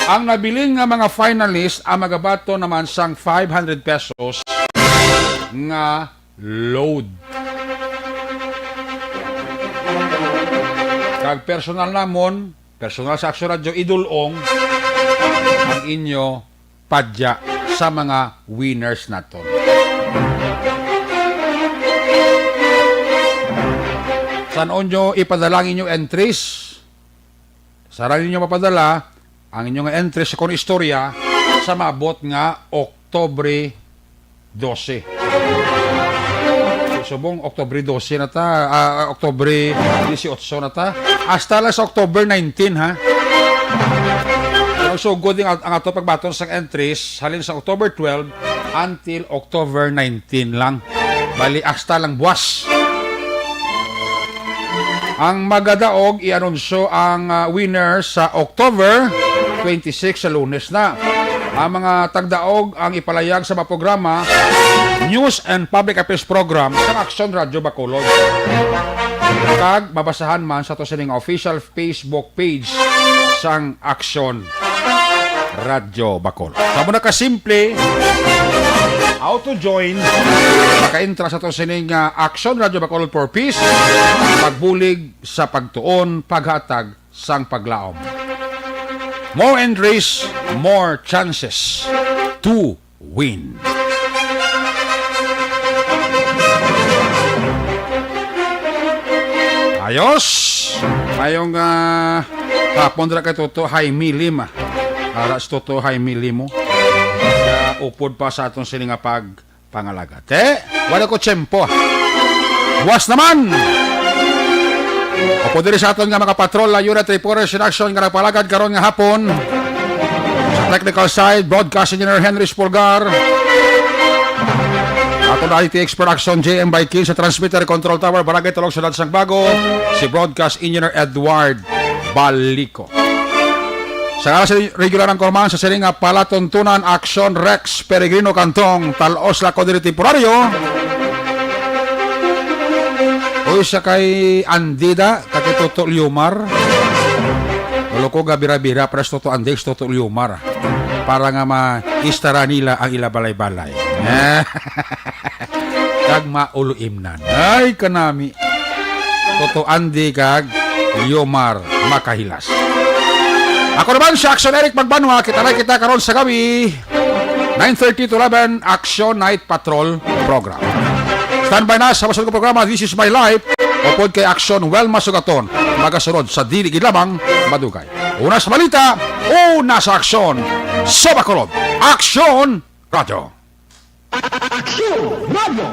Ang nabilin nga mga finalist ang magabaton naman sang five hundred pesos nga load. Kag personal namon, personal sa Aksyon Radyo, idul-ong ang inyo padya sa mga winners naton. San-o nyo ipadala ang inyo entries? Sarang ninyo mapadala ang inyo nga entries sa kon istorya sa maabot nga Oktubre dose. Subong, Oktubre dose na ta, ah, Oktubre dieciocho na ta. Hasta lang sa October nineteen, ha? Pero sugod ang, ang ato pagbaton sang entries, halin sa October twelve until October nineteen lang. Bali, hasta lang buwas. Ang magadaog, i-anunsyo ang, ah, winner sa October twenty-six, sa Lunes na. Ang mga tagdaog ang ipalayag sa mga programa, News and Public Affairs Program sa Aksyon Radyo Bacolod. Kag mabasahan man sa to sining official Facebook page sang Aksyon Radyo Bacolod. Sa muna ka simple, how to join, makaintra sa to sining, ah, Aksyon Radyo Bacolod for Peace, pagbulig sa pagtuon, paghatag sang paglaom. More entries, more chances to win. Ayos! Mayong, ah, hapon dira kay Toto Jaime Lima. Para sa Toto Jaime Limo. Kaya upod pa sa aton sini nga pag pangalagad. Te, wala ko tiyempo. Buwas naman! Upod diri sa aton nga mga patrol, la Unit Reporters in Action nga nagpalagad karon nga hapon. Sa technical side, Broadcast Engineer Henry Spolgar. Aton I T expert action, J M Baikin. Sa transmitter control tower, Barangay Tulog, Syudad sang Bago, si Broadcast Engineer Edward Balico. Sa ngalan sa regular ang korman sa sining nga palatuntunan, Aksyon Rex Peregrino Cantong, tal-os la ko diri temporaryo. Uy, sa kay Andida, kay Toto Liomar. Wala ko gabira-bira, pres Toto Andex, Toto Liomar. Para nga maistara nila ang ila balay-balay. Kag mauluimnan. Ay, kanami. Toto Andy kag Liomar Makahilas. Ako naman si Action Eric Magbanwa. Kita na kita karon sa gabi, nine thirty to eleven, Action Night Patrol Program. Standby na sa masunod nga programa, This Is My Life, upod kay Action Welma Sugaton, magasunod sa dili gid lamang madugay. Una sa balita, una sa aksyon, sa Bacolod, Action Radyo. Aksyon Radyo.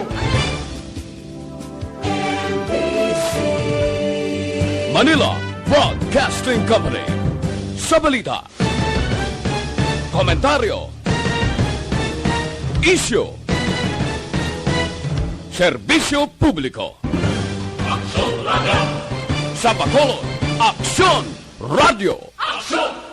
Manila Broadcasting Company. Sa balita, komentaryo, isyu, serbisyo publiko. Aksyon Radyo. Sa Bacolod, Aksyon Radyo Aksyon!